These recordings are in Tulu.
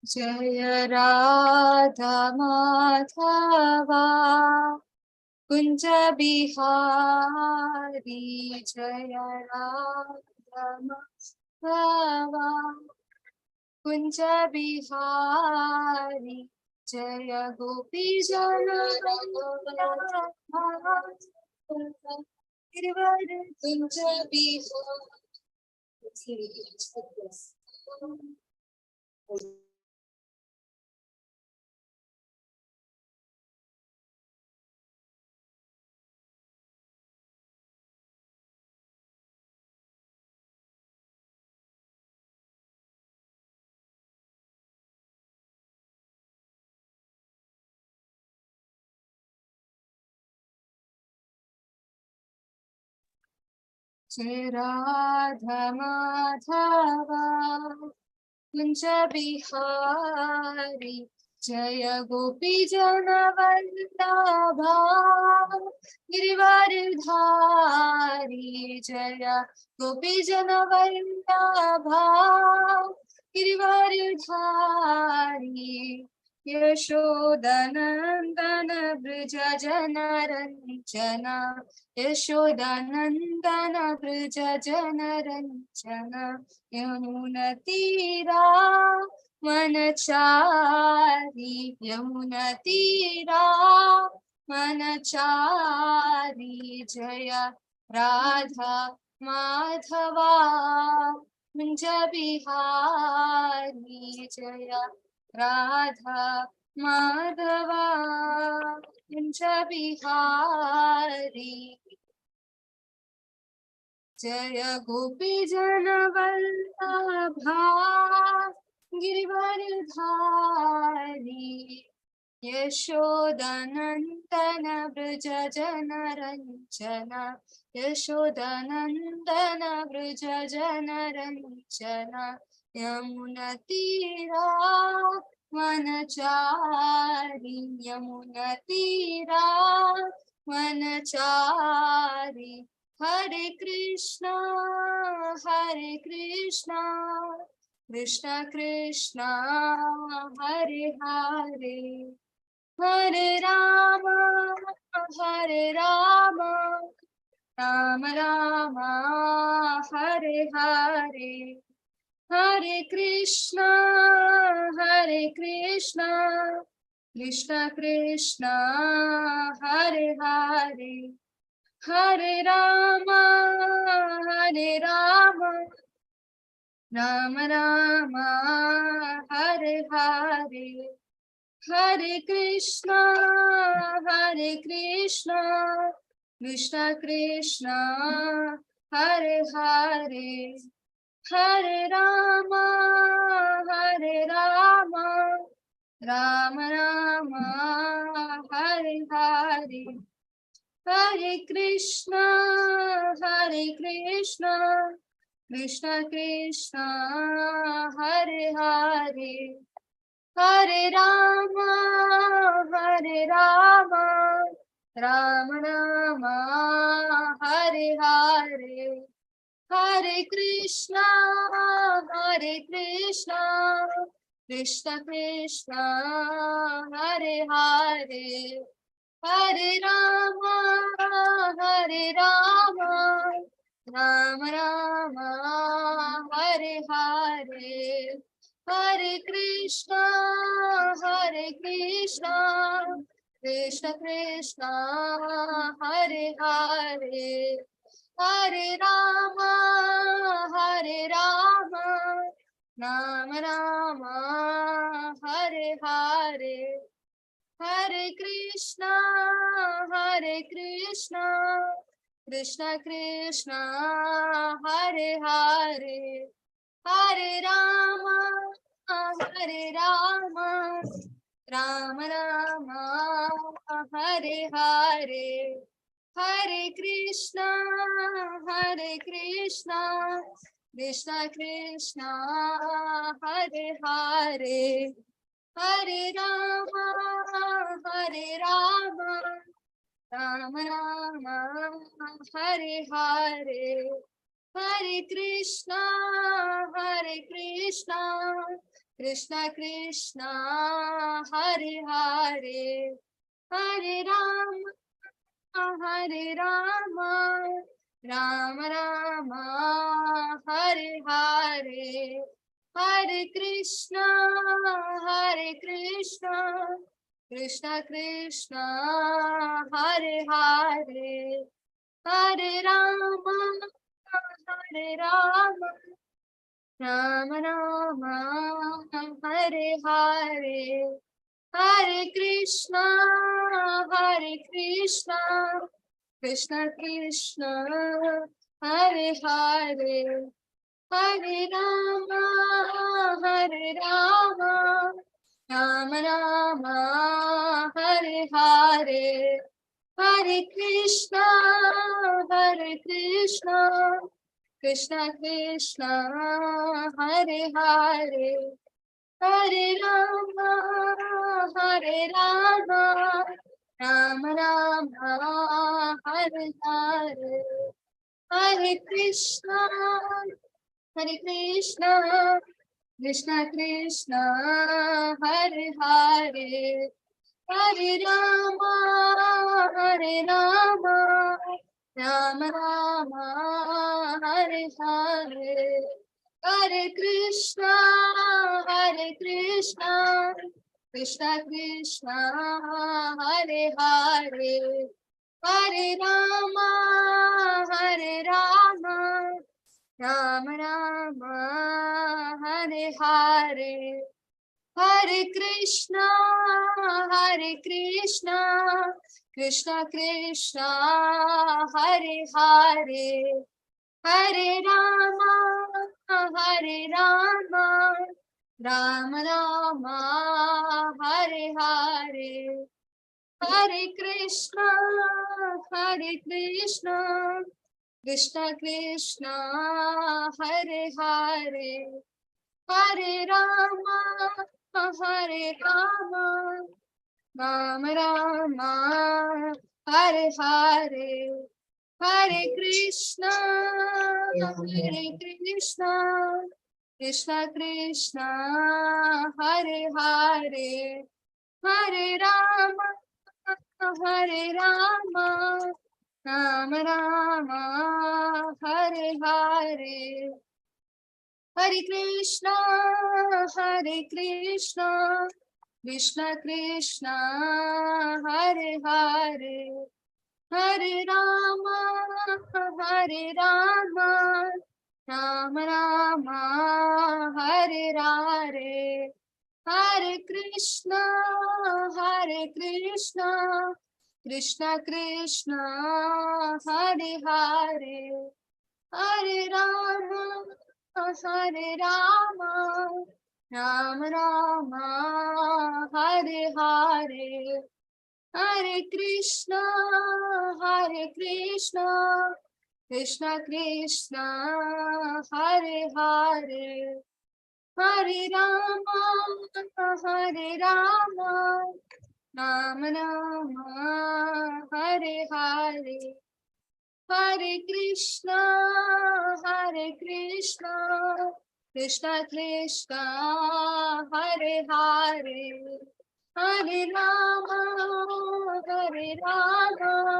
Jaya Radha Madhava Kunja Bihari. Jaya Radha Madhava Kunja Bihari. Jaya Gopi Jana Kunja Bihari. Jai Radha Madhava Kunja Bihari. Jaya Gopi Jana Vallabha Girivaradhari. Jaya Gopi Jana Vallabha Girivaradhari. Yashodanandana Vrija Janaranjana Yashodanandana Vrija Janaranjana Yamuna Tira Manachari Yamuna Tira Manachari. Jaya Radha Madhava Kunja Bihari. Jaya Radha Madhava Kunja Bihari. Jaya Gopi Jana Vallabha Girivaradhari. Yashodanandana Vrija Janaranjana Yashodanandana Vrija Janaranjana Yamuna Tira Manachari Yamuna Tira Manachari. Hare Krishna Hare Krishna Krishna Krishna Hare Hare. Hare Rama Hare Rama Rama Rama Hare Hare. Hare Krishna Hare Krishna Krishna Krishna Hare Hare. Hare Rama Hare Rama Rama Rama Hare Hare. Hare Krishna Hare Krishna Krishna Krishna Hare Hare. Hare Rama Hare Rama Rama Rama Hare Hare. Hare Krishna Hare Krishna Krishna Krishna Hare Hare. Hare Rama Hare Rama Rama Rama Hare Hare. Hare Krishna Hare Krishna Krishna Krishna Hare Hare. Hare Rama Hare Rama Rama Rama Hare Hare. Hare Krishna Hare Krishna Krishna Krishna Hare Hare. Hare Rama Hare Rama Rama Rama Hare Hare. Hare Krishna Hare Krishna Krishna Krishna Hare Hare. Hare Rama Hare Rama Rama Rama Hare Hare. Hare Krishna Hare Krishna Krishna Krishna Hare Hare. Hare Rama Hare Rama Rama Rama, Hare Hare. Hare Krishna, Hare Krishna, Krishna Krishna, Hare Hare. Hare Rama, Hare Rama, Rama Rama, Hare Hare. Hare Krishna, Hare Krishna, Krishna Krishna, Hare Hare. Hare Rama, Hare Rama, Rama Rama, Hare Hare. Hare Krishna, Hare Krishna, Krishna Krishna, Hare Hare. Hare Rama, Hare Rama, Rama Rama, Hare Hare. Hare Krishna, Hare Krishna, Krishna Krishna, Hare Hare. Hare Rama, Hare Rama, Rama Rama, Hare Hare. Hare Krishna, Hare Krishna, Krishna Krishna, Hare Hare. Hare Rama, Hare Rama, Rama Rama, Hare Hare. Hare Krishna, Hare Krishna, Krishna Krishna, Hare Hare. Hare Rama, Hare Rama, Rama Rama, Hare Hare. Hare Krishna, Hare Krishna, Krishna Krishna, Hare Hare. Hare Rama, Hare Rama, Rama Rama, Hare Hare. Hare Krishna, Hare Krishna, Krishna Krishna, Hare Hare. Hare Rama, Hare Rama, Rama Rama, Hare Hare. Hare Krishna, Hare Krishna, Krishna Krishna, Hare Hare. Hare Rama, Hare Rama, Rama Rama, Hare Hare. Hare Krishna, Hare Krishna, Krishna Krishna, Hare Hare. Hare Rama, Hare Rama, Rama Rama, Hare Hare. Hare Krishna, Hare Krishna, Krishna Krishna, Hare Hare. Hare Rama, Hare Rama, Rama Rama, Hare Hare. Hare Krishna, Hare Krishna, Krishna Krishna, Hare Hare. Hare Rama, Hare Rama, Rama Rama, Hare Hare. Hare Krishna, Hare Krishna, Krishna Krishna, Hare Hare. Hare Rama, Hare Rama,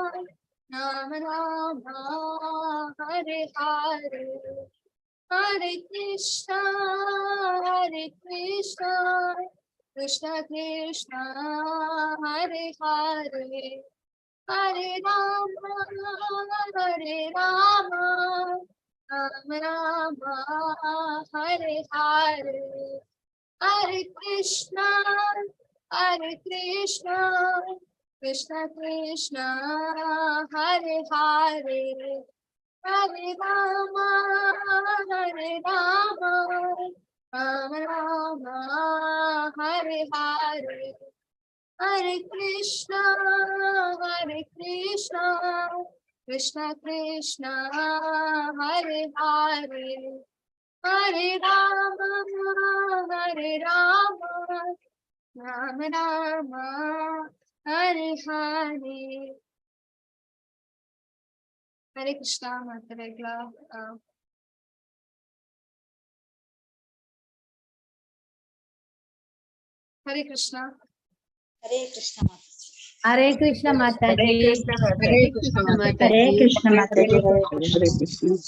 Rama Rama, Hare Hare. Hare Krishna, Hare Krishna, Krishna Krishna, Hare Hare. Hare Rama, Hare Rama, Rama Rama, Hare Hare. Hare Krishna, Hare Krishna, Krishna Krishna, Hare Hare. Hare Rama, Hare Rama, Rama Rama, Hare Hare. Hare Krishna, Hare Krishna, Krishna Krishna, Hare Hare. Hare Rama, Hare Rama, Rama Rama, Hare Hare. Hare Krishna ಮಾತರೆಗ್ಲ. Hare Krishna. Hare Krishna Mataji. Hare Krishna Mataji. Hare Krishna Mataji. Hare Krishna Mataji. Hare Krishna.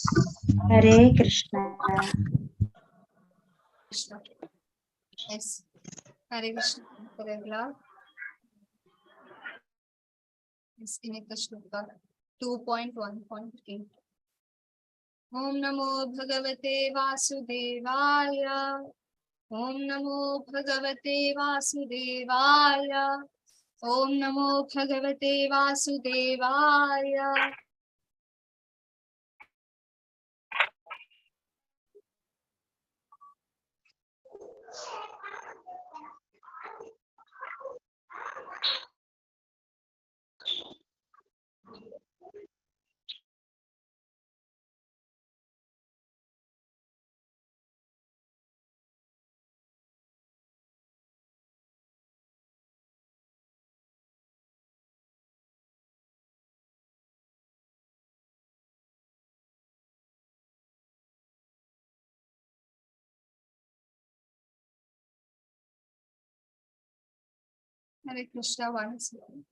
Hare Krishna. Krishna. S, Hare Krishna ಮಾತರೆಗ್ಲ. S, ಇನ್ನಿತ ಶ್ಲೋಕ 2.1.8. ಓಂ ನಮೋ ಭಗವತೆ ವಾಸುದೇವಾಯ. ಓಂ ನಮೋ ಭಗವತೆ ವಾಸುದೇವಾಯ. ಓಂ ನಮೋ ಭಗವತೆ ವಾಸುದೇವಾಯ. Hare Krishna. One second.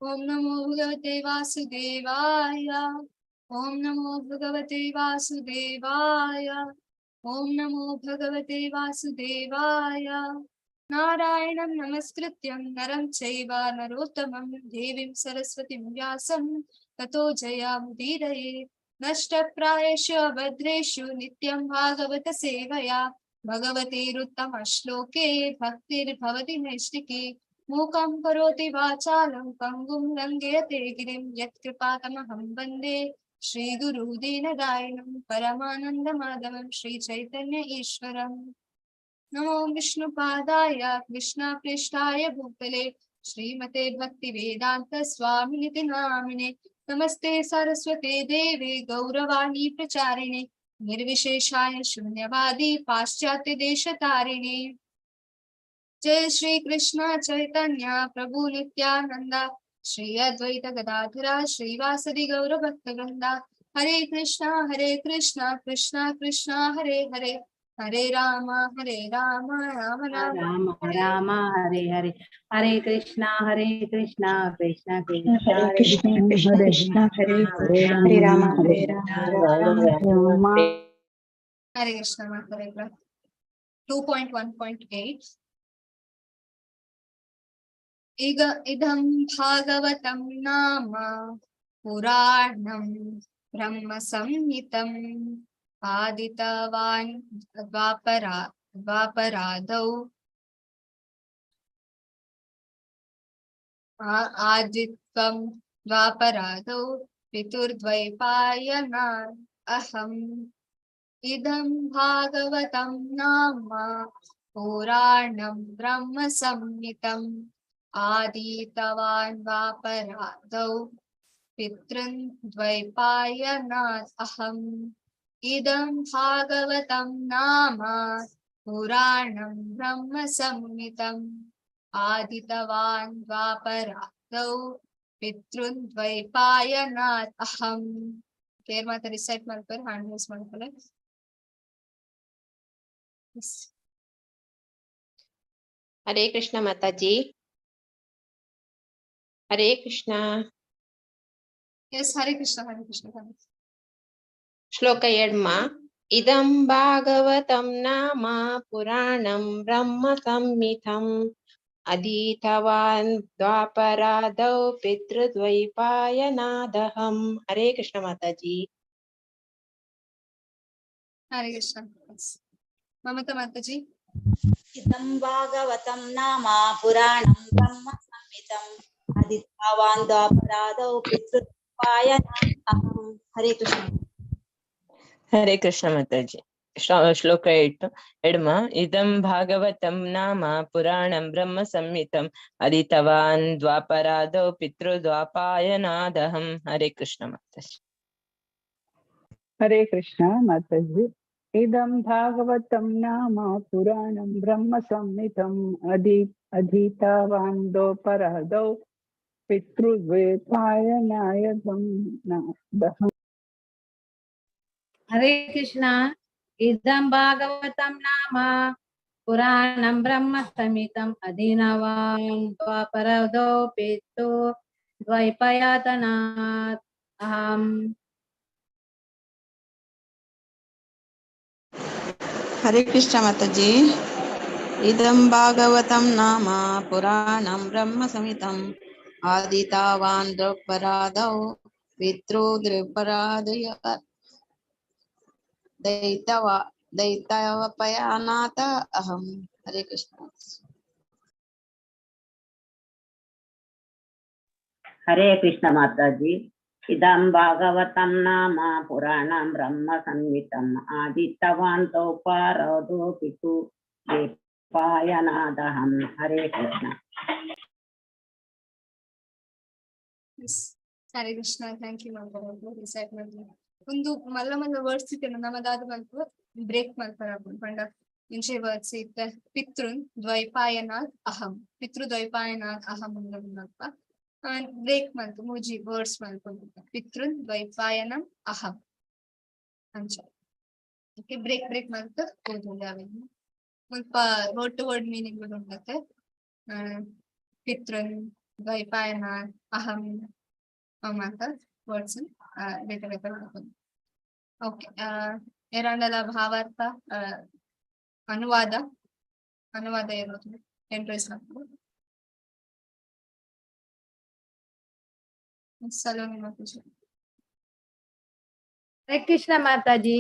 Om ನಮೋ ಭಗವತೆ ವಾಸುದೇವಾಯ. ಓಂ ನಮೋ ಭಗವತೆ ವಾಸುದೇವಾಯ. ಓಂ ನಮೋ ಭಗವತೆ ವಾಸುದೇವಾಯ. ನಾರಾಯಣಂ ನಮಸ್ಕೃತ್ಯಂ ನರಂ ಚೈವ ನರೋತ್ತಮಂ ದೇವೀಂ ಸರಸ್ವತಿಂ ವ್ಯಾಸಂ ತತೋ ಜಯಾಮುದೀರಯೇ. ನಷ್ಟಪ್ರಾಯೇಷು ಅಭದ್ರೇಷು ನಿತ್ಯಂ ಭಾಗವತ ಸೇವಯಾ ಭಗವತೀರುತ್ತಮ ಶ್ಲೋಕೆ ಭಕ್ತಿರ್ಭವತಿ ನೈಷ್ಟಿಕಿ. ಮೂಕಂ ಕರೋತಿ ವಾಚಾಲಂ ಪಂಗುಂ ಲಂಘಯತೆ ಗಿರಿಂ ಯತ್ಕೃಪಾತಮಹಂ ವಂದೇ ಶ್ರೀ ಗುರು ದೀನದಾಯಣಂ ಪರಮಾನಂದ ಮಾಧವಂ ಶ್ರೀ ಚೈತನ್ಯ ಈಶ್ವರಂ. ನಮೋ ವಿಷ್ಣುಪಾದಾಯ ಕೃಷ್ಣ ಪ್ರೇಷ್ಠಾಯ ಭೂತಲೆ ಶ್ರೀಮತೆ ಭಕ್ತಿ ವೇದಾಂತ ಸ್ವಾಮಿನಿತಿ ನಾಮಿನೆ. ನಮಸ್ತೆ ಸರಸ್ವತೆ ದೇವಿ ಗೌರವಾಣಿ ಪ್ರಚಾರಿಣೆ ನಿರ್ವಿಶೇಷಾಯ ಶೂನ್ಯವಾದಿ ಪಾಶ್ಚಾತ್ಯ ದೇಶ ತಾರಿಣೆ. ಜಯ ಶ್ರೀ ಕೃಷ್ಣ ಚೈತನ್ಯ ಪ್ರಭು ನಿತ್ಯಾನಂದ ಶ್ರೀ ಅದ್ವೈತ ಗದಾಧರ ಶ್ರೀವಾಸದಿ ಗೌರ ಭಕ್ತ ವೃಂದ. ಹರೇ ಕೃಷ್ಣ ಹರೇ ಕೃಷ್ಣ ಕೃಷ್ಣ ಕೃಷ್ಣ ಹರೇ ಹರೇ, ಹರೇ ರಾಮ ಹರೇ ರಾಮ ರಾಮ ರಾಮ ರಾಮ ರಾಮ ಹರೇ ಹರೇ. ಹರೇ ಕೃಷ್ಣ ಹರೇ ಕೃಷ್ಣ ಕೃಷ್ಣ ಕೃಷ್ಣ ಹರೇ ಕೃಷ್ಣ ಕೃಷ್ಣ ಕೃಷ್ಣ ಹರೇ ಹರೇ, ಹರೇ ರಾಮ ಹರೇ ರಾಮ ರಾಮ. ಹರೇ ಕೃಷ್ಣ ಮಾತರೆಗ್ಲ. 2.1.8. ಈಗ ಇದಂ ಭಾಗವತಂ ನಾಮ ಪುರಾಣಂ ಬ್ರಹ್ಮ ಸಂಹಿತಂ ಆದಿತವಾನ್ ದ್ವಾಪರಾದೌ ಆದಿತ್ವಂ ದ್ವಾಪರಾದೌ ಪಿತುರ್ದ್ವೈಪಾಯನ ಅಹಂ. ಇದಂ ಭಾಗವತಂ ನಾಮ ಪುರಾಣಂ ಬ್ರಹ್ಮ ಸಂಹಿತಂ ಆದೀತವಾನ್ ದ್ವಾಪರಾದೌ ಪಿತೃನ್ ದ್ವೈಪಾಯನಾತ್ ಅಹಂ. ಇದಂ ಭಾಗವತಂ ನಾಮ ಪುರಾಣಂ ಬ್ರಹ್ಮ ಸಂಹಿತಂ ಆದಿತವಾನ್ ದ್ವಾಪರಾದೌ ಪಿತೃನ್ ದ್ವೈಪಾಯನಾತ್ ಅಹಂ. ಕೇರ್ ಮಾತ ರಿಸೈಟ್ ಮಾಡ್ತಾರೆ, ಹ್ಯಾಂಡ್ ರೇಸ್ ಮಾಡ್ತಾರೆ. ಹರೇ ಕೃಷ್ಣ ಮಾತಾಜಿ. ಹರೇ ಕೃಷ್ಣ. ಎಸ್, ಹರೇ ಕೃಷ್ಣ ಹರೇ ಕೃಷ್ಣ. ಶ್ಲೋಕ ಎಡ್ಮ. ಇದಂ ಭಾಗವತಂ ನಾಮ ಪುರಾಣಂ ಬ್ರಹ್ಮ ಸಂಹಿತಂ ಅಧೀತವಾನ್ ದ್ವಾಪರಾದೌ ಪಿತೃದ್ವೈಪಾಯನಾದಹಂ. ಹರೇ ಕೃಷ್ಣ ಮಾತಾಜಿ. ಹರೇ ಕೃಷ್ಣ. ಮಮತಾ ಮಾತಾಜಿ. ಇದಂ ಭಾಗವತಂ ನಾಮ ಪುರಾಣಂ ಬ್ರಹ್ಮ ಸಂಹಿತಂ ಅಧಿತಾವಾನ್ ದ್ವಾಪರಾದೌ ಪಿತೃದ್ವೈಪಾಯನಾದಹಂ. ಹರೇ ಕೃಷ್ಣ. ಹರೇ ಕೃಷ್ಣ ಮಾತಾಜಿ. ಶ್ಲೋಕ 8. ಎಡ್ಮ. ಇದಂ ಭಾಗವತಂ ನಾಮ ಪುರಾಣಂ ಬ್ರಹ್ಮ ಸಂಹಿತಂ ಅದಿತವಾನ್ ದ್ವಾಪರಾದೌ ಪಿತೃದ್ವಾಪಾಯನಾದಹಂ. ಹರೇ ಕೃಷ್ಣ ಮಾತಾಜಿ. ಹರೇ ಕೃಷ್ಣ ಮಾತಾಜಿ. ಇದಂ ಭಾಗವತಂ ನಾಮ ಪುರಾಣಂ ಬ್ರಹ್ಮ ಸಂಹಿತಂ ಅಧೀತವಾನ್ ದ್ವಾಪರಾದೌ ಪಿತೃದ್ವೈಪಾಯನಾಯಕಂ ನಾದಹಂ. ಹರೇ ಕೃಷ್ಣ. ಇದಂ ಭಾಗವತಂ ನಾಮ ಪುರಾಣಂ ಬ್ರಹ್ಮ ಸಂಹಿತಂ ಅಧೀನವಾನ್ ದ್ವಾಪರದೋ ಪಿತು ದ್ವೈಪಯಾತನಾತ್ ಅಹಂ. ಹರೇ ಕೃಷ್ಣ ಮಾತಾಜಿ. ಇದಂ ಭಾಗವತಂ ನಾಮ ಪುರಾಣಂ ಬ್ರಹ್ಮ ಸಂಹಿತಂ ಆದಿತಾವಾನ್ ದ್ರೌಪರಾದೌ ಪಿತೃದ್ರೌಪರಾದಯ ದೈತವ ದೈತವಪಯಾನಾಥ ಅಹಂ. ಹರೇ ಕೃಷ್ಣ. ಹರೇ ಕೃಷ್ಣ ಮಾತಾಜಿ. ಇದಂ ಭಾಗವತಂ ನಾಮ Puranam Brahma ಸಂಹಿತಂ ಆದಿತ್ತವಾನ್ ತೌಪಾರದೋ ಪಿತು ಪಾಯನಾದಹಂ. Hare Krishna. Yes. Hare Krishna. Thank you recite ಮಲ್ಪುನ. ಒಂದು ಮಲ್ಲ ಮಲ್ಲ ವರ್ಡ್ಸ್ ಇತ್ತೆ ನಮದಾದ ಮಲ್ಪ ಬ್ರೇಕ್ ಮಲ್ಪರ ಪಂಡ ಇಂಚೆ ವರ್ಡ್ಸ್ ಇತ್ತೆ ಪಿತೃನ್ ದ್ವೈಪಾಯನಾತ್ ಅಹಂ, ಪಿತೃ ದ್ವೈಪಾಯನಾತ್ ಅಹಂ ಮಲ್ಪ ಬ್ರೇಕ್ ಮಲ್ತು ಮೂಜಿ ವರ್ಡ್ಸ್ ಮಲ್ಪೊಂದು ಪಿತೃನ್ ದ್ವೈಪಾಯನಂ ಅಹಂ ಅಂಚ. ಓಕೆ, ಬ್ರೇಕ್ ಬ್ರೇಕ್ ಮಲ್ತು ಓದುಂಡು ಅವೆನ್ ಮುಲ್ಪ ವರ್ಡ್ ಟು ವರ್ಡ್ ಮೀನಿಂಗ್ ಉಂಡತೆ. ಪಿತೃನ್ ದ್ವೈಪಾಯನಾತ್ ಅಹಂ ಮಾತ ವರ್ಡ್ಸ್ ಬೇತೆ ಬೇತೆ ಮಲ್ಪೊಂದು. ಓಕೆ, ಏರಾಂಡಲ ಭಾವಾರ್ಥ ಅನುವಾದ ಅನುವಾದ ಇರೋದು ಎಂಟ್ರೆಸ್ ಸಲೋನಿ ಮಾತಾಜಿ. ಹರೇ ಕೃಷ್ಣ ಮಾತಾಜಿ.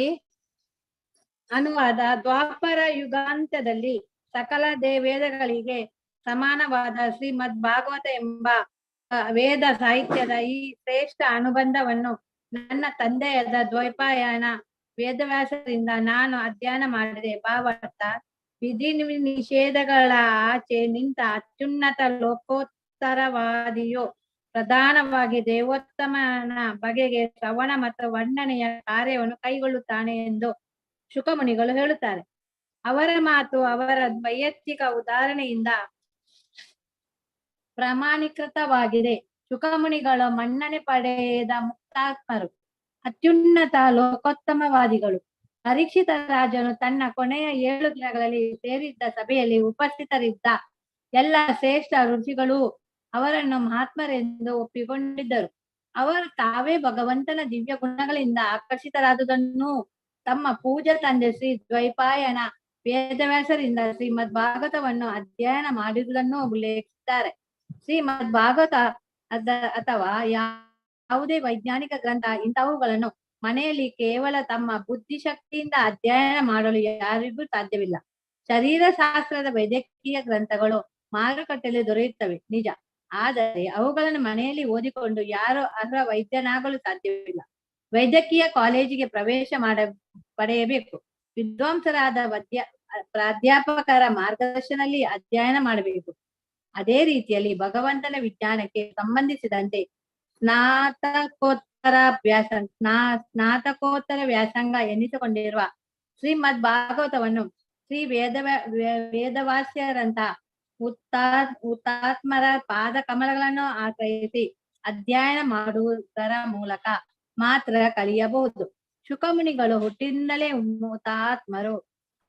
ಅನುವಾದ: ದ್ವಾಪರ ಯುಗಾಂತ್ಯದಲ್ಲಿ ಸಕಲ ವೇದಗಳಿಗೆ ಸಮಾನವಾದ ಶ್ರೀಮದ್ ಭಾಗವತ ಎಂಬ ವೇದ ಸಾಹಿತ್ಯದ ಈ ಶ್ರೇಷ್ಠ ಅನುಬಂಧವನ್ನು ನನ್ನ ತಂದೆಯಾದ ದ್ವೈಪಾಯನ ವೇದವ್ಯಾಸರಿಂದ ನಾನು ಅಧ್ಯಯನ ಮಾಡಿದೆ. ಭಾವಾರ್ಥ: ವಿಧಿ ನಿಷೇಧಗಳ ಆಚೆ ನಿಂತ ಅತ್ಯುನ್ನತ ಲೋಕೋತ್ತರವಾದಿಯು ಪ್ರಧಾನವಾಗಿ ದೇವೋತ್ತಮನ ಬಗೆಗೆ ಶ್ರವಣ ಮತ್ತು ವರ್ಣನೆಯ ಕಾರ್ಯವನ್ನು ಕೈಗೊಳ್ಳುತ್ತಾನೆ ಎಂದು ಶುಕಮುನಿಗಳು ಹೇಳುತ್ತಾರೆ. ಅವರ ಮಾತು ಅವರ ವೈಯಕ್ತಿಕ ಉದಾಹರಣೆಯಿಂದ ಪ್ರಮಾಣೀಕೃತವಾಗಿದೆ. ಶುಕಮುನಿಗಳು ಮನ್ನಣೆ ಪಡೆದ ಮುಕ್ತಾತ್ಮರು, ಅತ್ಯುನ್ನತ ಲೋಕೋತ್ತಮವಾದಿಗಳು. ಪರೀಕ್ಷಿತ ರಾಜನು ತನ್ನ ಕೊನೆಯ 7 ದಿನಗಳಲ್ಲಿ ಸೇರಿದ್ದ ಸಭೆಯಲ್ಲಿ ಉಪಸ್ಥಿತರಿದ್ದ ಎಲ್ಲ ಶ್ರೇಷ್ಠ ಋಷಿಗಳು ಅವರನ್ನು ಮಹಾತ್ಮರೆಂದು ಒಪ್ಪಿಕೊಂಡಿದ್ದರು. ಅವರು ತಾವೇ ಭಗವಂತನ ದಿವ್ಯ ಗುಣಗಳಿಂದ ಆಕರ್ಷಿತರಾದುದನ್ನು ತಮ್ಮ ಪೂಜಾ ತಂದೆ ಶ್ರೀ ದ್ವೈಪಾಯನ ವೇದವ್ಯಾಸರಿಂದ ಶ್ರೀಮದ್ ಭಾಗವತವನ್ನು ಅಧ್ಯಯನ ಮಾಡಿದುದನ್ನು ಉಲ್ಲೇಖಿಸಿದ್ದಾರೆ. ಶ್ರೀಮದ್ ಭಾಗವತ ಅಥವಾ ಯಾವುದೇ ವೈಜ್ಞಾನಿಕ ಗ್ರಂಥ ಇಂತಹವುಗಳನ್ನು ಮನೆಯಲ್ಲಿ ಕೇವಲ ತಮ್ಮ ಬುದ್ಧಿಶಕ್ತಿಯಿಂದ ಅಧ್ಯಯನ ಮಾಡಲು ಯಾರಿಗೂ ಸಾಧ್ಯವಿಲ್ಲ. ಶರೀರಶಾಸ್ತ್ರದ ವೈದ್ಯಕೀಯ ಗ್ರಂಥಗಳು ಮಾರುಕಟ್ಟೆಯಲ್ಲಿ ದೊರೆಯುತ್ತವೆ ನಿಜ, ಆದರೆ ಅವುಗಳನ್ನು ಮನೆಯಲ್ಲಿ ಓದಿಕೊಂಡು ಯಾರು ಅರ್ಹ ವೈದ್ಯನಾಗಲು ಸಾಧ್ಯವಿಲ್ಲ. ವೈದ್ಯಕೀಯ ಕಾಲೇಜಿಗೆ ಪ್ರವೇಶ ಪಡೆಯಬೇಕು. ವಿದ್ವಾಂಸರಾದ ಪ್ರಾಧ್ಯಾಪಕರ ಮಾರ್ಗದರ್ಶನದಲ್ಲಿ ಅಧ್ಯಯನ ಮಾಡಬೇಕು. ಅದೇ ರೀತಿಯಲ್ಲಿ ಭಗವಂತನ ವಿಜ್ಞಾನಕ್ಕೆ ಸಂಬಂಧಿಸಿದಂತೆ ಸ್ನಾತಕೋತ್ತರ ವ್ಯಾಸಂಗ ಎನ್ನಿಸಿಕೊಂಡಿರುವ ಶ್ರೀಮದ್ ಭಾಗವತವನ್ನು ಶ್ರೀ ವೇದವಾಸ್ಯರಂತಹ ಹುತಾತ್ಮರ ಪಾದ ಕಮಲಗಳನ್ನು ಆಶ್ರಯಿಸಿ ಅಧ್ಯಯನ ಮಾಡುವುದರ ಮೂಲಕ ಮಾತ್ರ ಕಲಿಯಬಹುದು. ಶುಕಮುನಿಗಳು ಹುಟ್ಟಿನಿಂದಲೇ ಹುತಾತ್ಮರು.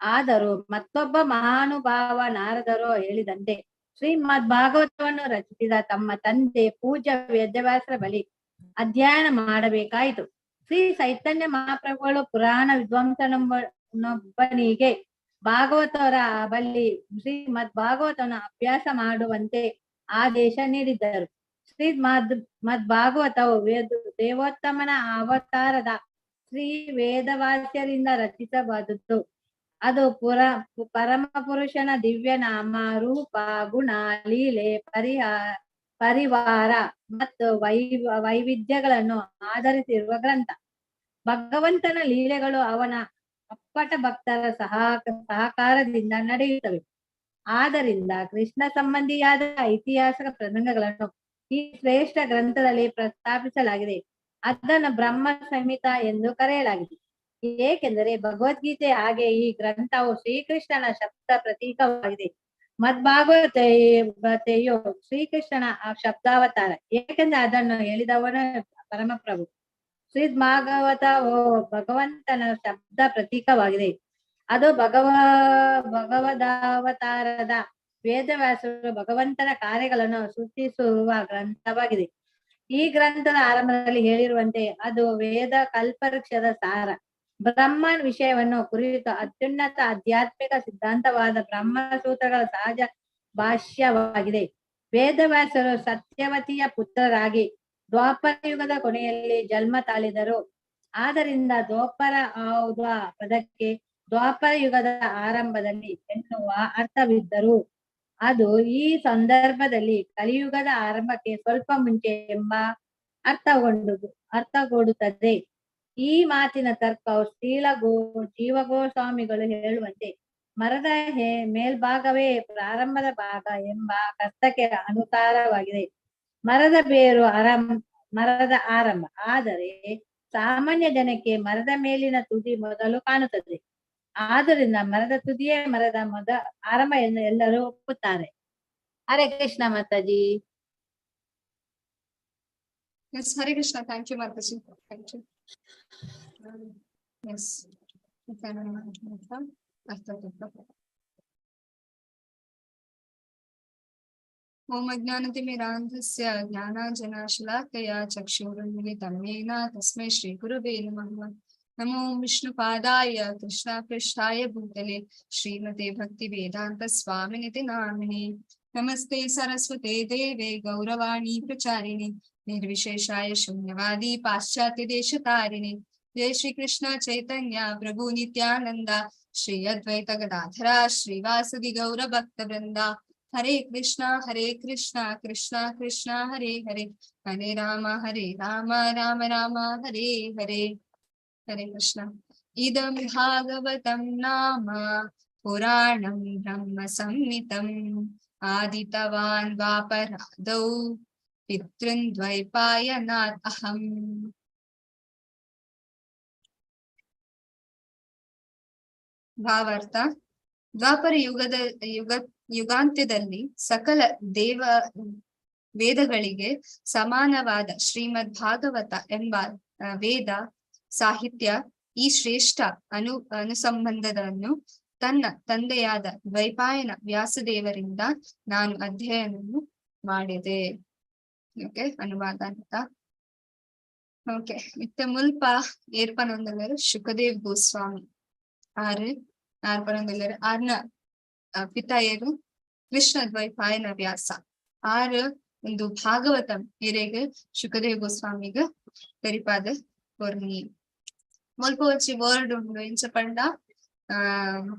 ಆದರೂ ಮತ್ತೊಬ್ಬ ಮಹಾನುಭಾವ ನಾರದರು ಹೇಳಿದಂತೆ ಶ್ರೀಮದ್ ಭಾಗವತವನ್ನು ರಚಿಸಿದ ತಮ್ಮ ತಂದೆ ಪೂಜ್ಯ ವೇದವ್ಯಾಸರ ಬಳಿ ಅಧ್ಯಯನ ಮಾಡಬೇಕಾಯಿತು. ಶ್ರೀ ಚೈತನ್ಯ ಮಹಾಪ್ರಭುಗಳು ಪುರಾಣ ವಿದ್ವಾಂಸನೊಬ್ಬನಿಗೆ ಭಾಗವತರ ಬಳಿ ಶ್ರೀಮದ್ ಭಾಗವತವನ್ನು ಅಭ್ಯಾಸ ಮಾಡುವಂತೆ ಆದೇಶ ನೀಡಿದ್ದರು. ಶ್ರೀ ಮದ್ ಭಾಗವತವು ದೇವೋತ್ತಮನ ಅವತಾರದ ಶ್ರೀ ವೇದವಾಸ್ಯರಿಂದ ರಚಿಸಬಾದುದು. ಅದು ಪರಮ ಪುರುಷನ ದಿವ್ಯ ನಾಮ, ರೂಪ, ಗುಣ, ಲೀಲೆ, ಪರಿವಾರ ಮತ್ತು ವೈವಿಧ್ಯಗಳನ್ನು ಆಧರಿಸಿರುವ ಗ್ರಂಥ. ಭಗವಂತನ ಲೀಲೆಗಳು ಅವನ ಅಪ್ಪಟ ಭಕ್ತರ ಸಹಕಾರದಿಂದ ನಡೆಯುತ್ತವೆ. ಆದ್ದರಿಂದ ಕೃಷ್ಣ ಸಂಬಂಧಿಯಾದ ಐತಿಹಾಸಿಕ ಪ್ರಸಂಗಗಳನ್ನು ಈ ಶ್ರೇಷ್ಠ ಗ್ರಂಥದಲ್ಲಿ ಪ್ರಸ್ತಾಪಿಸಲಾಗಿದೆ. ಅದನ್ನು ಬ್ರಹ್ಮ ಸಂಹಿತ ಎಂದು ಕರೆಯಲಾಗಿದೆ. ಏಕೆಂದರೆ ಭಗವದ್ಗೀತೆ ಹಾಗೆ ಈ ಗ್ರಂಥವು ಶ್ರೀಕೃಷ್ಣನ ಶಬ್ದ ಪ್ರತೀಕವಾಗಿದೆ. ಮದ್ಭಾಗವತೆಯು ಶ್ರೀಕೃಷ್ಣನ ಆ ಶಬ್ದಾವತಾರ, ಏಕೆಂದರೆ ಅದನ್ನು ಹೇಳಿದವನು ಪರಮಪ್ರಭು. ಶ್ರೀ ಭಾಗವತವು ಭಗವಂತನ ಶಬ್ದ ಪ್ರತೀಕವಾಗಿದೆ. ಅದು ಭಗವದಾವತಾರದ ವೇದವ್ಯಾಸರು ಭಗವಂತನ ಕಾರ್ಯಗಳನ್ನು ಸೂಚಿಸುವ ಗ್ರಂಥವಾಗಿದೆ. ಈ ಗ್ರಂಥದ ಆರಂಭದಲ್ಲಿ ಹೇಳಿರುವಂತೆ ಅದು ವೇದ ಕಲ್ಪವೃಕ್ಷದ ಸಾರ. ಬ್ರಹ್ಮನ್ ವಿಷಯವನ್ನು ಕುರಿತು ಅತ್ಯುನ್ನತ ಆಧ್ಯಾತ್ಮಿಕ ಸಿದ್ಧಾಂತವಾದ ಬ್ರಹ್ಮಸೂತ್ರಗಳ ಸಹಜ ಭಾಷ್ಯವಾಗಿದೆ. ವೇದವ್ಯಾಸರು ಸತ್ಯವತಿಯ ಪುತ್ರರಾಗಿ ದ್ವಾಪರ ಯುಗದ ಕೊನೆಯಲ್ಲಿ ಜನ್ಮ ತಾಳಿದರು. ಆದ್ದರಿಂದ ದ್ವಾಪರ ಆದ ಪದಕ್ಕೆ ದ್ವಾಪರ ಯುಗದ ಆರಂಭದಲ್ಲಿ ಎನ್ನುವ ಅರ್ಥವಿದ್ದರು ಅದು ಈ ಸಂದರ್ಭದಲ್ಲಿ ಕಲಿಯುಗದ ಆರಂಭಕ್ಕೆ ಸ್ವಲ್ಪ ಮುಂಚೆ ಎಂಬ ಅರ್ಥಗೊಡುತ್ತದೆ. ಈ ಮಾತಿನ ತರ್ಕವು ಜೀವಗೋಸ್ವಾಮಿಗಳು ಹೇಳುವಂತೆ ಮರದ ಮೇಲ್ಭಾಗವೇ ಪ್ರಾರಂಭದ ಭಾಗ ಎಂಬ ಅರ್ಥಕ್ಕೆ ಅನುಸಾರವಾಗಿದೆ. ಮರದ ಬೇರು ಮರದ ಆರಂಭ, ಆದರೆ ಸಾಮಾನ್ಯ ಜನಕ್ಕೆ ಮರದ ಮೇಲಿನ ತುದಿ ಮೊದಲು ಕಾಣುತ್ತದೆ. ಆದ್ದರಿಂದ ಮರದ ತುದಿಯೇ ಮರದ ಆರಂಭ ಎಂದು ಎಲ್ಲರೂ ಒಪ್ಪುತ್ತಾರೆ. Hare Krishna Mataji. Yes, Hare Krishna. Thank you, Mataji. Thank you. Yes. Om ಅಜ್ಞಾನತಿಮಿರಾಂಧಸ್ಯ ಜ್ಞಾನಾಂಜನಶಲಾಕಯಾ ಚಕ್ಷುರುನ್ಮಿಲಿತಂ ಯೇನ ತಸ್ಮೈ ಶ್ರೀ ಗುರುವೇ ನಮಃ. ನಮೋ ವಿಷ್ಣುಪಾದಾಯ ಕೃಷ್ಣಪೃಷ್ಠಾಯ ಭೂತಲೆ ಶ್ರೀಮತೆ ಭಕ್ತಿ ವೇದಾಂತ ಸ್ವಾಮಿನಿತಿ ನಾಮಿನಿ. ನಮಸ್ತೆ ಸರಸ್ವತೆ ದೇವೆ ಗೌರವಾಣಿ ಪ್ರಚಾರಿಣಿ ನಿರ್ವಿಶೇಷಾಯ ಶೂನ್ಯವಾದಿ ಪಾಶ್ಚಾತ್ಯ ದೇಶತಾರಿಣಿ. ಜಯ ಶ್ರೀ ಕೃಷ್ಣ ಚೈತನ್ಯ ಪ್ರಭು ನಿತ್ಯಾನಂದ ಶ್ರೀ ಅದ್ವೈತ ಗದಾಧರ ಶ್ರೀವಾಸದಿ ಗೌರ ಭಕ್ತ ವೃಂದ. ಹರೇ ಕೃಷ್ಣ ಹರೇ ಕೃಷ್ಣ ಕೃಷ್ಣ ಕೃಷ್ಣ ಹರೇ ಹರೇ ಹರೇ ರಾಮ ಹರೇ ರಾಮ ರಾಮ ರಾಮ ಹರೇ ಹರೇ. ಹರೇ ಕೃಷ್ಣ. ಇದಂ ಭಾಗವತಂ ನಾಮ ಪುರಾಣಂ ಬ್ರಹ್ಮ ಸಂಹಿತಂ ಆದಿತವಾನ್ ದ್ವಾಪರಾದೌ ಪಿತೃನ್ ದ್ವೈಪಾಯನಾತ್ ಅಹಂ. ಭಾವಾರ್ಥ: ದ್ವಾಪರ ಯುಗದ ಯುಗಾಂತ್ಯದಲ್ಲಿ ಸಕಲ ದೇವ ವೇದಗಳಿಗೆ ಸಮಾನವಾದ ಶ್ರೀಮದ್ ಭಾಗವತ ಎಂಬ ವೇದ ಸಾಹಿತ್ಯ ಈ ಶ್ರೇಷ್ಠ ಅನುಸಂಬಂಧವನ್ನು ತನ್ನ ತಂದೆಯಾದ ದ್ವೈಪಾಯನ ವ್ಯಾಸದೇವರಿಂದ ನಾನು ಅಧ್ಯಯನವನ್ನು ಮಾಡಿದೆ. ಓಕೆ, ಅನುವಾದ ಅಂತ. ಓಕೆ, ಇತ್ತೆ ಮುಲ್ಪ ಏರ್ಪನೊಂದಲ್ಲರು ಶುಕದೇವ್ ಗೋಸ್ವಾಮಿ ಆರು ಆರ್ಪನೊಂದಲ್ಲರು ಆರ್ನ ಪಿತಾಯರು ಕೃಷ್ಣ ದ್ವೈಪಾಯನ ವ್ಯಾಸ. ಆರು ಒಂದು ಭಾಗವತಂ ಇರೆಗ್ ಶುಕದೇವ್ ಗೋಸ್ವಾಮಿಗ ತೆರಿಪಾದ ಕೊರ್ನಿ. ಮುಲ್ಪ ಒಂಜಿ ವರ್ಡ್ ಉಂಡು ಎಂಚ ಪಂಡ ಆ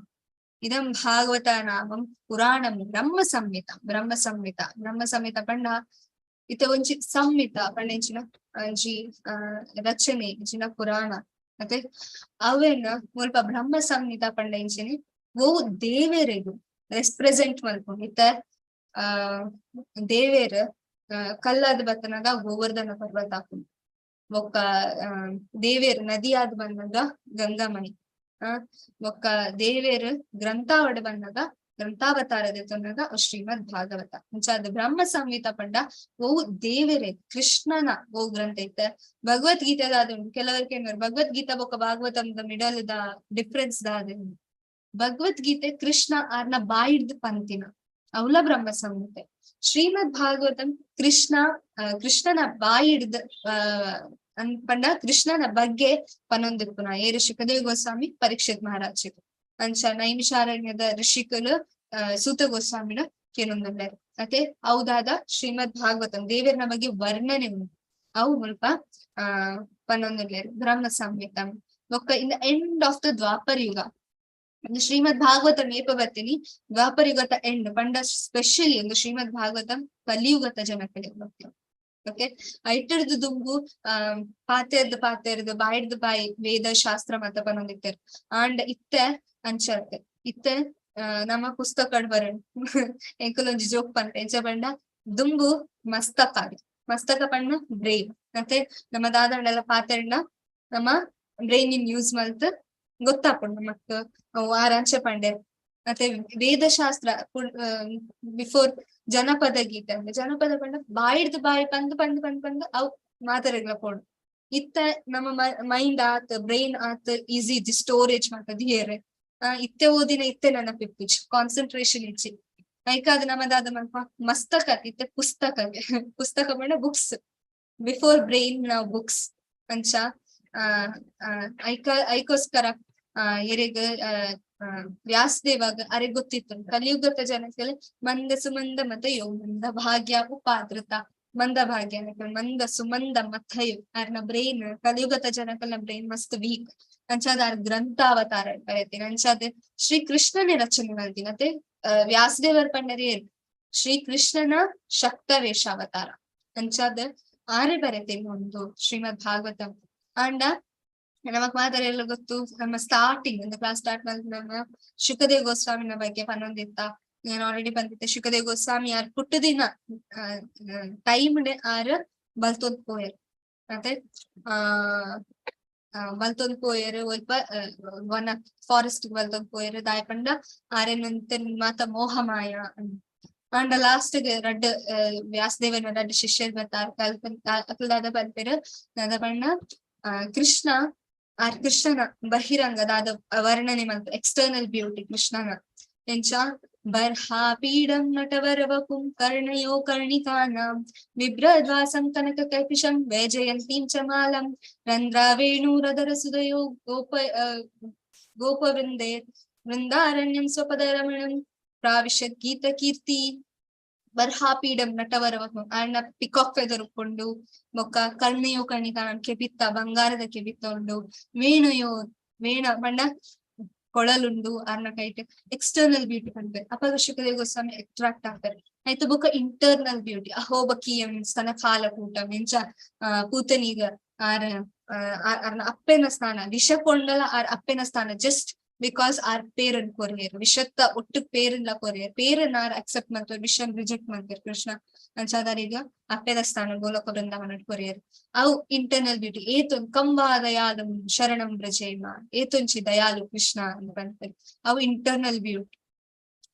ಇದಂ ಭಾಗವತ ನಾಮಂ ಪುರಾಣಂ ಬ್ರಹ್ಮ ಸಂಹಿತ. ಬ್ರಹ್ಮ ಸಂಹಿತ, ಬ್ರಹ್ಮ ಸಂಹಿತ ಪಂಡ ಇತ್ತ ಒಂಜಿ ಸಂಹಿತ ಪಂಡ ಎಂಚಿನ ಒಂಜಿ ರಚನೆ ಇಂಚಿನ ಪುರಾಣ. ಮತ್ತೆ ಅವೇನ ಮುಲ್ಪ ಬ್ರಹ್ಮ ಸಂಹಿತ ಪಂಡ ಎಂಚಿನ ಓ ದೇವೆರೆಗು ರೆಪ್ರೆಸೆಂಟ್ ಮಲ್ಪುಂಡು. ಇತ್ತ ಆ ದೇವೆರ್ ಕಲ್ಲಾದ್ ಬತ್ತನಾಗ ಗೋವರ್ಧನ ಪರ್ವತ ಆಪುಂಡು. ಬೊಕ್ಕ ದೇವೇರ್ ನದಿಯಾದ್ ಬಂದಾಗ ಗಂಗಾಮಣಿ, ಬೊಕ್ಕ ದೇವೇರ್ ಗ್ರಂಥಾವಡ ಬಂದಾಗ ಗ್ರಂಥಾವತಾರದ ತೊಂದಾಗ ಶ್ರೀಮದ್ ಭಾಗವತ. ಅಂಚಾದ ಬ್ರಹ್ಮ ಸಂಹಿತ ಪಂಡ ಓ ದೇವರೇ ಕೃಷ್ಣನ ಓ ಗ್ರಂಥ ಇತ್ತ. ಭಗವದ್ಗೀತೆದ ಉಂಟು. ಕೆಲವರಿಗೆ ಭಗವದ್ಗೀತಾ ಬೊಕ್ಕ ಭಾಗವತದ ಮಿಡಲ್ the difference ದಾದ. ಭಗವದ್ಗೀತೆ ಕೃಷ್ಣ ಆರ್ನ ಬಾಯಿಡ್ದು ಪಂತಿನ ಅವಲ ಬ್ರಹ್ಮ ಸಂಹಿತೆ. ಶ್ರೀಮದ್ ಭಾಗವತಂ ಕೃಷ್ಣ ಕೃಷ್ಣನ ಬಾಯಿಡ್ದು ಪಂಡ ಕೃಷ್ಣನ ಬಗ್ಗೆ ಪನೊಂದಿಪ್ಪುನ ಏರು ಶುಕದೇವ್ ಗೋಸ್ವಾಮಿ ಪರೀಕ್ಷಿತ್ ಮಹಾರಾಜ್ ಅಂಚ ನೈಮಿಷಾರಣ್ಯದ ಋಷಿಕಲು ಸೂತ ಗೋಸ್ವಾಮಿನ ಕೇನೊಂದುಲ್ಲೆರ್. ಅತೆ ಔದಾದ ಶ್ರೀಮದ್ ಭಾಗವತಂ ದೇವರನ ಬಗ್ಗೆ ವರ್ಣನೆ ಉಂಟು. ಅವು ಮುಲ್ಪ ಪನೊಂದುಲ್ಲೆರ್ ಬ್ರಹ್ಮ ಸಂಹಿತಂ. ಬೊಕ್ಕ in the end of the Dwapara Yuga ಒಂದು ಶ್ರೀಮದ್ ಭಾಗವತಂ ಏಪ ಬತ್ತೀನಿ ದ್ವಾಪರ ಯುಗದ ಎಂಡ್ ಪಂಡ ಸ್ಪೆಷಲಿ ಒಂದು ಶ್ರೀಮದ್ ಭಾಗವತಂ ಕಲಿಯುಗದ ಜನಕ್ಕೆ. ಓಕೆ, ಐಟರ್ದು ದುಂಬು ಪಾತೆರ್ದ್ ಪಾತೆರ್ದ್ ಬಾಯಿಡ್ದ್ ಬಾಯಿ ವೇದ ಶಾಸ್ತ್ರ ಮಾತ ಪನೊಂದಿತ್ತೆರ್. ಆಂಡ ಇತ್ತೆ ಅಂಚ ಇತ್ತೆ ನಮ್ಮ ಪುಸ್ತಕಡ್ ಬರಡ್. ಎಂಕುಲೊಂಜಿ ಜೋಕ್ ಪನ್ಪೆ, ಎಂಚ ಪಂಡ ದುಂಬು ಮಸ್ತಕ ಮಸ್ತಕ ಪಂಡ ಬ್ರೈನ್, ಮತ್ತೆ ನಮ್ಮ ದಾದಂಡಲ ಪಾತೆರ್ನ ನಮ್ಮ ಬ್ರೈನ್ ಇನ್ ಯೂಸ್ ಮಲ್ತ್ ಗೊತ್ತಾಪುಂಡು ನಮಕ್ ಆರ್ ಅಂಚ ಪಂಡೆರ್. ಮತ್ತೆ ವೇದಶಾಸ್ತ್ರ ಬಿಫೋರ್ ಜನಪದ ಗೀತೆ ಅಂದ್ರೆ ಜನಪದ ಪಂಡ ಬಾಯಿಡ್ದ್ ಬಾಯಿ ಪಂದ್ ಪಂದ್ ಪಂದ್ ಪಂದ್ ಅವ್ ಮಾತೆರೆಗ್ಲ ಪೋಡು. ಇತ್ತ ನಮ್ಮ ಮೈಂಡ್ ಆತ್ ಬ್ರೈನ್ ಆತ್ ಈಸಿ ಸ್ಟೋರೇಜ್ ಮಾತ ದಿಯೆರೆ. ಇತ್ತೆ ಓದಿನ ಇತ್ತೆ ನೆನಪಿಪ್ಪುಜಿ, ಕಾನ್ಸಂಟ್ರೇಷನ್ ಇಜ್ಜಿ. ಐಕಾದ್ ನಮದಾದ ಮಲ್ಪ ಮಸ್ತಕ ಇತ್ತೆ ಪುಸ್ತಕ ಪುಸ್ತಕ ಪಂಡ ಬುಕ್ಸ್, ಬಿಫೋರ್ ಬ್ರೈನ್ ನಾವು ಬುಕ್ಸ್ ಅಂಚ. ಆ ಐಕ ಐಕೋಸ್ಕರ ಎರೆಗ್ ವ್ಯಾಸದೇವಾಗ ಅರೆ ಗೊತ್ತಿತ್ತು ಕಲಿಯುಗದ ಜನಕ್ಕೆ ಮಂದ ಸುಮಂದ ಮತಯೋ ಮಂದ ಭಾಗ್ಯ ಉಪಾದೃತ. ಮಂದ ಭಾಗ್ಯ ಮಂದ ಸುಮಂದ ಮಥಯು ಅರ್ನ ಬ್ರೈನ್, ಕಲಿಯುಗದ ಜನಕಲ್ನ ಬ್ರೈನ್ ಮಸ್ತ್ ವೀಕ್. ಅಂಚಾದ ಆರ್ ಗ್ರಂಥಾವತಾರ ಬರೆತೀನಿ. ಅಂಚಾದ ಶ್ರೀ ಕೃಷ್ಣನೇ ರಚನೆ ಮಲ್ದಿನ. ಅತ್ತೆ ವ್ಯಾಸದೇವರ್ ಪಂಡರೆ ಶ್ರೀ ಕೃಷ್ಣನ ಶಕ್ತವೇಷಾವತಾರ. ಅಂಚಾದ ಆರೆ ಬರೆತೀನಿ ಒಂದು ಶ್ರೀಮದ್ ಭಾಗವತ. ಅಂಡ ನಮಕ್ ಮಾತ್ರ ಎಲ್ಲ ಗೊತ್ತು, ನಮ್ಮ ಸ್ಟಾರ್ಟಿಂಗ್ ಒಂದು ಕ್ಲಾಸ್ ಸ್ಟಾರ್ಟ್ ಮಾಡಿದ ನಮ್ಮ ಶುಕದೇವ್ ಗೋಸ್ವಾಮಿನ ಬಗ್ಗೆ ಪನ್ನೊಂದಿತ್ತ. ನಾನು ಆಲ್ರೆಡಿ ಬಂದಿದ್ದೆ. ಶುಕದೇವ್ ಗೋಸ್ವಾಮಿ ಯಾರ್ ಪುಟ್ಟದಿನ ಟೈಮ್ ಆರ್ ಬಲ್ತೊಂದ್ ಪೋಯರ್. ಮತ್ತೆ ಆ ಬಲ್ತೊಂದ್ ಪೋಯರ್ ಒಲ್ಪ ವನ ಫಾರೆಸ್ಟ್ ಬಲ್ತೊಂದ್ ಪೋಯರ್. ದಾಯ ಪಂಡ ಆರೆನಂತೆ ಮಾತ ಮೋಹ ಮಾಯ. ಅಂಡ ಲಾಸ್ಟ್ ರಡ್ಡ್ ವ್ಯಾಸದೇವನ ರಡ್ಡ್ ಶಿಷ್ಯರ್ ಬರ್ತಾರ. ಅಕಲ್ ದಾದ ಪನ್ಪೆರ್, ದಾದ ಪಂಡ ಕೃಷ್ಣ ಆರ್ ಕೃಷ್ಣನ ಬಹಿರಂಗ ದಾದ ವರ್ಣನೆ ಮಲ್ತ ಎಕ್ಸ್ಟರ್ನಲ್ ಬ್ಯೂಟಿ ಕೃಷ್ಣನ ಎಂಚ ಬರ್ಹಾಪೀಡಂ ನಟವರವಪುಂ ಕರ್ಣಯೋ ಕರ್ಣಿಕಾನಾಂ ಬಿಭ್ರದ್ವಾಸಂ ಕನಕ ಕಪಿಶಂ ವೈಜಯಂತೀಂ ಚ ಮಾಲಂ ರಂಧ್ರಾವೇಣುರದರ ಸುದಯೋ ಗೋಪ ಗೋಪವೃಂದೇ ವೃಂದಾರಣ್ಯಂ ಸ್ವಪದರಮಣಂ ಪ್ರಾವಿಶತ್ ಗೀತ ಕೀರ್ತಿ. ಬರ್ಹಾಪೀಡಂ ನಟವರವಪುಂ ಆಂಡ ಪಿಕಾಕ್ ಫೆದರ್ ಉಪ್ಪುಂಡು, ಬೊಕ್ಕ ಕರ್ಣಯೋ ಕರ್ಣಿಕಾನಾಂ ಕೆಬಿತ್ತ ಬಂಗಾರದ ಕೆಬಿತ್ತ ಉಂಡು, ವೇಣುಯೋ ವೇಣ ಪಂಡ ಕೊಳಲುಂಡು ಅರ್ನ ಕೈಟ್. ಎಕ್ಸ್ಟರ್ನಲ್ ಬ್ಯೂಟಿ ಪನ್ಪೆರ್. ಅಪಗ ಶುಕದೇವ ಗೋಸ್ವಾಮಿ ಅಟ್ರಾಕ್ಟ್ ಆಗ್ತಾರೆ. ಆಯ್ತು, ಬೊಕ್ಕ ಇಂಟರ್ನಲ್ ಬ್ಯೂಟಿ ಅಹೋಬಕೀಯಂ ಸ್ತನಕಾಲಕೂಟಂ ಎಂಚ ಪೂತನೀಗ ಆರ್ ಅರ್ನ ಅಪ್ಪೆನ ಸ್ಥಾನ ವಿಷ ಕೊಂಡಲ ಆರ್ ಅಪ್ಪೆನ ಸ್ಥಾನ ಜಸ್ಟ್ because R ಪೇರನ್ ಕೊರಿಯರ್, ವಿಷತ್ತ ಒಟ್ಟು ಪೇರನ್ಲ ಕೊರಿಯರ್, ಪೇರನ್ ಆರ್ ಅಕ್ಸೆಪ್ಟ್ ಮಾಡ್ತಾರೆ, ವಿಷನ್ ರಿಜೆಕ್ಟ್ ಮಾಡ್ತಾರೆ ಕೃಷ್ಣ. ಅಂಚಾದಾರೀಗ ಅಪ್ಪೆದ ಸ್ಥಾನ ಗೋಲೋಕ ವೃಂದಾವನ ಕೊರಿಯರ್. ಅವು ಇಂಟರ್ನಲ್ ಬ್ಯೂಟಿ. ಏತೊಂದು ಕಂಬಾ ದಯಾಲು ಶರಣಂ ಬ್ರಜೇಮ, ಏತೊಂಚಿ ದಯಾಲು ಕೃಷ್ಣ ಅಂತ ಪನ್ಪೆರ್. ಅವು ಇಂಟರ್ನಲ್ ಬ್ಯೂಟಿ.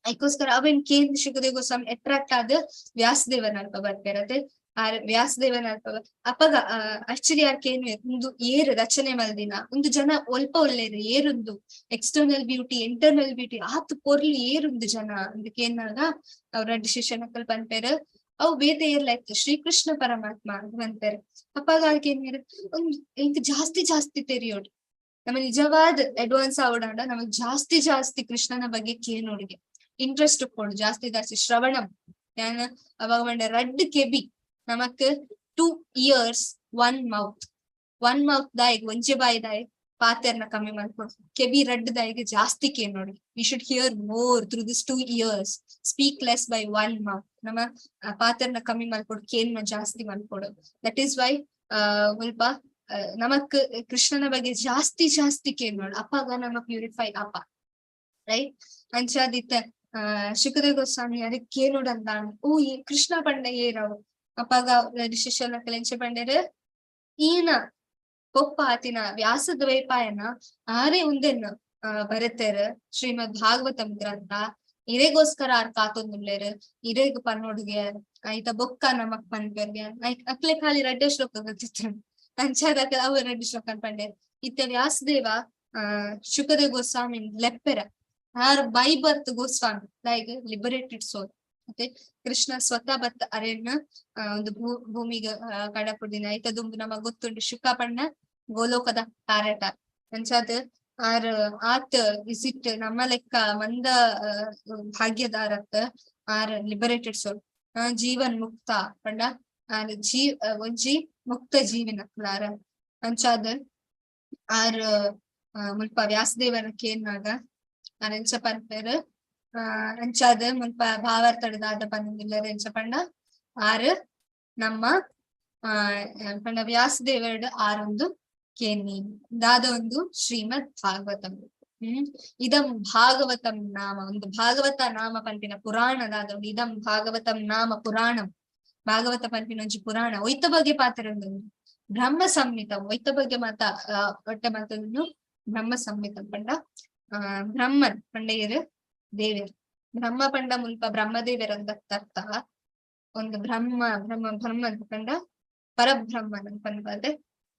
ಅದಕ್ಕೋಸ್ಕರ ಅವೇನ್ ಕೇಂದ್ರ ಶುಕದೇವ ಗೋಸ್ವಾಮಿ ಅಟ್ರಾಕ್ಟ್ ಆದ ವ್ಯಾಸದೇವನ ಅಲ್ಪ ಬರ್ಪೇರ್. ಅದೇ ಆರ್ ವ್ಯಾಸದೇವನ ಅಲ್ಪ ಅಪಗ ಆಕ್ಚುಲಿ ಆರ್ ಕೇನ್ವೆ ಒಂದು ಏರ್ ರಚನೆ ಮಲ್ದಿನ ಒಂದು ಜನ ಒಲ್ಪ ಒಲ್ಲೇರು ಏರುಂದು ಎಕ್ಸ್ಟರ್ನಲ್ ಬ್ಯೂಟಿ ಇಂಟರ್ನಲ್ ಬ್ಯೂಟಿ ಆತ್ ಪೊರ್ಲು ಏರುಂದು ಜನ ಅಂದ್ ಕೇನ್ನಾಗ ಅವ್ರ ಶಿಷ್ಯನಕಲ್ ಪನ್ಪೇರ್ ಅವು ಬೇತೆ ಏರ್ಲಾಯ್ತು ಶ್ರೀಕೃಷ್ಣ ಪರಮಾತ್ಮ ಅಂತ ಪನ್ಪೇರ್. ಅಪ್ಪಾಗ ಆರ್ಕೇನ್ವೇರ್ ಒಂದ್ ಎಂಕ್ ಜಾಸ್ತಿ ಜಾಸ್ತಿ ತೆರಿಯೋಡು ನಮ್ಮ ನಿಜವಾದ ಅಡ್ವಾನ್ಸ್ ಆವಡಾಂಡ ನಮಗ್ ಜಾಸ್ತಿ ಜಾಸ್ತಿ ಕೃಷ್ಣನ ಬಗ್ಗೆ ಕೇನೋಡಿಗೆ ಇಂಟ್ರೆಸ್ಟ್ ಉಪ್ಪೊಡು, ಜಾಸ್ತಿ ಜಾಸ್ತಿ ಶ್ರವಣಂ. ಯಾನ್ ಅವಾಗ ಪಂಡ ರಡ್ಡ್ ಕೆಬಿ ನಮಕ್ 2 ears 1 mouth, 1 mouth ದಾಯಗ್ ಒಂಜೆ ಬಾಯಿ ದಾಯಗ್ ಪಾತೆರ್ನ ಕಮ್ಮಿ ಮಲ್ಪೊಡು, ಕೆಬಿ ರಡ್ಡ್ ದಾಯಗ್ ಜಾಸ್ತಿ ಕೇನೋಡು. We should hear more through this 2 ears, speak less by 1 mouth. ನಮ್ಮ ಪಾತೆರ್ನ ಕಮ್ಮಿ ಮಲ್ಪೊಡು, ಕೇನ್ನ ಜಾಸ್ತಿ ಮಲ್ಪೊಡು. That is why ಮುಲ್ಪ ನಮಕ್ ಕೃಷ್ಣನ ಬಗ್ಗೆ ಜಾಸ್ತಿ ಜಾಸ್ತಿ ಕೇನೋಡು, ಅಪ್ಪಾಗ ನಮ್ಮ ಪ್ಯೂರಿಫೈ ಅಪ್ಪ, ರೈಟ್? ಅಂಚಾದಿತ್ತ ಶುಕದೇವ ಗೋಸ್ವಾಮಿ ಅದಕ್ಕೆ ಕೇನೋಡಂತ ಓ ಈ ಕೃಷ್ಣ ಪಂಡ ಏರವು. ಅಪ್ಪಾಗ ಶಿಷ್ಯನ ಎಂಚ ಪಂಡೇರ್ ಈನ ಪೊಪ್ಪ ಆತಿನ ವ್ಯಾಸ ದ್ವೈಪಾಯನ ಆರೆ ಉಂದೆನ್ ಬರೆತೇರ್ ಶ್ರೀಮದ್ ಭಾಗವತಂ ಗ್ರಂಥ. ಇರೆಗೋಸ್ಕರ ಆರ್ ಕಾತೊಂದುಲ್ಲೇರ್, ಇರೆಗ್ ಪನ್ನೊಡುಗೆ ಐತ ಬೊಕ್ಕ ನಮಕ್ ಪನ್ಪೆರ್ಗೆ. ಅಕ್ಲೆ ಖಾಲಿ ರಡ್ಡೆ ಶ್ಲೋಕ ಗೊತ್ತಿತ್ತು, ಅಂಚಾದ ಅವು ರಡ್ಡೆ ಶ್ಲೋಕ ಪಂಡೇರ್. ಇತ್ತೆ ವ್ಯಾಸದೇವ Shukadeva Goswami ಲೆಪ್ಪೆರ are by birth Goswami, like liberated soul. ಮತ್ತೆ ಕೃಷ್ಣ ಸ್ವತಃ ಬತ್ತ ಅರೆನ್ನ ಒಂದು ಭೂಮಿಗೆ ಕಡಪುಡಿನ ಐತ ದುಂಬು ನಮಗ್ ಗೊತ್ತುಂಟು ಶುಕ ಪಣ್ಣ ಗೋಲೋಕದ ಕಾರಟ. ಅಂಚಾದ್ ಆರ್ ಆತ್ ವಿಸಿಟ್ ನಮ್ಮ ಲೆಕ್ಕ ಮಂದ ಭಾಗ್ಯದಾರತ್ ಆರ್ ಲಿಬರೇಟೆಡ್ ಸೋಲ್, ಜೀವನ್ ಮುಕ್ತ ಪಂಡ ಆರ್ ಒಂಜಿ ಮುಕ್ತ ಜೀವಿನ ಆರ್. ಅಂಚಾದ್ ಆರ್ ಮುಲ್ಪ ವ್ಯಾಸದೇವನ ಕೇನ್ನಾಗ ಆರ್ ಎಂಚ ಪನ್ಪೆರ್ ಅಂಚಾದ್ ಮುಲ್ಪ ಭಾವಾರ್ಥಡ್ ದಾದ ಪನ್ನೊಂದುಲ್ಲೆರ್ ಎಂಚ ಪಂಡ ಆರ್ ನಮ್ಮ ಆ ಪಂಡ ವ್ಯಾಸದೇವರಡ್ ಆರೊಂದು ಕೇನಿ ದಾದ ಒಂದು ಶ್ರೀಮದ್ ಭಾಗವತಂ. ಇದಂ ಭಾಗವತಂ ನಾಮ, ಒಂದು ಭಾಗವತ ನಾಮ ಪನ್ಪಿನ ಪುರಾಣ ದಾದ ಉಂಡು. ಇದಂ ಭಾಗವತಂ ನಾಮ ಪುರಾಣಂ, ಭಾಗವತ ಪನ್ಪಿನ ಒಂಜಿ ಪುರಾಣ ಒಯ್ತ ಬಗ್ಗೆ ಪಾತ್ರ ಉಂಡು. ಬ್ರಹ್ಮ ಸಂಹಿತ ಒಯ್ತ ಬಗ್ಗೆ ಮಾತ ಒಟ್ಟೆ ಮಾತನ್ನು ಬ್ರಹ್ಮ ಸಂಹಿತ ಪಂಡ ಬ್ರಹ್ಮನ್ ಪಂಡ ದೇವೆರ್ ಬ್ರಹ್ಮ ಪಂಡ ಮುಲ್ಪ ಬ್ರಹ್ಮದೇವೆರ್ ಅರ್ಥ. ಒಂದು ಬ್ರಹ್ಮ ಬ್ರಹ್ಮ ಬ್ರಹ್ಮ ಪಂಡ ಪರಬ್ರಹ್ಮನ್ ಪನ್ಪದೆ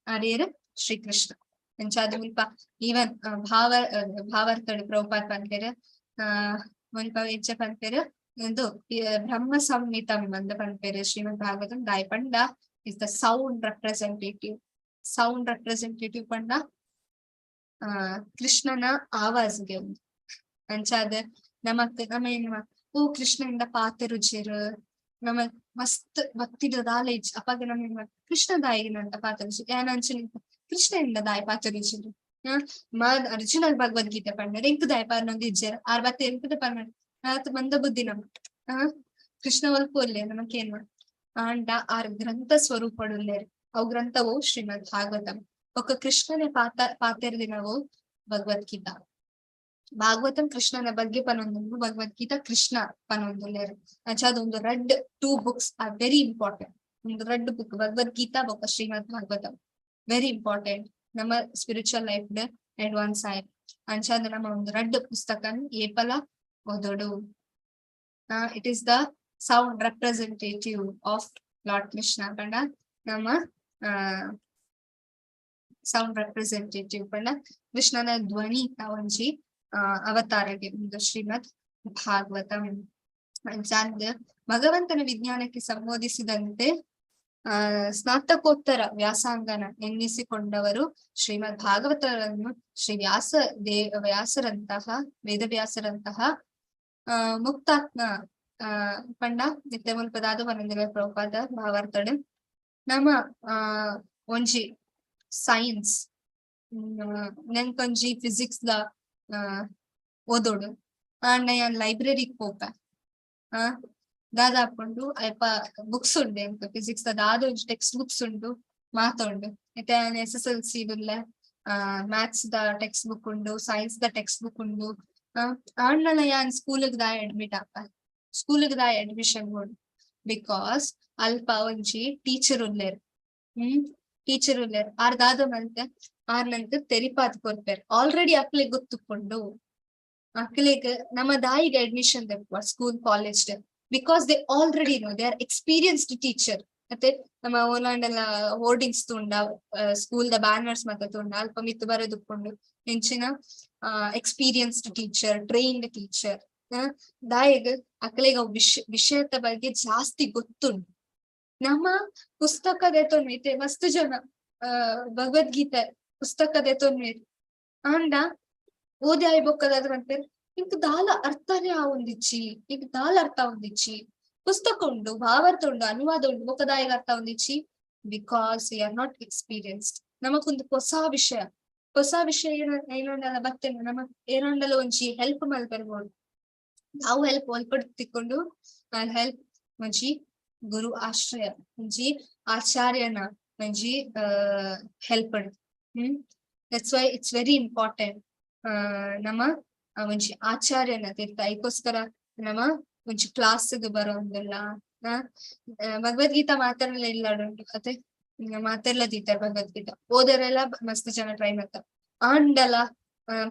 ಆರ್ಯರು ಶ್ರೀಕೃಷ್ಣ. ಅಂಚಾದ್ ಮುಲ್ಪ ಈವನ್ ಭಾವ ಭಾವಾರ್ಥಡ್ ಪ್ರಭುಪಾದ ಪನ್ಪೆರ್, ಮುಲ್ಪ ಎಂಚ ಪನ್ಪೆರ್, ಒಂದು ಬ್ರಹ್ಮ ಸಂಹಿತಂ ಅಂದ್ ಪನ್ಪೆರ್ ಶ್ರೀಮದ್ ಭಾಗವತಂ. ದಾಯೆ ಪಂಡ is the sound representative. Sound representative ಪಂಡ ಕೃಷ್ಣನ ಆವಾಜ್ಗೆ ಉಂದು. ಅಂಚಾದ್ ನಮಕ್ ನಮ ಏನ್ ಓ ಕೃಷ್ಣನಿಂದ ಪಾತೆರುಜೆರ್, ನಮ ಮಸ್ತ್ ಭಕ್ತಿದ ದಾಲ ಇಜ್ಜಿ ಅಪಗ ನಮ ಕೃಷ್ಣ ದಾಯಿನಂತ ಪಾತೆರುಜಿ ಯಾನ್ ಅಂಚನೆ ಕೃಷ್ಣನಿಂದ ದಾಯ ಪಾತೆರುಜೆರ್. ಮಾ ಅರ್ಜುನ ಭಗವದ್ಗೀತೆ ಪಂಡರ್ ಎಂಕ್ ದಾಯ ಪನೊಂದು ಇಜ್ಜೆರ್ ಆರ್ ಬತ್ತೆ ಎಂಕುದ ಪರ್ಮ ಆತ್ ಮಂದ ಬುದ್ಧಿ ನಮ. ಕೃಷ್ಣ ಒಲ್ಪ ಉಲ್ಲೆ ನಮಕೇನ್ ಆಂಡ ಆರ್ ಗ್ರಂಥ ಸ್ವರೂಪಡುಲ್ಲೆರ್. ಅವು ಗ್ರಂಥವು ಶ್ರೀಮದ್ ಭಾಗವತಂ. ಬೊಕ್ಕ ಕೃಷ್ಣನೇ ಪಾತೆರ್ದಿನವು ಭಗವದ್ಗೀತಾ. ಭಾಗವತಂ ಕೃಷ್ಣನ ಬಗ್ಗೆ ಪನೊಂದುಂಡು, ಭಗವದ್ಗೀತಾ ಕೃಷ್ಣ ಪನೊಂದುಲ್ಲೆರ್. ಅಂಚಾದ್ ಒಂದು ರಡ್ಡ್ two books are very important. ಒಂದು ರಡ್ಡ್ ಬುಕ್ ಭಗವದ್ಗೀತಾ ಬೊಕ್ಕ ಶ್ರೀಮದ್ ಭಾಗವತಂ ವೆರಿ ಇಂಪಾರ್ಟೆಂಟ್ ನಮ್ಮ ಸ್ಪಿರಿಚುವಲ್ ಲೈಫ್ ಅಡ್ವಾನ್ಸ್ ಆಯ್. ಅಂಚಾದ್ ನಮ್ಮ ಒಂದು ರಡ್ಡ್ ಪುಸ್ತಕ ಏಪಲ ಓದೋಡು. It is the sound representative of Lord Krishna ಪಂಡ ನಮ್ಮ ಸೌಂಡ್ ರೆಪ್ರೆಸೆಂಟೇಟಿವ್ ಪಂಡ ಕೃಷ್ಣನ ಧ್ವನಿ ಒಂಜಿ ಅವತಾರಗೆ ಒಂದು ಶ್ರೀಮದ್ ಭಾಗವತಂ. ಅಂಚಾದ್ ಭಗವಂತನ ವಿಜ್ಞಾನಕ್ಕೆ ಸಂಬೋಧಿಸಿದಂತೆ ಸ್ನಾತಕೋತ್ತರ ವ್ಯಾಸಂಗನ ಎನ್ನಿಸಿಕೊಂಡವರು ಶ್ರೀಮದ್ ಭಾಗವತರನ್ನು ಶ್ರೀ ವ್ಯಾಸ ವ್ಯಾಸರಂತಹ ವೇದವ್ಯಾಸರಂತಹ ಮುಕ್ತಾತ್ಮ ಪಂಡ ನಿತ್ಯ ಮುಲ್ಪದಾದ ಪನೊಂದಿನ ಪ್ರಭುಪಾದ ಭಾವಾರ್ಥಡ್. ನಮ್ಮ ಒಂಜಿ ಸೈನ್ಸ್ ನೆನ್ಕೊಂಜಿ ಫಿಸಿಕ್ಸ್ ದ ಓದೋಡು ಆಂಡ ಯಾನ್ ಲೈಬ್ರರಿಗೆ ಪೋಪೆ, ದಾದ ಹಾಕೊಂಡು ಅಲ್ಪ ಬುಕ್ಸ್ ಉಂಡು ಎಂಕ್ ಫಿಸಿಕ್ಸ್ ದಾದ ಒಂಜಿ ಟೆಕ್ಸ್ಟ್ ಬುಕ್ಸ್ ಉಂಡು ಮಾತ ಉಂಡು. ಇತ್ತೆ ಯಾನ್ ಎಸ್ಎಸ್ಎಲ್ಸಿ ಉಲ್ಲೆ, ಮ್ಯಾಥ್ಸ್ ದ ಟೆಕ್ಸ್ಟ್ ಬುಕ್ ಉಂಡು, ಸೈನ್ಸ್ ದ ಟೆಕ್ಸ್ಟ್ ಬುಕ್ ಉಂಡು. ಆಂಡಲ ಯಾನ್ ಸ್ಕೂಲ್ ದಾಯ ಅಡ್ಮಿಟ್ ಆಪ, ಸ್ಕೂಲ್ ದಾಯ ಅಡ್ಮಿಷನ್ ಬೋಡು? Because ಅಲ್ಪ ಒಂಜಿ ಟೀಚರ್ ಉಲ್ಲೆರ್. ಟೀಚರ್ ಉಲ್ಲೆರ್, ಆರ್ ದಾದ ಮಲ್ತೆ ಆರ್ ನಂಕ್ ತೆರಿಪಾದ್ ಕೊರ್ಪೆರ್. ಆಲ್ರೆಡಿ ಅಕ್ಲೆಗ್ ಗೊತ್ತುಪ್ಪುಂಡು. ಅಕ್ಲೆಗ್ ನಮ್ಮ ದಾಯಿಗೆ admission ದೆಪ್ಪುವ school college? Because they already know, they are experienced teacher. ಮತ್ತೆ ನಮ್ಮ ಓಲಾಂಡೆಲ್ಲ ಹೋರ್ಡಿಂಗ್ಸ್ ತೂಂಡ, ಸ್ಕೂಲ್ ದ ಬ್ಯಾನರ್ಸ್ ಮಾತ ತೂಂಡ ಅಲ್ಪ ಮಿತ್ತ್ ಬರೆದುಪ್ಪುಂಡು ಎಂಚಿನ ಎಕ್ಸ್ಪೀರಿಯನ್ಸ್ಡ್ ಟೀಚರ್, ಟ್ರೈನ್ಡ್ ಟೀಚರ್. ದಾಯೆಗ್? ಅಕ್ಲೆಗ್ ಅವು ವಿಷಯದ ಬಗ್ಗೆ ಜಾಸ್ತಿ ಗೊತ್ತುಂಡು. ನಮ್ಮ ಪುಸ್ತಕ ದೆತೊನ್ವೆತೆ ಮಸ್ತ್ ಜನ ಭಗವದ್ಗೀತೆ ಪುಸ್ತಕ ದೆತೊನ್ವೆರ್, ಆಂಡ ಓದಿ ಆಯಿ ಬೊಕ್ಕ ಪನ್ಪೆರ್ ಇಂಕ್ ದಾಲ ಅರ್ಥನೇ ಆವೊಂದಿಜ್ಜಿ, ಇಂಕ್ ದಾಲ ಅರ್ಥ ಆವೊಂದಿಜ್ಜಿ. ಪುಸ್ತಕ ಉಂಡು, ಭಾವಾರ್ಥ ಉಂಡು, ಅನುವಾದ ಉಂಡು, ಬೊಕ್ಕ ದಾಯೆಗ್ ಅರ್ಥ ಆವೊಂದಿಜ್ಜಿ? Because we are not experienced. ನಮಕೊಂದು ಹೊಸ ವಿಷಯ, ಹೊಸ ವಿಷಯ ಏನಂಡಲ ಬತ್ತೇನೆ ನಮ ಏನಂಡಲ ಒಂಜಿ ಹೆಲ್ಪ್ ಮಲ್ಪೆರೆ ಬೋಡು. ನಾವು ಹೆಲ್ಪ್ ಒಲ್ಪಡ್ ತಿಕ್ಕೊಂಡು? ಹೆಲ್ಪ್ ಒಂಜಿ ಗುರು ಆಶ್ರಯ, ಒಂಜಿ ಆಚಾರ್ಯನ ಒಂಜಿ help. That's why it's very important ನಮ್ಮ ಒಂಜಿ ಆಚಾರ್ಯನ ತೀರ್ಥ. ಐಕೋಸ್ಕರ ನಮ್ಮ ಒಂಜಿ ಕ್ಲಾಸ್ ಬರೋಂದಿಲ್ಲ. ಭಗವದ್ಗೀತಾ ಮಾತೆರ್ಲ ಇಲ್ಲಡುಂಡು ಅತೆ ಮಾತೆರ್ಲ ದೀತಾರ್. ಭಗವದ್ಗೀತಾ ಓದರೆಲ್ಲ ಮಸ್ತ್ ಜನ ಟ್ರೈ ಮಾಡ್ತಾರ. ಆಂಡಲ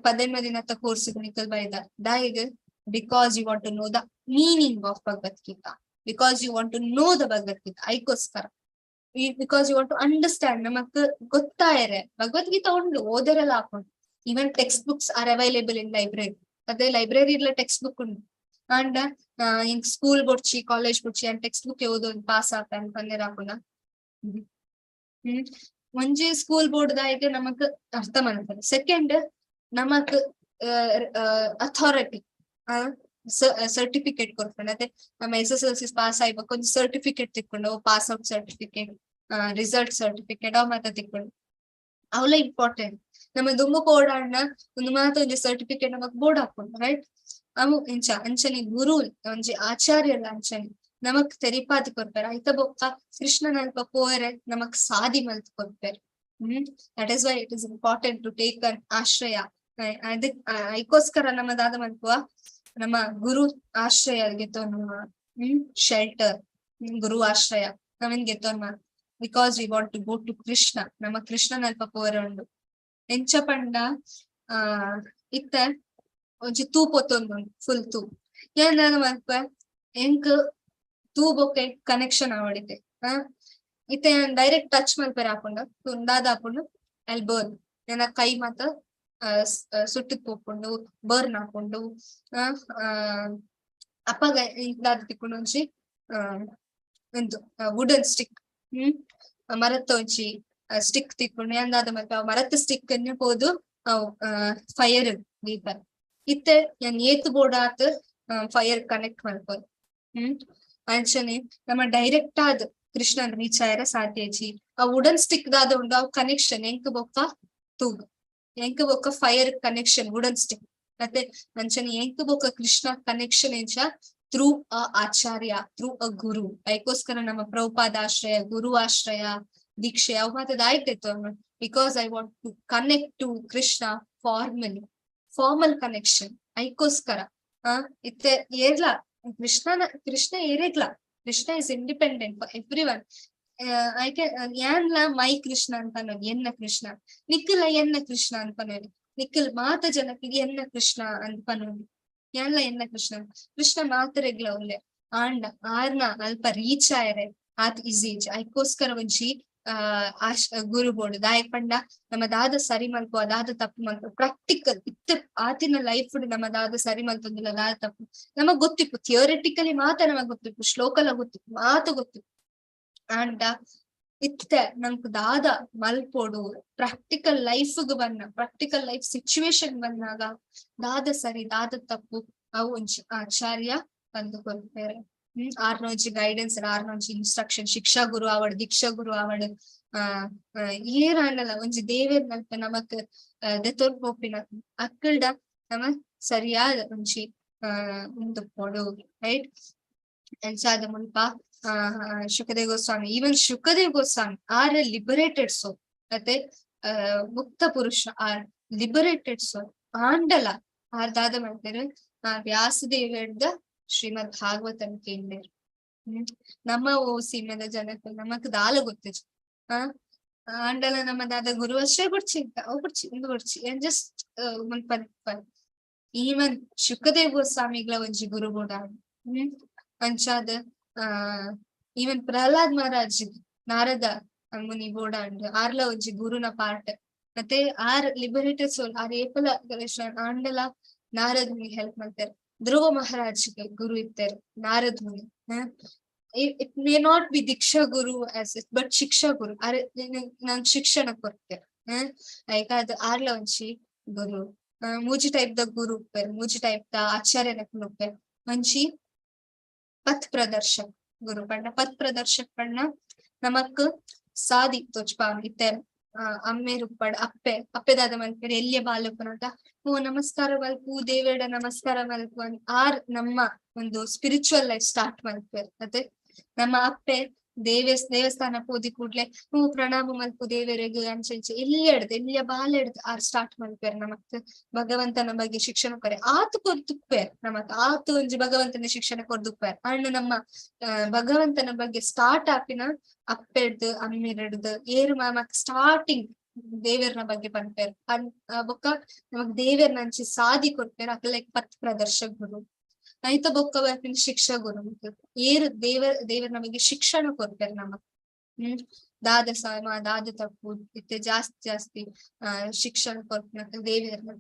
15 ದಿನತ್ತ ಕೋರ್ಸ್ ನಿಕಲ್ ಬೈದ ದಾಯೆಗ್? Because you want to know the meaning of Bhagavad Gita, because you want to know the Bhagavad Gita. ಐಕೋಸ್ಕರ, because you want to understand. ನಮಕ್ ಗೊತ್ತಾಯರೆ ಭಗವದ್ಗೀತಾ ಉಂಡು, ಓದರೆಲ್ಲ ಹಾಕೊಂಡು. Even text books are available in library. ಅದೇ ಲೈಬ್ರರಿ ಇಲ್ಲ ಟೆಕ್ಸ್ಟ್ ಬುಕ್ ಉಂಡು. ಅಂಡ್ ಇಂಕ್ ಸ್ಕೂಲ್ ಬೊಡ್ಚಿ, ಕಾಲೇಜ್ ಬೊಡ್ಚಿ, ಅಂಡ್ ಟೆಕ್ಸ್ಟ್ ಬುಕ್ ಓದೋ ಪಾಸ್ ಆತ ಪನ್ನೆರ್ ಆಪುಂಡ? ಒಂಜಿ ಸ್ಕೂಲ್ ಬೋರ್ಡ್ ದಾಯೆಗ್ ನಮಕ್ ಅರ್ಥ ಮಲ್ಪರೆ. ಸೆಕೆಂಡ್ ನಮಕ್ ಅಥಾರಿಟಿ ಸರ್ಟಿಫಿಕೇಟ್ ಕೊರ್ಪುಂಡು. ಅದೇ ನಮ್ಮ ಎಸ್ಎಸ್ಎಲ್ಸಿ ಪಾಸ್ ಆಯ್ಬೇಕು ಒಂದು certificate ತಿಕ್ಕೊಂಡು, pass out certificate, result certificate ಅವ್ ಮಾತ ತಿಕ್ಕೊಂಡು ಅವಲ ಇಂಪಾರ್ಟೆಂಟ್. ನಮ್ಮ ದುಂಬು ಪೋಡಾಂಡ ಒಂದು ಮಾತ ಒಂಜಿ ಸರ್ಟಿಫಿಕೇಟ್ ನಮಕ್ ಬೋರ್ಡ್ ಹಾಕೊಂಡು, ರೈಟ್? ಅವು ಇಂಚ ಅಂಚನೆ ಗುರು ಒಂಜಿ ಆಚಾರ್ಯರ ಅಂಚನೆ ನಮಕ್ ತೆರಿಪಾದ್ ಕೊರ್ಪೆರ್. ಐತ ಬೊಕ್ಕ ಕೃಷ್ಣನಲ್ಪ ಪೋಯರೆ ನಮಕ್ ಸಾದಿ ಮಲ್ತ್ ಕೊರ್ಪೆರ್. That is why it is important to take an ಆಶ್ರಯ. ಅದಕ್ ಐಕೋಸ್ಕರ ನಮ್ಮ ದಾದ ಮಲ್ಪುವ, ನಮ್ಮ ಗುರು ಆಶ್ರಯ ಗೆತೊನುವ. ಶೆಲ್ಟರ್, ಗುರು ಆಶ್ರಯ ನಮನ್ ಗೆತೊನ್ಮ, because we want to go to Krishna. ನಮ್ಮ ಕೃಷ್ಣನಲ್ಪ ಪೋರೆ ಉಂಡು. ಎಂಚ ಪಂಡ, ಆ ಇತ್ತೆ ಒಂಜಿ ತೂ ಪೊತ್ತೊಂದುಂಡು, ಫುಲ್ ತೂ. ಏನ್ ಮಲ್ಪ, ಎಂಕ್ ತೂ ಬೊಕ್ಕ ಕನೆಕ್ಷನ್ ಆವಡಿತೆ. ಇತ್ತೆ ಯಾನ್ ಡೈರೆಕ್ಟ್ ಟಚ್ ಮಲ್ಪೆರೆ ಆಪುಂಡ? ದಾದ ಆಪುಂಡು? ಐಲ್ ಬರ್ನ್. ಎನ್ನ ಕೈ ಮಾತ ಸುಟ್ಟುದ್ ಪೋಪುಂಡು, ಬರ್ನ್ ಆಪುಂಡು. ಅಪಗ ದಾದ ತಿಕ್ಕುಂಡು? ಒಂಜಿ ಉಂದು ವುಡನ್ ಸ್ಟಿಕ್, ಮರತ್ತ ಒಂಜಿ ಸ್ಟಿಕ್ ತಿಕ್ಕುಂಡು. ಯಾನ್ ದಾದ ಮಲ್ಪ, ಮರತ್ತ ಸ್ಟಿಕ್ ಅನ್ನು ಪೋದು ಅವು ಫೈರ್ ದೀಪ. ಇತ್ತೆ ಯಾನ್ ಏತ್ ಬೋಡಾತ್ ಫೈರ್ ಕನೆಕ್ಟ್ ಮಲ್ಪೊಲಿ. ಅಂಚನೆ ನಮ್ಮ ಡೈರೆಕ್ಟ್ ಆದ್ ಕೃಷ್ಣನ್ ರೀಚ್ ಆಯರ ಸಾಧ್ಯ ಇಜ್ಜಿ. ಆ ವುಡನ್ ಸ್ಟಿಕ್ ದಾದ ಉಂಡು, ಅವು ಕನೆಕ್ಷನ್ ಎಂಕ್ ಬೊಕ್ಕ ತೂಗ್, ಎಂಕ್ ಬೊಕ್ಕ ಫೈರ್ ಕನೆಕ್ಷನ್ ವುಡನ್ ಸ್ಟಿಕ್. ಮತ್ತೆ ಅಂಚನೆ ಎಂಕ್ ಬೊಕ್ಕ ಕೃಷ್ಣ ಕನೆಕ್ಷನ್ ಎಂಚ? Through a acharya, through a guru. ಅದಕ್ಕೋಸ್ಕರ ನಮ್ಮ ಪ್ರಭುಪಾದ ಆಶ್ರಯ, ಗುರು ಆಶ್ರಯ, ದೀಕ್ಷೆ ಅವು ಮಾತ ದಾಯ್ತಿತ್ತು? Because I want to connect to Krishna formally, formal connection ಐಕೋಸ್ಕರ. ಆ ಇತ್ತೆ ಏರ್ಲಾ ಕೃಷ್ಣನ, Krishna ಏರೆಗ್ಲಾ, Krishna is independent for everyone. I can ಯಾನ್ಲ ಮೈ ಕೃಷ್ಣ ಅಂತ ಅನ್ನೋದು, ಎನ್ನ ಕೃಷ್ಣ. ನಿಖಿಲ ಎನ್ನ ಕೃಷ್ಣ ಅಂತ ಪನೊಲಿ. ನಿಖಿಲ್ ಮಾತ ಜನಕ್ಕೆ ಎನ್ನ ಕೃಷ್ಣ ಅಂತ ಪನೊಲಿ. ಯಾನ್ಲ ಎನ್ನ ಕೃಷ್ಣ. ಕೃಷ್ಣ ಮಾತೆರೆಗ್ಲ ಉಲ್ಲೆ. ಆಂಡ ಆರ್ನ ಅಲ್ಪ ರೀಚ್ ಆಯರೆ ಆತ್ ಈಸಿ ಇಜ್ಜಿ. ಐಕೋಸ್ಕರ ಒಂಜಿ ಆ ಆಶ್ ಗುರು ಬೋಡು. ದಾಯೆ ಪಂಡ ನಮ್ಮ ದಾದ ಸರಿ ಮಲ್ಪು, ದಾದ ತಪ್ಪು ಮಲ್ಪು, ಪ್ರಾಕ್ಟಿಕಲ್ ಇತ್ತೆ ಆತಿನ ಲೈಫ್ ನಮ್ಮ ದಾದ ಸರಿ ಮಲ್ತೊಂದಿಲ್ಲ, ದಾದ ತಪ್ಪು ನಮಗ್ ಗೊತ್ತಿಪ್ಪು. ಥಿಯೋರಿಟಿಕಲಿ ಮಾತ ನಮಗ್ ಗೊತ್ತಿಪ್ಪು, ಶ್ಲೋಕಲ ಗೊತ್ತಿಪ್ಪು, ಮಾತ ಗೊತ್ತಿಪ್ಪು. ಆಂಡ ಇತ್ತೆ ನಂಕ್ ದಾದ ಮಲ್ಪೊಡು, ಪ್ರಾಕ್ಟಿಕಲ್ ಲೈಫ್ ಬನ್ನ, ಪ್ರಾಕ್ಟಿಕಲ್ ಲೈಫ್ ಸಿಚುವೇಶನ್ ಬಂದಾಗ ದಾದ ಸರಿ, ದಾದ ತಪ್ಪು, ಅವು ಒಂಜಿ ಆಚಾರ್ಯ ಬಂದು ಕೊರ್ಪೆರ್. ಆರ್ನ ಒಂಜಿ ಗೈಡೆನ್ಸ್, ಆರ್ನ ಒಂಜಿ ಇನ್ಸ್ಟ್ರಕ್ಷನ್, ಶಿಕ್ಷಾ ಗುರು ಆವಡ್, ದೀಕ್ಷಾ ಗುರು ಆವಡ್, ಆ ಏರಾಂಡಲ ಒಂಜಿ ದೇವೆರ್ ನಲ್ಪ ನಮಕ್ ದೆತೊಂದು ಪೋಪಿನ ಅಕ್ಕಲ್ಡ ನಮ ಸರಿಯಾದ ಒಂಜಿ ಉಂದು ಪೋಡು, ರೈಟ್? ಅಂಚಾದ ಮುಲ್ಪ ಶುಕದೇವ್ Goswami, even Shukadev Goswami are A liberated ಸೋಲ್, ಮತ್ತೆ ಮುಕ್ತ ಪುರುಷ, ಆರ್ ಲಿಬರೇಟೆಡ್ ಸೋಲ್. ಆಂಡಲ ಆರ್ ದಾದ ಮಾಡ್ತಾರೆ? ವ್ಯಾಸದೇವರ್ದ ಶ್ರೀಮದ್ ಭಾಗವತಂ ಕೇಂದ್ರ. ನಮ್ಮ ಓ ಸೀಮೆದ ಜನಕ್ಕೆ ನಮಕ್ ದಾಲ ಗೊತ್ತಿಜಿ. ಆ ಆಂಡಲ ನಮ್ಮ ದಾದ ಗುರು ಅಷ್ಟೇ ಬುಡ್ಚಿ ಅಂತ, ಅವು ಬುಡ್ಚಿ, ಉಂದು ಬುಡ್ಚಿ, ಜಸ್ಟ್ ಮುಲ್ಪ ಈವನ್ ಶುಕದೇವ್ ಗೋಸ್ವಾಮಿಗಳ ಒಂಜಿ ಗುರು ಕೂಡ. ಅಂಚಾದ ಈವನ್ ಪ್ರಹ್ಲಾದ್ ಮಹಾರಾಜ್ ನಾರದ ಮುನಿ ಬೋಡಾಂಡ್, ಆರ್ಲ ಒಂಜಿ ಗುರುನ ಪಾರ್ಟ್. ಮತ್ತೆ ಆರ್ ಲಿಬರೇಟೆಡ್ ಸೋಲ್, ಆರ್ ಏಪಲ ಆಂಡಲ ನಾರದ ಮುನಿ ಹೆಲ್ಪ್ ಮಾಡ್ತಾರೆ. ಧ್ರುವ ಮಹಾರಾಜ್ ಗುರು ಇತ್ತಾರೆ ನಾರದ ಮುನಿ. It may not be Diksha Guru as it, but ಶಿಕ್ಷಾ ಗುರು. ಅರೆ ನಂಗ್ ಶಿಕ್ಷಣ ಕೊರ್ತೆರ್. ಅದು ಆರ್ಲ ಒಂಜಿ ಗುರು. ಮೂಜಿ ಟೈಪ್ ದ ಗುರು ಉಪ್ಪೆರ್, ಮೂಜಿ ಟೈಪ್ ದ ಆಚಾರ್ಯನಕುಲು ಉಪ್ಪೆರ್. ಒಂಜಿ ಪಥ್ ಪ್ರದರ್ಶಕ್ ಗುರು ಪಂಡ, ಪಥ್ ಪ್ರದರ್ಶಕ್ ಪಂಡ ನಮಕ್ ಸಾದಿ ತೋಚ್ಪಾವ್. ಇತ್ತೆ ಅಮ್ಮೆರ್ ಉಪ್ಪಡ್, ಅಪ್ಪೆ, ಅಪ್ಪೆ ದಾದ ಮಲ್ಪೆರ್? ಎಲ್ಯ ಬಾಲೆ ಉಪ್ಪುನಗ ಓ ನಮಸ್ಕಾರ ಮಲ್ಪು, ದೇವೆರ್ಡ ನಮಸ್ಕಾರ ಮಲ್ಪು ಆರ್ ನಮ್ಮ ಒಂದು ಸ್ಪಿರಿಚುವಲ್ ಲೈಫ್ ಸ್ಟಾರ್ಟ್ ಮಲ್ಪೆರ್. ಅತೆ ನಮ್ಮ ಅಪ್ಪೆ ದೇವಸ್ಥಾನ ಪೋದಿ ಕೂಡ್ಲೆ ಹೂ ಪ್ರಣಾಮ ಮಲ್ಪು ದೇವೆರೆಗ್, ಅಂಚ ಇಂಚ ಎಲ್ಯಡ್ದ್, ಎಲ್ಯ ಬಾಲೆಡ್ದ್ ಆರ್ ಸ್ಟಾರ್ಟ್ ಮಲ್ಪೆರ್. ನಮಕ್ ಭಗವಂತನ ಬಗ್ಗೆ ಶಿಕ್ಷಣ ಕೊರೆ ಆತ್ ಕೊರ್ದುಪ್ಪೆರ್. ನಮಕ್ ಆತ್ ಒಂಜಿ ಭಗವಂತನ ಶಿಕ್ಷಣ ಕೊರ್ದುಪ್ಪೆರ್. ಆಂಡ ನಮ್ಮ ಭಗವಂತನ ಬಗ್ಗೆ ಸ್ಟಾರ್ಟ್ ಆಪಿನ ಅಪ್ಪೆಡ್ದ್, ಅಮ್ಮೆರೆಡ್ದ್. ಏರು ನಮಕ್ ಸ್ಟಾರ್ಟಿಂಗ್ ದೇವೆರ್ನ ಬಗ್ಗೆ ಪನ್ಪೆರ್, ಬೊಕ್ಕ ನಮಕ್ ದೇವೆರ್ನ ಅಂಚಿ ಸಾದಿ ಕೊರ್ಪೆರ್, ಅಕಲೆಗ್ ಪಥ್ ಪ್ರದರ್ಶಕ ಗುರು. ಐತ ಬೊಕ್ಕ ಬರ್ಪಿನ ಶಿಕ್ಷಾ ಗುರು. ಏರು ದೇವರ ನಮಗೆ ಶಿಕ್ಷಣ ಕೊರ್ಪೆರ್ ನಮಕ್. ದಾದ ಸಮ, ದಾದ ತಪ್ಪು, ಇತ್ತೆ ಜಾಸ್ತಿ ಜಾಸ್ತಿ ಶಿಕ್ಷಣ ಕೊರ್ಪಿನ ದೇವೆರ್ನ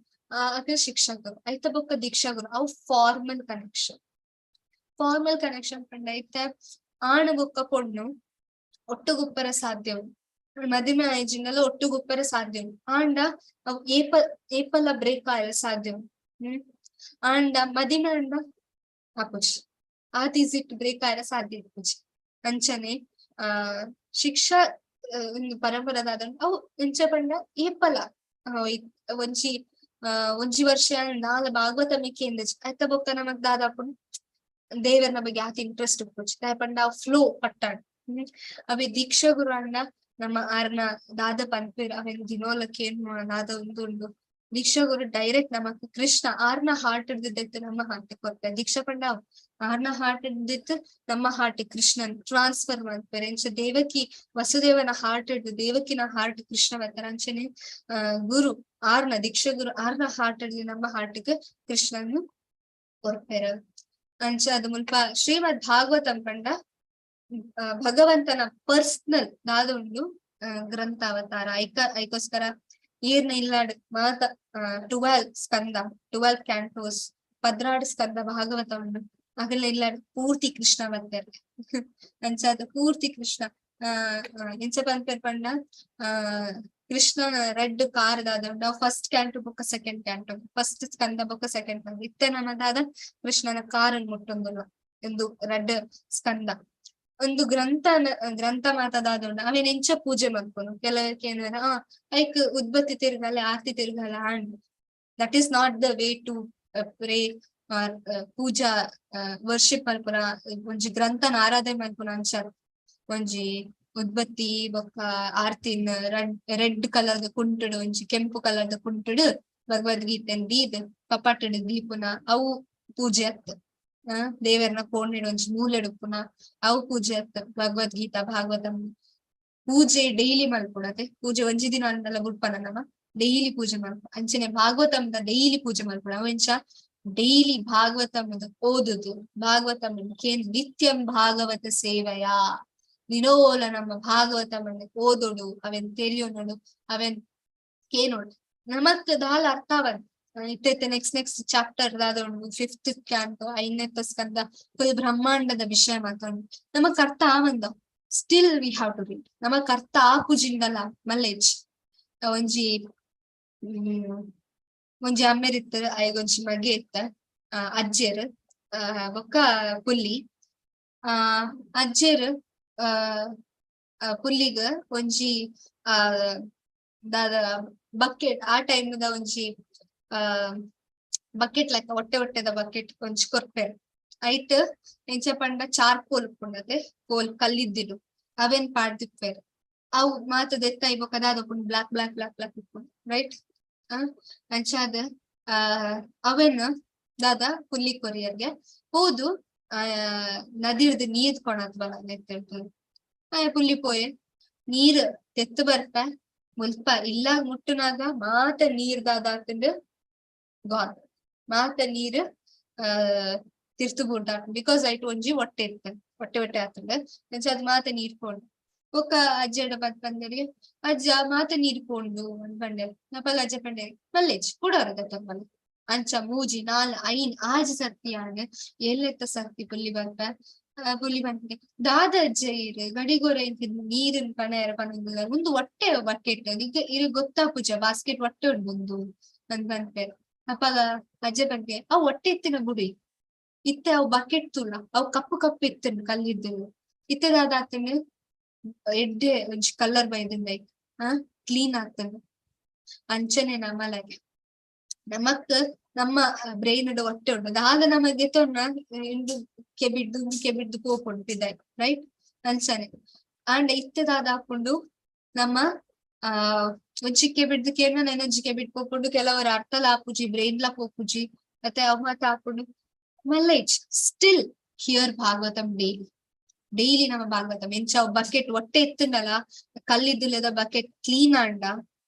ಅಕಲ್ ಶಿಕ್ಷಕರು. ಐತ ಬೊಕ್ಕ ದೀಕ್ಷಾ ಗುರು. ಅವು ಫಾರ್ಮಲ್ ಕನೆಕ್ಷನ್. ಫಾರ್ಮಲ್ ಕನೆಕ್ಷನ್ ಪಂಡ ಇತ್ತೆ ಆಣ್ ಬೊಕ್ಕ ಪೊಣ್ಣು ಒಟ್ಟುಗುಪ್ಪರ ಸಾಧ್ಯ ಉಂಡು, ಮದಿಮೆ ಆಯಿಜಿಂಡಲ ಒಟ್ಟುಗುಪ್ಪರ ಸಾಧ್ಯ ಉಂಡು. ಆಂಡ ಅವು ಏಪ ಏಪಲ ಬ್ರೇಕ್ ಆಯೆರೆ ಸಾಧ್ಯ ಉಂಡು. ಆಂಡ ಮದಿಮೆ ಆಂಡ ಆಪುಜಿ, ಆತ್ ಈಸಿ ಬ್ರೇಕ್ ಆಯೆರೆ ಸಾಧ್ಯ ಇಪ್ಪುಜಿ. ಅಂಚನೆ ಆ ಶಿಕ್ಷಾ ಒಂದು ಪರಂಪರೆದಾದ ಅವು ಎಂಚ ಪಂಡ ಏಪಲ ಒಂಜಿ ಒಂಜಿ ವರ್ಷ ನಾಲ್ ಭಾಗವತ ಮಿಕ್ಕಿಂದಜಿ, ಐತ ಬೊಕ್ಕ ನಮಕ್ ದಾದ ಆಪುಂಡು? ದೇವರ್ನ ಬಗ್ಗೆ ಆತ್ ಇಂಟ್ರೆಸ್ಟ್ ಉಪ್ಪುಜಿ. ದಾಯೆ ಪಂಡ ಅವು ಫ್ಲೋ ಪಟ್ಟಾಂಡ್. ಅವೆ ದೀಕ್ಷಾ ಗುರು ಅಣ್ಣ ನಮ್ಮ ಆರ್ನ ದಾದ ಪನ್ಪೆರ್ ಅವೆನ್ ದಿನೋಲ ಕೇನ್ವ ದಾದ ಉಂದು ಉಂಡು. ದೀಕ್ಷಾ ಗುರು ಡೈರೆಕ್ಟ್ ನಮಕ್ ಕೃಷ್ಣ ಆರ್ನ ಹಾರ್ಟ್ ದೆತ್ತ್ ನಮ್ಮ ಹಾರ್ಟ್ ಕೊರ್ಪೆ. ದೀಕ್ಷಾ ಪಂಡ ಆರ್ನ ಹಾರ್ಟ್ ದೆತ್ತ್ ನಮ್ಮ ಹಾರ್ಟ್ ಕೃಷ್ಣನ್ ಟ್ರಾನ್ಸ್ಫರ್ ಮಲ್ಪೆರ್. ಇಂಚ ದೇವಕಿ ವಸುದೇವನ ಹಾರ್ಟ್ ದೇವಕಿನ ಹಾರ್ಟ್ ಕೃಷ್ಣ ಬರ್ತಾರೆ. ಅಂಚನೆ ಗುರು ಆರ್ನ ದೀಕ್ಷಾ ಗುರು ಆರ್ನ ಹಾರ್ಟ್ ನಮ್ಮ ಹಾರ್ಟ್ ಕೃಷ್ಣನ್ ಕೊರ್ಪೆರ್. ಅಂಚ ಅದು ಮುಲ್ಪ ಶ್ರೀಮದ್ ಭಾಗವತಂ ಪಂಡ ಭಗವಂತನ ಪರ್ಸನಲ್ ದಾದ ಉಂಡು ಗ್ರಂಥ ಅವತಾರ. ಐಕೋಸ್ಕರ ಏರ್ನ ಇಲ್ಲಾಡ್ ಮಾತ 12 ಸ್ಕಂದ, 12 ಕ್ಯಾಂಟೋಸ್, 12 ಸ್ಕಂದ ಭಾಗವತ ಉಂಡು. ಅಗಲ ಇಲ್ಲಾಡ್ ಪೂರ್ತಿ ಕೃಷ್ಣ ಬರ್ತಾರೆ. ಅಂಚಾದ ಪೂರ್ತಿ ಕೃಷ್ಣ ಎಂಚ ಪನ್ಪೆರ್ ಪಂಡ ಕೃಷ್ಣನ ರೆಡ್ ಕಾರ್ ದಾದ ಉಂಡು ಫಸ್ಟ್ ಕ್ಯಾಂಟೋ ಬೊಕ್ಕ ಸೆಕೆಂಡ್ ಕ್ಯಾಂಟೋ, ಫಸ್ಟ್ ಸ್ಕಂದ ಬೊಕ್ಕ ಸೆಕೆಂಡ್ ಸ್ಕಂದ. ಇತ್ತೆ ನಮದಾದ ಕೃಷ್ಣನ ಕಾರನ್ ಮುಟ್ಟೊಂದುಲ್ಲ ಎಂದು ರೆಡ್ ಸ್ಕಂದ. ಒಂದು ಗ್ರಂಥ ಗ್ರಂಥ ಮಾತ ದಾದ ಉಂಡು ಅವೇನ್ ಎಂಚ ಪೂಜೆ ಮಲ್ಪುನು. ಕೆಲವಕ್ಕೆ ಏನಾರ ಐಕ್ ಉದ್ಬತ್ತಿ ತಿರುಗಲ್ಲ ಆರತಿ ತಿರುಗಲ್ಲ and that is not the way to pray or Pooja worship ಮಲ್ಪುನ. ಒಂಜಿ ಗ್ರಂಥನ ಆರಾಧನೆ ಮಲ್ಪುನ ಅಂಚ ಒಂಜಿ ಉದ್ಬತ್ತಿ ಬೊಕ್ಕ ಆರ್ತಿನ್ ರೆಡ್ ರೆಡ್ ಕಲರ್ ದ ಕುಂಟುಡು, ಒಂಜಿ ಕೆಂಪು ಕಲರ್ ದ ಕುಂಟುಡು ಭಗವದ್ಗೀತೆನ್ ದೀದ್ ಕಪಾಟಡ್ ದೀಪುನ ಅವು ಪೂಜೆ ಅತ್. ದೇವೆರ್ನ ಕೋಣೆಡ್ ಒಂಜಿ ಮೂಲೆಡ್ ಉಪ್ಪುನ ಅವು ಪೂಜೆ ಅತ್. ಭಗವದ್ಗೀತಾ ಭಾಗವತಂ ಪೂಜೆ ಡೈಲಿ ಮಲ್ಪುಡತೆ. ಪೂಜೆ ಒಂಜಿ ದಿನ ಅಂಡಲ ಬುಡ್ಪನ ನಮ ಡೈಲಿ ಪೂಜೆ ಮಲ್ಪ. ಅಂಚನೆ ಭಾಗವತಂದ ಡೈಲಿ ಪೂಜೆ ಮಲ್ಪುಡ. ಅವೆಂಚ ಡೈಲಿ ಭಾಗವತಂ ಓದುದು, ಭಾಗವತಂ ಕೇನ್ ನಿತ್ಯಂ ಭಾಗವತ ಸೇವೆಯ ದಿನೋಲ ನಮ್ಮ ಭಾಗವತಂ ಓದೋಡು, ಅವೆನ್ ತೆರಿಯೋನೋಡು, ಅವೆನ್ ಕೇನೋಡು. ನಮಕ್ ದಾಲ ಅರ್ಥ ಆವಂದ್. ಇತ್ತೆ ನೆಕ್ಸ್ಟ್ ನೆಕ್ಸ್ಟ್ ಚಾಪ್ಟರ್ ದಾದ ಉಂಡು, ಫಿಫ್ತ್ ಕ್ಯಾಂಟೋ ಐದನೇ ಸ್ಕಂದ ಫುಲ್ ಬ್ರಹ್ಮಾಂಡದ ವಿಷಯ ಮಾತಾಡು, ನಮಕ್ ಅರ್ಥ ಆವಂದ. Still we have to read. ನಮಕ್ ಅರ್ಥ ಆಪುಜಿಂಡಲ ಮಲ್ಲೇಜ್. ಒಂಜಿ ಒಂಜಿ ಅಮ್ಮೆರ್ ಇತ್ತ್, ಅಯ್ಗೊಂಜಿ ಮಗೆ ಇತ್ತ, ಅಜ್ಜೆರ್ ಬೊಕ್ಕ ಪುಲ್ಲಿ. ಅಜ್ಜೆರ್ ಆ ಪುಲ್ಲಿಗ್ ಒಂಜಿ ದಾದ ಬಕೆಟ್, ಆ ಟೈಮ್ ದ ಒಂಜಿ ಬಕೆಟ್ ಲೆಕ್ಕ ಒಟ್ಟೆ ಒಟ್ಟೆದ ಬಕೆಟ್ ಒಂಜಿ ಕೊರ್ಪೆರ್. ಐಟ್ ಎಂಚ ಪಂಡ ಚಾರ್ಕೋಲ್ ಉಪ್ಪುಂಡತೆ, ಕೋಲ್ ಕಲ್ಲಿದ್ದಿಲು ಅವೆನ್ ಪಾಡ್ದಿಪ್ಪೆರ್. ಅವು ಮಾತ ದೆತ್ತ ಬೊಕ್ಕ ದಾದ ಉಪ್ಪುಂಡು, ಬ್ಲಾಕ್ ಬ್ಲಾಕ್ ಬ್ಲಾಕ್ ಬ್ಲಾಕ್ ಉಪ್ಪುಂಡು, ರೈಟ್? ಅಂಚಾದ್ ಅವೆನ್ ದಾದ ಪುಲ್ಲಿ ಕೊರಿಯರ್ಗೆ ಪೋದು ನದಿರ್ದ್ ನೀರ್ ಕೊಣತ್ ಬಲ ನೆತ್ತಿರ್ತದೆ. ಪುಲ್ಲಿ ಪೋಯೆ ನೀರ್ ತೆತ್ತು ಬರ್ಪ. ಮುಲ್ಪ ಇಲ್ಲ ಮುಟ್ಟುನಾಗ ಮಾತ ನೀರ್ ದಾದ ಆತುಂಡು ಗಾನ್, ಮಾತ ನೀರ್ ತಿರ್ತು ಬೂರ್ದಾಂಡ್. Because ಐಟ್ ಒಂಜಿ ಒಟ್ಟೆ ಇರ್ತದೆ, ಒಟ್ಟೆ ಒಟ್ಟೆ ಆತುಂಡು. ಅಂಚ ಅದ್ ಮಾತ ನೀರ್ ಪೋಂಡು. ಬೊಕ್ಕ ಅಜ್ಜಡ ಬತ್ ಪಂಡೆರ್, ಅಜ್ಜ ಮಾತ ನೀರ್ ಪೋಂಡು ಅಂದ್ ಪಂಡೆರ್. ಅಪಗ ಅಜ್ಜ ಪಂಡೆ ಮಲ್ಲೇಜ್ ಕುಡೊರ ದೆತ್ತೊಂದು. ಅಂಚ 3 4 5 6 ಸರ್ತಿ ಆಂಡ್. ಏಲೆತ್ತ ಸರ್ತಿ ಪುಲ್ಲಿ ಬರ್ಪ. ಪುಲ್ಲಿ ಪನ್ಪೆ, ದಾದ ಅಜ್ಜ ಈರ್ ಗಡಿಗೊರ ನೀರಿನ್ ಪಣೆಯರ ಪನೊಂದುಲ್ಲಾರ್, ಉಂದು ಒಟ್ಟೆ ಬಕೆಟ್ ನಿಕ್ ಇರೆಗ್ ಗೊತ್ತಾಪುಜ ಬಾಸ್ಕೆಟ್ ಒಟ್ಟೆ ಉಂಡು ಉಂದು ಅಂದ್ ಪನ್ಪೆರ್. ಅಪಗ ಅಜ್ಜ ಪನ್ಪೆ, ಅವು ಒಟ್ಟೆ ಇತ್ತಿನ ಬುಡಿ, ಇತ್ತೆ ಅವು ಬಕೆಟ್ ತೂಲ, ಅವು ಕಪ್ಪು ಕಪ್ಪು ಇತ್ತುಂಡು ಕಲ್ಲಿದ್ದು, ಇತ್ತೆ ದಾದ ಆತುಂಡು, ಎಡ್ಡೆ ಒಂಜಿ ಕಲರ್ ಬೈದುಂಡು ಐಕ್, ಕ್ಲೀನ್ ಆತುಂಡು. ಅಂಚನೆ ನಮಲಗೆ ನಮಕ್ ನಮ್ಮ ಬ್ರೈನ್ ಡ್ ಒಟ್ಟೆ ಉಂಡು. ದಾದ ನಮಗೆ ದೆತೊನ್ನ ಇಂದು ಕೆಬಿಡ್ದು ಉಂದು ಕೆಬಿಡ್ದು ಪೋಪುಂಡು ಪಿದಾಯಿ, ರೈಟ್? ಅಂಚನೆ ಆಂಡ ಇತ್ತೆ ದಾದ ಆಪುಂಡು, ನಮ್ಮ ಒಂಜಿ ಕೆಬಿಡ್ದು ಕೇಂಡ ನನೊಂಜಿ ಕೆಬಿಡ್ ಪೋಪುಂಡು. ಕೆಲವರ ಅರ್ಥಲ ಆಪುಜಿ, ಬ್ರೈನ್ ಲ ಪೋಪುಜಿ, ಮತ್ತೆ ಅವು ಮಾತ ಆಪುಂಡು. ಮಲ್ಲೇಜ್, still here Bhagavatam daily daily. ನಮ್ಮ ಭಾಗವತಂ ಎಂಚ ಬಕೆಟ್ ಒಟ್ಟೆ ಇತ್ತುಂಡಲ ಕಲ್ಲಿದ್ದುಲದ ಬಕೆಟ್ ಕ್ಲೀನ್ ಆಂಡ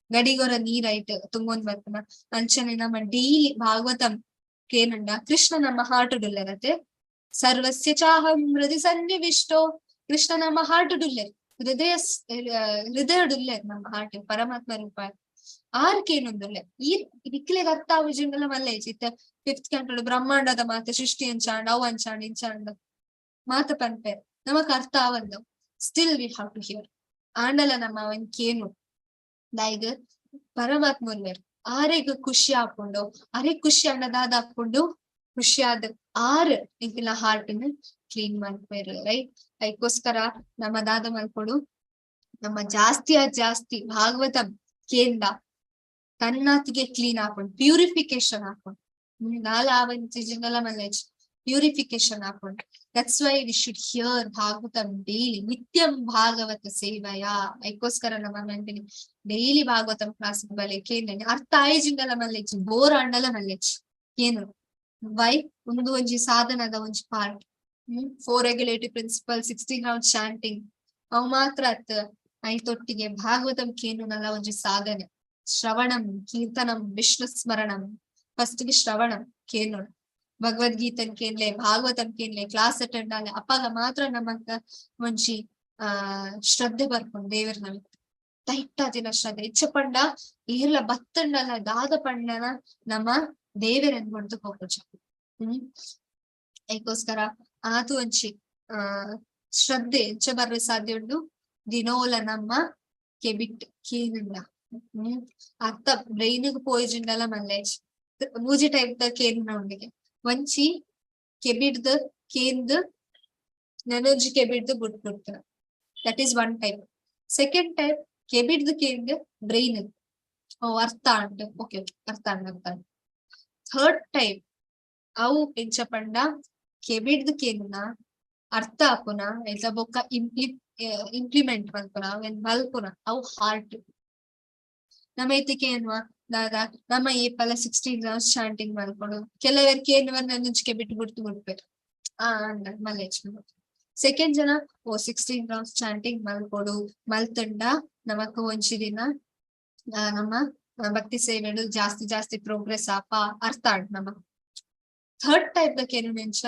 ಗಡಿಗೊರ ನೀರ್ ಐಟ್ ತುಂಬೊಂದ್ ಬರ್ಪುನ, ಅಂಚನೆ ನಮ್ಮ ಡೈಲಿ ಭಾಗವತಂ ಕೇನಂಡ ಕೃಷ್ಣ ನಮ್ಮ ಹಾರ್ಟ್ ಡುಲ್ಲೆರತೆ. ಸರ್ವಸ್ಯ ಚಾಹಂ ಹೃದಯ ಸನ್ನಿವಿಷ್ಟೋ. ಕೃಷ್ಣ ನಮ್ಮ ಹಾರ್ಟ್ ಡುಲ್ಲೆರ್, ಹೃದಯ ಹೃದಯಡುಲ್ಲೆರ್ ನಮ್ಮ ಹಾರ್ಟ್ ಪರಮಾತ್ಮ ರೂಪ ಆರ್ ಕೇನೊಂದುಲ್ಲೆ. ಈ ನಿಕ್ಲೆಗ್ ಅರ್ಥ ಆವುಜಿಂಡಲ ಮಲ್ಲೇಜ್. ಇತ್ತೆ ಫಿಫ್ತ್ ಕ್ಯಾಂಟೋಡ್ ಬ್ರಹ್ಮಾಂಡದ ಮಾತ ಸೃಷ್ಟಿ ಅಂಚಾಂಡ ಅವು ಅಂಚಾಂಡ ಇಂಚಾಂಡ ಮಾತ ಪನ್ಪೆರ್, ನಮಕ್ ಅರ್ಥ ಆವಂದ. Still we have to hear. ಆಂಡಲ ನಮ್ಮ ಅವನ್ ಕೇನು ದಾಯಿಗ್ ಪರಮಾತ್ಮ ಉಲ್ಲೆರ್, ಆರೆಗ್ ಖುಷಿ ಆಪುಂಡು. ಅರೆಗ್ ಖುಷಿ ಆಂಡ ದಾದ ಆಪುಂಡು, ಖುಷಿ ಆದ್ ಆರ್ ಎಂಕಲ್ನ ಹಾರ್ಟ್ ನ್ ಕ್ಲೀನ್ ಮಲ್ಪೆರ್, ರೈಟ್? ಐಕೋಸ್ಕರ ನಮ್ಮ ದಾದ ಮಲ್ಪೊಡು, ನಮ್ಮ ಜಾಸ್ತಿ ಜಾಸ್ತಿ ಭಾಗವತ ಕೇಂದ ತನ್ನಾತಿಗೆ ಕ್ಲೀನ್ ಆಪುಂಡು, ಪ್ಯೂರಿಫಿಕೇಶನ್ ಆಪುಂಡು. ದಾಲ ಆವಂತಿಜಿಂಡಲ ಮಲ್ಲೇಜ್. ಪ್ಯೂರಿಫಿಕೇಶನ್ ಆಪುಂಡು. That's why we should hear Bhagavatam daily. ನಿತ್ಯಂ ಭಾಗವತ ಸೇವಯ. ಐಕೋಸ್ಕರ ನಮ್ಮ ಮನ್ಪಿನಿ ಡೈಲಿ ಭಾಗವತಂ ಕ್ಲಾಸ್ ಬಲೆ ಕೇಂದ್ರ ಅರ್ಥ ಆಯಿಜಿಂಡಲ ಮಲ್ಲೆಚ್ಚಿ, ಬೋರ್ ಆಂಡಲ ಮಲ್ಲೆಚ್ಚಿ ಏನು ವೈ ಒಂದು ಒಂಜಿ ಸಾಧನದ ಒಂಜಿ part. Four regulative principle, 16 round chanting ಅವು ಮಾತ್ರ ಅತ್, ಐತೊಟ್ಟಿಗೆ ಭಾಗವತಂ ಕೇನುನಲ ಒಂಜಿ ಸಾಧನೆ. ಶ್ರವಣಂ ಕೀರ್ತನಂ ವಿಷ್ಣು ಸ್ಮರಣಂ. ಫಸ್ಟ್ ಗೆ ಶ್ರವಣಂ ಕೇನು, ಭಗವದ್ಗೀತನ್ ಕೇನ್ಲೆ, ಭಾಗವತಂ ಕೇನ್ಲೆ, ಕ್ಲಾಸ್ ಅಟೆಂಡ್ ಆಲೆ. ಅಪ್ಪಾಗ ಮಾತ್ರ ನಮಕ್ ಒಂಜಿ ಶ್ರದ್ಧೆ ಬರ್ಪುಂಡು ದೇವರ ಟೈಟ್ ಆದಿನ ಶ್ರದ್ಧೆ. ಇಚ್ಛ ಪಂಡ ಏರ್ಲ ಬತ್ತಂಡಲ ದಾದ ಪಂಡನ ನಮ್ಮ ದೇವರನ್ ಕೊಡ್ದು ಪೋಪುಜ. ಐಕೋಸ್ಕರ ಆತು ಒಂಜಿ ಶ್ರದ್ಧೆ ಎಂಚ ಬರ್ರೆ ಸಾಧ್ಯ ಉಂಡು? ದಿನೋಲ ನಮ್ಮ ಕೆಬಿಟ್ ಕೇನುಂಡ ಅರ್ಥ ಬ್ರೈನ್ ಪೋಯಿಜಿಂಡಲ ಮಲ್ಲೇಜ್. ಮೂಜಿ ಟೈಪ್ ದ ಕೇನುನ ಉಂಡಿಗೆ. ಒಂಜಿ ಕೆಬಿಡ್ದ್ ಕೇಂದ್, ನನೊಂಜಿ ಕೆಬಿಡ್ದ್ ಬುಟ್ ಬಿಡ್ತ, that is one type. Second type ಕೆಬಿಡ್ದ್ ಕೇಂದ್ brain, ಓ ಅರ್ಥ ಆಂಡ್, ಓಕೆ ಅರ್ಥ ಆಂಡ್ ಅರ್ಥ. ಥರ್ಡ್ ಟೈಪ್ ಅವು ಎಂಚ ಪಂಡ ಕೆಬಿಡ್ದ್ ಕೇನುನ, ಅರ್ಥ ಆಪುನ, ಐತ ಬೊಕ್ಕ ಇಂಪ್ಲಿಮೆಂಟ್ ಮಲ್ಪುನ, ಅವೆನ್ ಮಲ್ಪುನ, ಅವು ಹಾರ್ಟ್. ನಮ್ಮ ಐತಿಕೆ ಏನ್ವಾ ದಾದ ನಮ್ಮ ಏಪಲ 16 ರೌಂಡ್ಸ್ ಚಾಂಟಿಂಗ್ ಮಲ್ಪೊಡು. ಕೆಲವರು ಕೇನುವರ್ ನಂಜಿಕೆ ಬಿಟ್ಟು ಬಿಡ್ತು ಬಿಡ್ಪೇರು ಆ ಅಂಡ ಮಲ್ಲೇಜ್. ಸೆಕೆಂಡ್ ಜನ ಓ 16 ರೌಂಡ್ಸ್ ಚಾಂಟಿಂಗ್ ಮಲ್ಪೊಡು, ಮಲ್ತಂಡ ನಮಕ್ ಒಂಜಿ ದಿನ ನಮ್ಮ ಭಕ್ತಿ ಸೇವೆಡು ಜಾಸ್ತಿ ಜಾಸ್ತಿ ಪ್ರೋಗ್ರೆಸ್ ಆಪ, ಅರ್ಥ ಆಂಡ್ ನಮ. ಥರ್ಡ್ ಟೈಪ್ ದ ಕೇನು ನೆಂಚ?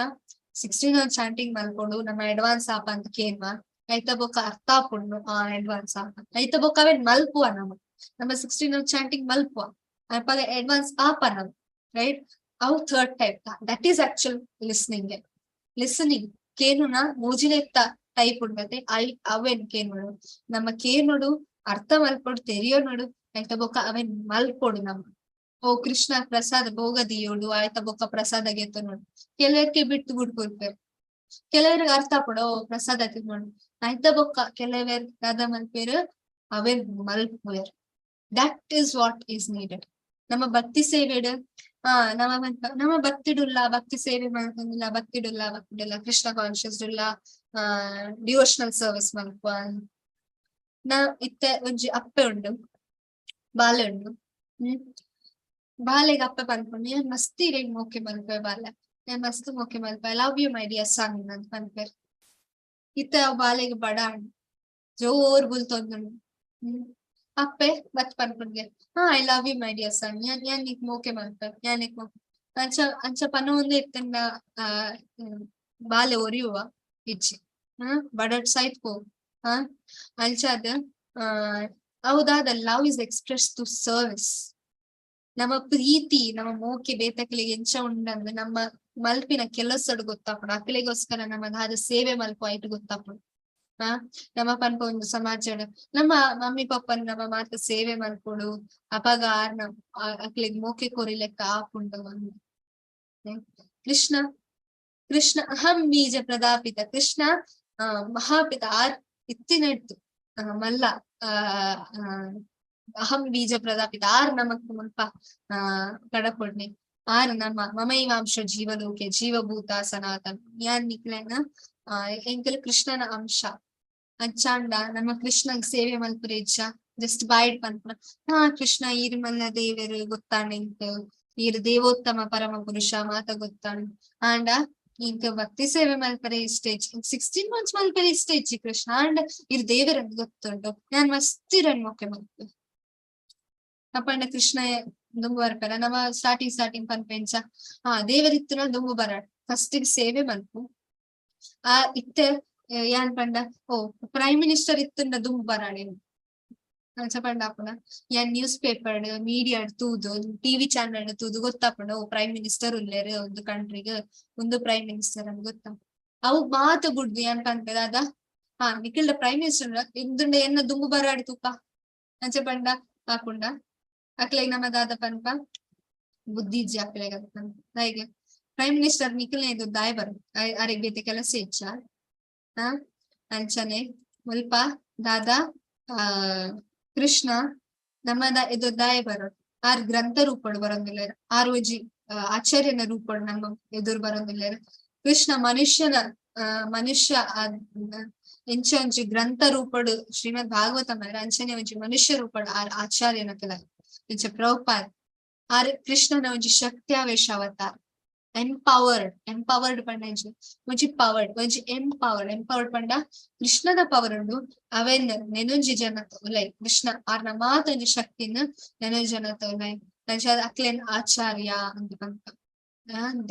16 ರೌಂಡ್ ಚಾಂಟಿಂಗ್ ಮಲ್ಪೊಡು, ನಮ್ಮ ಅಡ್ವಾನ್ಸ್ ಆಪ ಅಂತ ಕೇನ್ವಾ, ಐತ ಬೊಕ್ಕ ಅರ್ಥ ಆಪುಂಡು, ಆ ಅಡ್ವಾನ್ಸ್ ಆಪ. ಐತ ಬೊಕ್ಕ ಅವೇನ್ ಮಲ್ಪುವ ನಮ, ನಮ್ಮ 16 ರೌಂಡ್ ಚಾಂಟಿಂಗ್ ಮಲ್ಪುವ, ಅಪಗ ಅಡ್ವಾನ್ಸ್ ಆಪ ನಮ, ರೈಟ್? ಅವು third type. That is actual listening. Listening ಕೇನುನ ಮೂಜಿನೆತ್ತ ಟೈಪ್ ಉಂಡತೆ. I ಅವೇನ್ ಕೇನುಡು ನಮ್ಮ ಕೇನುಡು, ಅರ್ಥ ಮಲ್ಪೊಡು, ತೆರಿಯೋನುಡು, ಐತ ಬೊಕ್ಕ ಅವೇನ್ ಮಲ್ಪೊಡು ನಮ್ಮ. ಓ ಕೃಷ್ಣ ಪ್ರಸಾದ ಭೋಗ ದಿಯೋಡು, ಆಯ್ತ ಬೊಕ್ಕ ಪ್ರಸಾದ ಗೆತ್ತನೋಡು. ಕೆಲವರಿಗೆ ಬಿಟ್ಟು ಬಿಡ್ಕೊಳ್ಪೇರು, ಕೆಲವರಿಗೆ ಅರ್ಥ ಆಪುಂಡು, ಓ ಪ್ರಸಾದ ತಿನ್ನೋಡು. ಆಯ್ತ ಬೊಕ್ಕ ಕೆಲವರು ದಾದ ಮಲ್ಪೇರು? ಅವೇನ್ ಮಲ್ಪುವೆರ್. That is what is needed. ನಮ್ಮ ಭಕ್ತಿ ಸೇವೆಡ್ ನಮ್ಮ ನಮ್ಮ ಭಕ್ತಿಡುಲ್ಲ, ಭಕ್ತಿ ಸೇವೆ ಮಾಡ್ಕೊಂಡಿಲ್ಲ, ಭಕ್ತಿಡುಲ್ಲ, ಭಕ್ತಿಡುಲ್ಲ, ಕೃಷ್ಣ ಕಾನ್ಶಿಯಸ್ ಉಲ್ಲ, ಡಿವೋಷನಲ್ ಸರ್ವಿಸ್ ಮಲ್ಪುವ. ನಾ ಇತ್ತೆ ಒಂಜಿ ಅಪ್ಪೆ ಉಂಡು, ಬಾಲೆ ಉಂಡು. ಬಾಲೆಗ್ ಅಪ್ಪೆ ಪನ್ಪುಂಡು, ಯಾನ್ ಮಸ್ತ್ ಇರೆಗ್ ಮೋಕೆ ಮಲ್ಪೆ ಬಾಲೆ, ಯಾನ್ ಮಸ್ತ್ ಮೋಕೆ ಮಲ್ಪೆ, I love you my dear son ಅಂತ ಪನ್ಪೆರ್. ಇತ್ತೆ ಅವ್ ಬಾಲೆಗ್ ಬಡ ಆಂಡ್, ಜೋರ್ ಬುಲ್ತೊಂದುಂಡು. ಅಪ್ಪೆ ಬತ್ ಪನ್ಪುಂಡ್ಗೆ, ಹಾ, I love you my dear son, ಯಾನ್ ಯಾನ್ ನಿಕ್ ಮೋಕೆ ಮಲ್ಪೆ, ಯಾನ್ ನಿಕ್ ಮೋಕೆ. ಅಂಚ ಅಂಚ ಪನೊಂದು ಇತ್ತಂಡ ಬಾಲೆ ಒರಿಯುವ? ಇಜ್ಜಿ. ಬಡಟ್ ಸೈತ್ ಪೋ. ಅಂಚಾದ್ ಅವು ದಾದ, love is express through service. ನಮ್ಮ ಪ್ರೀತಿ, ನಮ್ಮ ಮೋಕೆ ಬೇತಕ್ಲೆಗ್ ಎಂಚ ಉಂಡಂದ್ ನಮ್ಮ ಮಲ್ಪಿನ ಕೆಲಸಡ್ ಗೊತ್ತಾಪುಂಡು. ಅಕ್ಲೆಗೋಸ್ಕರ ನಮ್ಮ ದಾದ ಸೇವೆ ಮಲ್ಪು ಐಟ್ ಗೊತ್ತಾಪುಂಡು. ನಮ್ಮ ಪನ್ಪ ಒಂದು ಸಮಾಜಡ್ ನಮ್ಮ ಮಮ್ಮಿ ಪಪ್ಪನ್ ನಮ್ಮ ಮಾತ ಸೇವೆ ಮಲ್ಪೊಡು, ಅಪಗ ಆರ್ನ ಅಕ್ಲೆಗ್ ಮೋಕೆ ಕೊರಿ ಲೆಕ್ಕ ಆಪುಂಡು. ಕೃಷ್ಣ ಕೃಷ್ಣ ಅಹಂ ಬೀಜ ಪ್ರದಾಪಿತ ಕೃಷ್ಣ ಮಹಾಪಿತ ಆರ್ ಇತ್ತಿನಡ್ದು ಮಲ್ಲ ಆ ಅಹಂ ಬೀಜ ಪ್ರದಾಪಿತ ಆರ್ ನಮಕ್ ಮುಲ್ಪ ಕಡಪೊಡ್ನಿ. ಆರ್ ನಮ್ಮ ಮಮೈವಾಂಶ ಜೀವಲೋಕೆ ಜೀವಭೂತ ಸನಾತನ. ಯಾನ್ ನಿಕ್ಲೆನ ಎಂಕಲ್ ಕೃಷ್ಣನ ಅಂಶ. ಅಂಚಾಂಡ ನಮ್ಮ ಕೃಷ್ಣಗ್ ಸೇವೆ ಮಲ್ಪುರೆ ಇಜ್ಜ? ಜಸ್ಟ್ ಬಾಯ್ಡ್ ಪನ್ಪುನ, ಹಾ ಕೃಷ್ಣ ಈರ್ ಮಲ್ಲ ದೇವೆರ್ ಗೊತ್ತಾಂಡ್ ಎಂಕ್, ಈರ್ ದೇವೋತ್ತಮ ಪರಮ ಪುರುಷ ಮಾತ ಗೊತ್ತಾಂಡ್, ಆಂಡ ಇಂಕ ಭಕ್ತಿ ಸೇವೆ ಮಲ್ಪರೆ ಇಷ್ಟ ಇಜ್ಜಿ, 16 ಮಂತ್ಸ್ ಮಲ್ಪರೆ ಇಷ್ಟ ಇಜ್ಜಿ ಕೃಷ್ಣ, ಆಂಡ ಈರ್ ದೇವೆರಂದ್ ಗೊತ್ತುಂಡು, ಯಾನ್ ಮಸ್ತ್ ಇರನ್ ಮೋಕೆ ಮಲ್ಪುವೆ. ಅಪಂಡ ಕೃಷ್ಣ ದುಂಬು ಬರ್ಪೆರ? ನಮ ಸ್ಟಾರ್ಟಿಂಗ್ ಸ್ಟಾರ್ಟಿಂಗ್ ಪನ್ಪೆಂಚ, ಹಾ ದೇವರಿತ್ತುನ ದುಂಬು ಬರಡ್, ಫಸ್ಟ್ ಸೇವೆ ಮಲ್ಪು. ಆ ಇತ್ತೆ ಯಾನ್ ಪಂಡ ಓ ಪ್ರೈಮ್ ಮಿನಿಸ್ಟರ್ ಇತ್ತುಂಡ ದುಂಬು ಬರಾಡ್ ಅಂಚ ಪಂಡ ಆಪುನ? ಯಾನ್ ನ್ಯೂಸ್ ಪೇಪರ್ ಮೀಡಿಯಾ ತೂದು, ಟಿವಿ ಚಾನೆಲ್ ತೂದು ಗೊತ್ತಾಪುಂಡು, ಓ ಪ್ರೈಮ್ ಮಿನಿಸ್ಟರ್ ಉಲ್ಲೇರು ಒಂದು ಕಂಟ್ರಿಗ್, ಒಂದು ಪ್ರೈಮ್ ಮಿನಿಸ್ಟರ್ ಅಂತ ಗೊತ್ತ. ಅವು ಮಾತ ಬುಡ್ದು ಯಾನ್ ಪನ್ಪೆ ದಾದ? ಹಾ ನಿಖಿಲ್ಡ ಪ್ರೈಮ್ ಮಿನಿಸ್ಟರ್ ಇಂದುಂಡ ಎನ್ನ ದುಂಬು ಬರಾಡ್ ತೂಕ ಅಂಚ ಪಂಡ ಆಪುಂಡ? ಅಕ್ಲೆಗ್ ನಮ್ಮ ದಾದ ಪನ್ಪ? ಬುದ್ಧಿ ಇಜ್ಜಿ ಅಕ್ಲೆಗ್ ಅಂತ. ದಾಯೆಗ್ ಪ್ರೈಮ್ ಮಿನಿಸ್ಟರ್ ನಿಖಿಲ್ನ ಇದು ದಾಯ ಬರು ಅರೆಗ್ ಬೇತೆ ಕೆಲಸ ಇಜ್ಜ? ಅಂಚನೆ ಮುಲ್ಪ ದಾದಾ ಕೃಷ್ಣ ನಮ್ಮದ ಇದು ದಾಯ ಬರೋದು? ಆರ್ ಗ್ರಂಥ ರೂಪಡ್ ಬರೋದಿಲ್ಲ, ಆರ್ ಒಂಜಿ ಆಚಾರ್ಯನ ರೂಪಡ್ ನಮ್ಮ ಎದುರು ಬರೋದಿಲ್ಲ. ಕೃಷ್ಣ ಮನುಷ್ಯನ ಮನುಷ್ಯ ಎಂಚ ಒಂಜಿ ಗ್ರಂಥ ರೂಪಡ್ ಶ್ರೀಮದ್ ಭಾಗವತ ಮಲ್ಲೆರ್ ಅಂಚನೆ ಒಂಜಿ ಮನುಷ್ಯ ರೂಪಡ್ ಆರ್ ಆಚಾರ್ಯನಕುಲ. ಇಂಚ ಪ್ರಭುಪಾದ್ ಆರ್ ಕೃಷ್ಣನ ಒಂಜಿ ಶಕ್ತ್ಯಾವೇಶ ಅವತಾರ. ಎಂಪವರ್ಡ್, ಎಂಪವರ್ಡ್ ಪಂಡ ಎಂಚ? ಒಂಜಿ ಪವರ್ಡ್, ಒಂಜಿ ಎಂಪವರ್ಡ್. ಎಂಪವರ್ಡ್ ಪಂಡ ಕೃಷ್ಣನ ಪವರ್ ಉಂಡು, ಅವೆನ್ ನೆನೊಂಜಿ ಜನತ ಉಲೈ ಕೃಷ್ಣ ಆರ್ನ ಮಾತ ಒಂಜಿ ಶಕ್ತಿನ ನೆನೊಂಜಿ ಜನತ ಉಲೈ. ಅಂಚ ಅಕ್ಲೆನ್ ಆಚಾರ್ಯ ಅಂದ್ ಪನ್ಪ.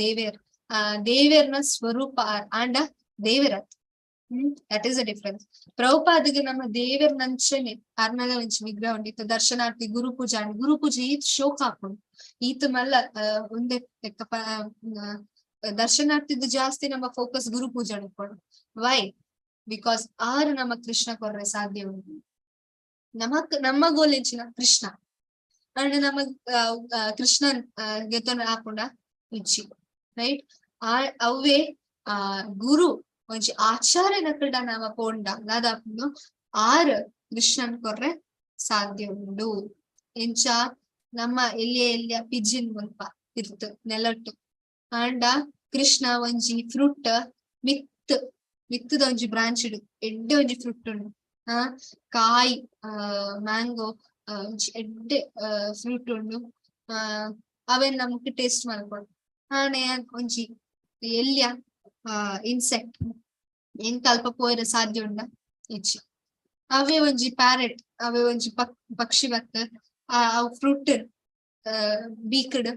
ದೇವೆರ್, ಆ ದೇವೆರ್ನ ಸ್ವರೂಪ ಆರ್, ಆಂಡ ದೇವೆರತ್. That is a difference. ಪ್ರಭುಪಾದಗೆ ನಮ್ಮ ದೇವೆರ್ನಂಚನೆ ಆರ್ನಲ ಒಂಜಿ ವಿಗ್ರಹ ಉಂಡು. ಇತ್ತೆ ದರ್ಶನಾರ್ಥಿ ಗುರು ಪೂಜೆ ಆಂಡ್, ಗುರು ಪೂಜೆ ಈತ್ ಶೋಕ ಆಪುಂಡು, ಈತ್ ಮಲ್ಲ ಉಂದೆ ದರ್ಶನಾರ್ಥಿದ್ ಜಾಸ್ತಿ ನಮ್ಮ ಫೋಕಸ್ ಗುರು ಪೂಜೆ ಉಪ್ಪುಂಡು. ವೈ? Because ಆರ್ ನಮ್ಮ ಕೃಷ್ಣ ಕೊರ್ರೆ ಸಾಧ್ಯ ಉಂಡು. ನಮಕ್ ನಮ್ಮ ಗೋಲ್ ಎಂಚಿನ? ಕೃಷ್ಣ. ಅಂಡ್ ನಮ ಕೃಷ್ಣನ್ ಗೆತೊನ ಆಪುಂಡ? ಇಜ್ಜಿ, ರೈಟ್? ಆ ಅವ್ವೇ ಆ ಗುರು ಒಂಜಿ ಆಚಾರ್ಯನಕಲ್ಡ ನಮ ಪೋಂಡ ದಾದಾಪುಂಡು? ಆರ್ ಕೃಷ್ಣನ್ ಕೊರ್ರೆ ಸಾಧ್ಯ ಉಂಡು. ಎಂಚ ನಮ್ಮ ಎಲ್ಯ ಎಲ್ಯ ಪಿಜಿನ್ ಮುಲ್ಪ ಇರ್ತು ನೆಲಟ್ಟು, ಆಂಡ ಕೃಷ್ಣ ಒಂಜಿ ಫ್ರೂಟ್ ಮಿತ್ ಮಿತ್ತದ ಒಂಜಿ ಬ್ರಾಂಚ್ ಇಡು ಎಡ್ಡೆ ಒಂಜಿ ಫ್ರೂಟ್ ಉಂಡು. ಆ ಕಾಯಿ, ಮ್ಯಾಂಗೋ ಒಂಜಿ ಎಡ್ಡೆ ಫ್ರೂಟ್ ಉಂಡು. ಆ ಅವೆನ್ ನಮಕ್ ಟೇಸ್ಟ್ ಮಲ್ಪೊಡು. ಆಂಡ ಒಂಜಿ ಎಲ್ಯ ಇನ್ಸೆಕ್ಟ್ ಎಂಕ್ ಅಲ್ಪ ಪೋಯೆರೆ ಸಾಧ್ಯ ಉಂಡ? ಇಜ್ಜಿ. ಅವೇ ಒಂಜಿ ಪ್ಯಾರೆಟ್, ಅವೇ ಒಂಜಿ ಪಕ್ಷಿ ಬತ್ತ್ ಆ ಅವು ಫ್ರೂಟ್ ಬೀಕಡ್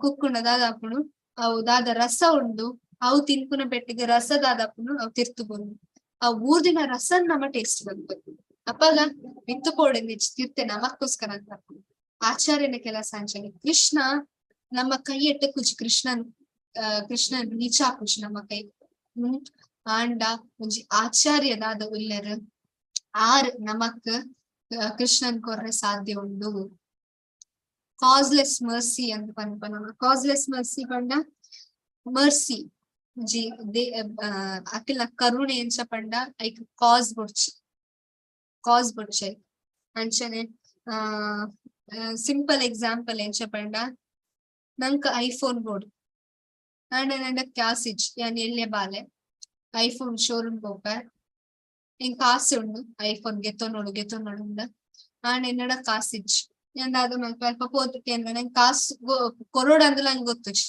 ಕುಕ್ಕುಂಡ ದಾದ ಆಪುಂಡು? ಅವು ದಾದ ರಸ ಉಂಡು, ಅವು ತಿನ್ಪುನ ಪೆಟ್ಟಿಗೆ ರಸ ದಾದ ಆಪುಂಡು? ಅವು ತಿರ್ತು ಬರುಂಡು. ಆ ಊರ್ದಿನ ರಸನ್ ನಮ ಟೇಸ್ಟ್ ಮಲ್ಪೊಡು. ಅಪಗ ಮಿತ್ತ್ ಪೋಡಿಂದಿಜ್ಜಿ, ತಿರ್ತೆ ನಮಕ್ಕೋಸ್ಕರ ಅಂತ ಆಪುಂಡು. ಆಚಾರ್ಯನ ಕೆಲಸ ಅಂಚನೆ. ಕೃಷ್ಣ ನಮ್ಮ ಕೈ ಎಟ್ಟಕ್ಕುಜಿ, ಕೃಷ್ಣನ್ ಕೃಷ್ಣನ್ ರೀಚ್ ಆಪುಜಿ ನಮ್ಮ ಕೈ. ಆಂಡ ಒಂಜಿ ಆಚಾರ್ಯ ದಾದ ಉಲ್ಲೆರ್, ಆರ್ ನಮಕ್ ಕೃಷ್ಣನ್ ಕೊರ್ರೆ ಸಾಧ್ಯ ಉಂಡು. ಕಾಸ್ಲೆಸ್ ಮರ್ಸಿ ಅಂತ ಪನ್ಪ ನಮ. ಕಾಸ್ಲೆಸ್ ಮರ್ಸಿ ಪಂಡ ಮರ್ಸಿ ಒಂಜಿ ಅಕ್ಲೆನ ಕರುಣೆ ಎಂಚ ಪಂಡ ಐಕ್ ಕಾಸ್ ಬೊಡ್ಚಿ, ಕಾಸ್ ಬೊಡ್ಚಿ ಐಕ್. ಅಂಚನೆ ಆ ಸಿಂಪಲ್ ಎಕ್ಸಾಂಪಲ್ ಎಂಚ ಪಂಡ, ನಂಕ್ ಐಫೋನ್ ಬೋಡು, ಆಂಡ ನಂಡ ಕಾಸ್ ಇಜ್ಜಿ. ಯಾನ್ ಎಲ್ಯ ಬಾಲೆ, ಐಫೋನ್ ಶೋರೂಮ್ ಪೋಪೆ. ಎಂಕ್ ಆಸೆ ಉಂಡು ಐಫೋನ್ ಗೆತೊನೊಡು ಗೆತೊನೊಡು ಅಂದ್. ಆಂಡ ಎನ್ನಡ ಕಾಸ್ ಇಜ್ಜಿ. ಯಾನ್ ದಾದ ಮಲ್ಪೆ? ಅಲ್ಪ ಪೋದು ಕೇನ್ವೆ, ನಂಗ್ ಕಾಸ್ ಕೊರೊಡು ಅಂದ್ಲ ನಂಗ್ ಗೊತ್ತುಜಿ.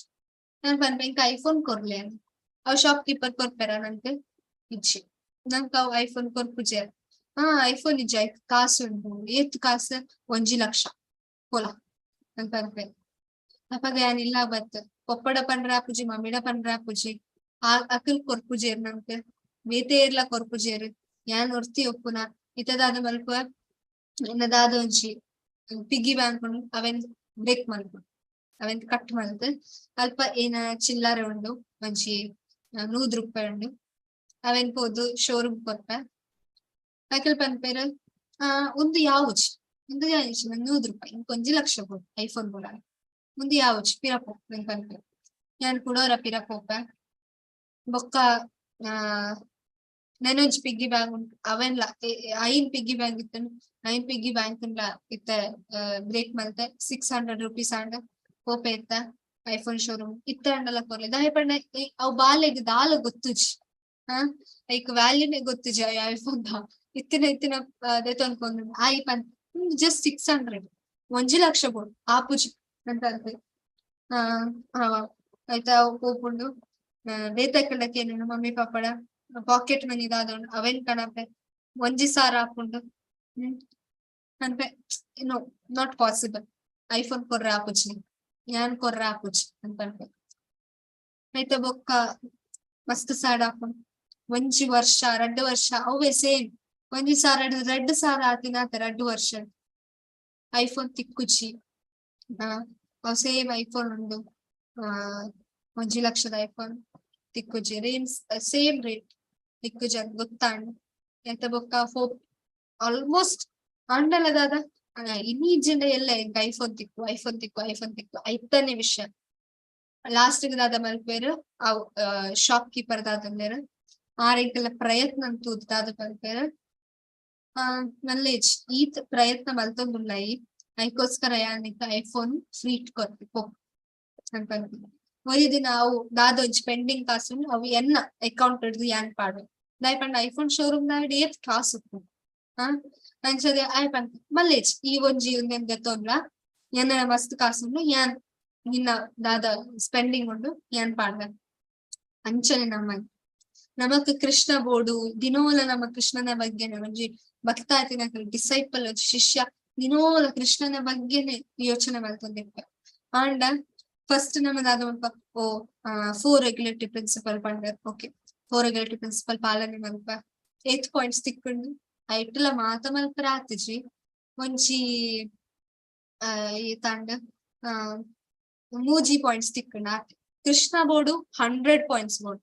ಯಾನ್ ಪನ್ಪೆ, ಎಂಕ್ ಐಫೋನ್ ಕೊರ್ಲೆ ಅಂದ್. ಅವ್ ಶಾಪ್ ಕೀಪರ್ ಕೊರ್ಪೆರ ನಂಕ್? ಇಜ್ಜಿ. ನಂಕ್ ಅವ್ ಐಫೋನ್ ಕೊರ್ಪುಜೆರ್. ಹಾ, ಐಫೋನ್ ಇಜ್ಜಿ, ಐಕ್ ಕಾಸ್ ಉಂಡು. ಏತ್ ಕಾಸ್? 1 ಲಕ್ಷ ಪೋಲ ಅಂದ್ ಪನ್ಪೆ. ಅಪಗ ಯಾನ್ ಇಲ್ಲ ಬತ್ತ್ ಪೊಪ್ಪಡ ಪಂಡ್ರೆ ಆಪುಜಿ, ಮಮ್ಮಿಡ ಪಂಡ್ರೆ ಆಪುಜಿ. ಆ ಅಕುಲ್ ಕೊರ್ಪುಜೆರ್ ನಂಕ್, ಬೇತೆ ಏರ್ಲ ಕೊರ್ಪುಜೆರ್. ಯಾನ್ ಒರ್ತಿ ಒಪ್ಪುನ. ಇತ್ತೆ ದಾದ ಮಲ್ಪುವೆ? ಎನ್ನ ದಾದ ಒಂಜಿ ಪಿಗ್ಗಿ ಬ್ಯಾಂಕ್ ಉಂಡು, ಅವೆನ್ ಬ್ರೇಕ್ ಮಲ್ಪು, ಅವೆನ್ ಕಟ್ ಮಲ್ತ್ ಅಲ್ಪ ಏನ ಚಿಲ್ಲರೆ ಉಂಡು, ಒಂಜಿ 100 ರೂಪಾಯಿ ಉಂಡು. ಅವೆನ್ ಪೋದು ಶೋರೂಮ್ ಕೊರ್ಪೆ. ಅಕುಲ್ ಪನ್ಪೆರ್, ಆ ಉಂದು ಯಾವುಜಿ, ಉಂದು ಯಾವುಜಿ, 100 ರೂಪಾಯಿ, ಇಂಕ್ 1 ಲಕ್ಷ ಬೋಡು ಐಫೋನ್ ಬೋಡ, ಉಂದು ಯಾವುಜಿ, ಪಿರ ಪೋ ಪನ್ಪೆರ್. ಯಾನ್ ಕುಡೋರ ಪಿರ ಪೋಪೆ. ಬೊಕ್ಕ ಆ ನನೊಂಜಿ ಪಿಗ್ಗಿ ಬ್ಯಾಂಕ್ ಉಂಟು, ಅವೆನ್ಲ ಐನ್ ಪಿಗ್ಗಿ ಬ್ಯಾಂಕ್ ಇತ್ತುಂಡು, ಐನ್ ಪಿಗ್ಗಿ ಬ್ಯಾಂಕ್ ಇತ್ತೆ ಬ್ರೇಕ್ ಮಲ್ತೆ. 600 ರುಪೀಸ್ ಆಂಡ. ಪೋಪೆ ಇತ್ತ ಐಫೋನ್ ಶೋರೂಮ್. ಇತ್ತೆ ಆಂಡಲ ಕೊರ್ಲೆ. ದಾಯೆ ಪಂಡ ಅವು ಬಾಲೆಗ್ ದಾಲ ಗೊತ್ತುಜಿ. ಹಾ, ಐಕ್ ವ್ಯಾಲ್ಯೂನೇ ಗೊತ್ತುಜಿ ಐಫೋನ್ the. ಇತ್ತಿನ ಇತ್ತಿನ ದೆತೊಂದು ಪೋಂದು ಆಯಿ ಪನ್ ಜಸ್ಟ್ 600, 1 ಲಕ್ಷ ಬೋಡು, ಆಪುಜಿ ಅಂತ ಅಂತೆ. ಆಯ್ತಾ, ಅವು ಪೋಪುಂಡು. ಬೇತೆ ಕೇನುಂಡು, ಮಮ್ಮಿ ಪಾಪಡ ಪಾಕೆಟ್ ಮನಿ ದಾದ ಉಂಡು ಅವೆನ್ ಕಣಪೆ. 1000 ಆಪುಂಡು. ಪನ್ಪೆ, no, not possible, iPhone ಕೊರ್ರೆ ಆಪುಜಿ, ಯಾನ್ ಕೊರ್ರೆ ಆಪುಜಿ ಅಂತ ಪನ್ಪೆ. ಆಯ್ತಾ, ಬೊಕ್ಕ ಮಸ್ತ್ ಸ್ಯಾಡ್ ಆಪುಂಡು. ಒಂಜಿ ವರ್ಷ, 2 ವರ್ಷ ಅವೇ ಸೇಮ್. 1000, 2000 ಆತಿನಾತ 2 ವರ್ಷ. ಐಫೋನ್ ತಿಕ್ಕುಜಿ. ಅವ್ ಸೇಮ್ ಐಫೋನ್ ಉಂಡು. ಆ 1 ಲಕ್ಷದ ಐಫೋನ್ ತಿಕ್ಕುಜಿ, ರೇಮ್ ಸೇಮ್ ರೇಟ್ ತಿಕ್ಕುಜಿ ಅಂತ ಗೊತ್ತಾಂಡ್. ಎಂತ ಬೊಕ್ಕ ಹೋಪ್ ಆಲ್ಮೋಸ್ಟ್ ಆಂಡಲ ದಾದ ಇನಿ ಇಜ್ಜಿಂಡ ಎಲ್ಲ ಎಂಕ್ ಐಫೋನ್ ತಿಕ್ಕು, ಐಫೋನ್ ತಿಕ್ಕು, ಐಫೋನ್ ತಿಕ್ಕು, ಐತನೇ ವಿಷಯ. ಲಾಸ್ಟ್ ದಾದ ಮಲ್ಪೆರ್? ಅವ್ ಶಾಪ್ ಕೀಪರ್ ದಾದಂದೇರ್, ಆರ್ ಎಂಕಲ್ನ ಪ್ರಯತ್ನ ತೂದು ದಾದ ಪನ್ಪೆರ್? ಆ ನಲ್ಲೇಜ್ ಈತ್ ಪ್ರಯತ್ನ ಮಲ್ತೊಂದುಲ್ಲ ಈ, ಐಕೋಸ್ಕರ ಯಾನ್ ನಿಕ್ಕ್ ಐಫೋನ್ ಫ್ರೀ ಕೊರ್ಪೆ ಪೋ ಅಂತ. ಒರಿ ದಿನ ಅವು ದಾದ ಒಂಜಿ ಪೆಂಡಿಂಗ್ ಕಾಸು ಉಂಡು, ಅವು ಎನ್ನ ಅಕೌಂಟ್ ಹಿಡ್ದು ಯಾನ್ ಪಾಡು. ದಾಯೆ ಪಂಡ ಐಫೋನ್ ಶೋರೂಮ್ ದಾಯೆ ಏತ್ ಕಾಸು ಉಪ್ಪು. ಹಾ, ಅಂಚದೆ ಆಯ್ ಪಂತ ಮಲ್ಲೇಜ್ ಈ ಒಂಜಿ ಉಂದೆನ್ ದೆತ್ತೊನ್ಲ, ಎನ್ನ ಮಸ್ತ್ ಕಾಸು ಉಂಡು, ಯಾನ್ ನಿನ್ನ ದಾದ ಸ್ಪೆಂಡಿಂಗ್ ಉಂಡು ಯಾನ್ ಪಾಡ್ವೆ. ಅಂಚನೆ ನಮ್ಮ ನಮಕ್ ಕೃಷ್ಣ ಬೋಡು. ದಿನೋಲ ನಮ್ಮ ಕೃಷ್ಣನ ಬಗ್ಗೆ ಒಂಜಿ ಭಕ್ತ ಆತಿನ ಡಿಸೈಪಲ್, ಶಿಷ್ಯ ದಿನೋಲ ಕೃಷ್ಣನ ಬಗ್ಗೆನೆ ಯೋಚನೆ ಮಲ್ತೊಂದಿಪ್ಪೆ. ಆಂಡ ಫಸ್ಟ್ ನಮ್ಮ ದಾದ ಮಲ್ಪ, ಓ ಫೋರ್ ರೆಗ್ಯುಲೇಟರಿ ಪ್ರಿನ್ಸಿಪಲ್ ಪಂಡರ್, ಓಕೆ, ಫೋರ್ ರೆಗ್ಯುಲೇಟರಿ ಪ್ರಿನ್ಸಿಪಲ್ ಪಾಲನೆ ಮಲ್ಪ. ಏತ್ ಪಾಯಿಂಟ್ಸ್ ತಿಕ್ಕುಂಡು? ಐಟ್ಲ ಮಾತ ಮಲ್ಪರ ಆತಿಜಿ. ಒಂಜಿ ಈ ತಾಂಡ ಮೂಜಿ ಪಾಯಿಂಟ್ಸ್ ತಿಕ್ಕುಂಡು, ಆತೆ. ಕೃಷ್ಣ ಬೋಡು, 100 ಪಾಯಿಂಟ್ಸ್ ಬೋಡು.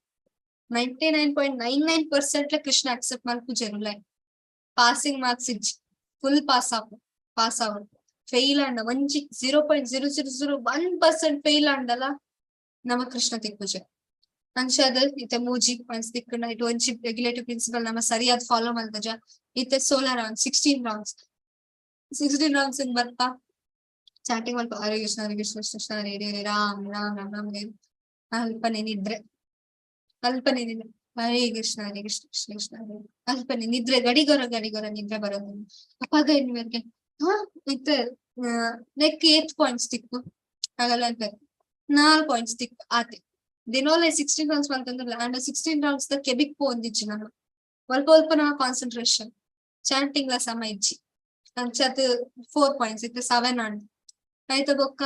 99.99% ಕೃಷ್ಣ ಅಕ್ಸೆಪ್ಟ್ ಮಲ್ಪುಜೆರ್. ಪಾಸಿಂಗ್ ಮಾರ್ಕ್ಸ್ ಇಜ್ಜಿ, ಫುಲ್ ಪಾಸ್ ಆಪು, ಪಾಸ್ ಆವಡ್. ಫೇಲ್ ಆಂಡ, ಒಂಜಿ 0.0001% ಫೇಲ್ ಆಂಡಲ ನಮ ಕೃಷ್ಣ ತಿಕ್ಕುಜೆ. ಅಂಚಾದ್ ಇತ್ತೆ ಮೂಜಿ ಪಾಯಿಂಟ್ಸ್ ತಿಕ್ಕುಂಡ, ಇಟ್ಟು ಒಂಜಿ ರೆಗ್ಯುಲೇಟರಿ ಪ್ರಿನ್ಸಿಪಲ್ ನಮ್ಮ ಸರಿಯಾದ ಫಾಲೋ ಮಲ್ತಜ. ಇತ್ತೆ 16 ರೌಂಡ್ಸ್, 16 ರೌಂಡ್ಸ್, 16 ರೌಂಡ್ಸ್ ಬರ್ಪ ಚಾಟಿಂಗ್ ಮಲ್ಪ, ಹರೇ ಕೃಷ್ಣ ಹರೇ ಕೃಷ್ಣ ಕೃಷ್ಣ ಕೃಷ್ಣ ಹರೇ ಹರೇ, ರಾಮ್ ರಾಮ್ ರಾಮ್ ರಾಮ್ ಹರೇ. ಅಲ್ಪನೆ ನಿದ್ರೆ, ಅಲ್ಪನೆ ನಿದ್ರೆ. ಹರೇ ಕೃಷ್ಣ ಹರೇ ಕೃಷ್ಣ ಕೃಷ್ಣ ಕೃಷ್ಣ ಹರೇ ಹರೇ. ಅಲ್ಪನೆ ನಿದ್ರೆ, ಗಡಿಗೊರ ಗಡಿಗೊರ ನಿದ್ರೆ ಬರೋದು. ಅಪ್ಪಾಗ ಇನ್ಮೇಲೆ ಹಾ ಇತ್ತೆ ನೆಕ್ ಏತ್ ಪಾಯಿಂಟ್ಸ್ ತಿಕ್ಕು ಹಾಗಲ್ಲ ಅಂತ, ನಾಲ್ ಪಾಯಿಂಟ್ಸ್ ತಿಕ್ಕು, ಆತೆ. ದಿನೋಲೆ 16 ರೌಂಡ್ಸ್ ಅಂತಂದ್ರೆ, ಅಂಡ್ 16 ರೌಂಡ್ಸ್ the ಕೆಬಿಕ್ ಪೋಂದಿಜ್ಜಿ ನಮ್ಮ. ಒಲ್ಪ ಒಲ್ಪ ನಮ್ಮ ಕಾನ್ಸಂಟ್ರೇಷನ್, ಚಾಂಟಿಂಗ್ ಲ ಸಮ ಇಜ್ಜಿ. ಅಂಚಾತ್ ಫೋರ್ ಪಾಯಿಂಟ್ಸ್ ಇತ್ತು, ಸೆವೆನ್ ಅಂಡ್ ಆಯ್ತಾ. ಬೊಕ್ಕ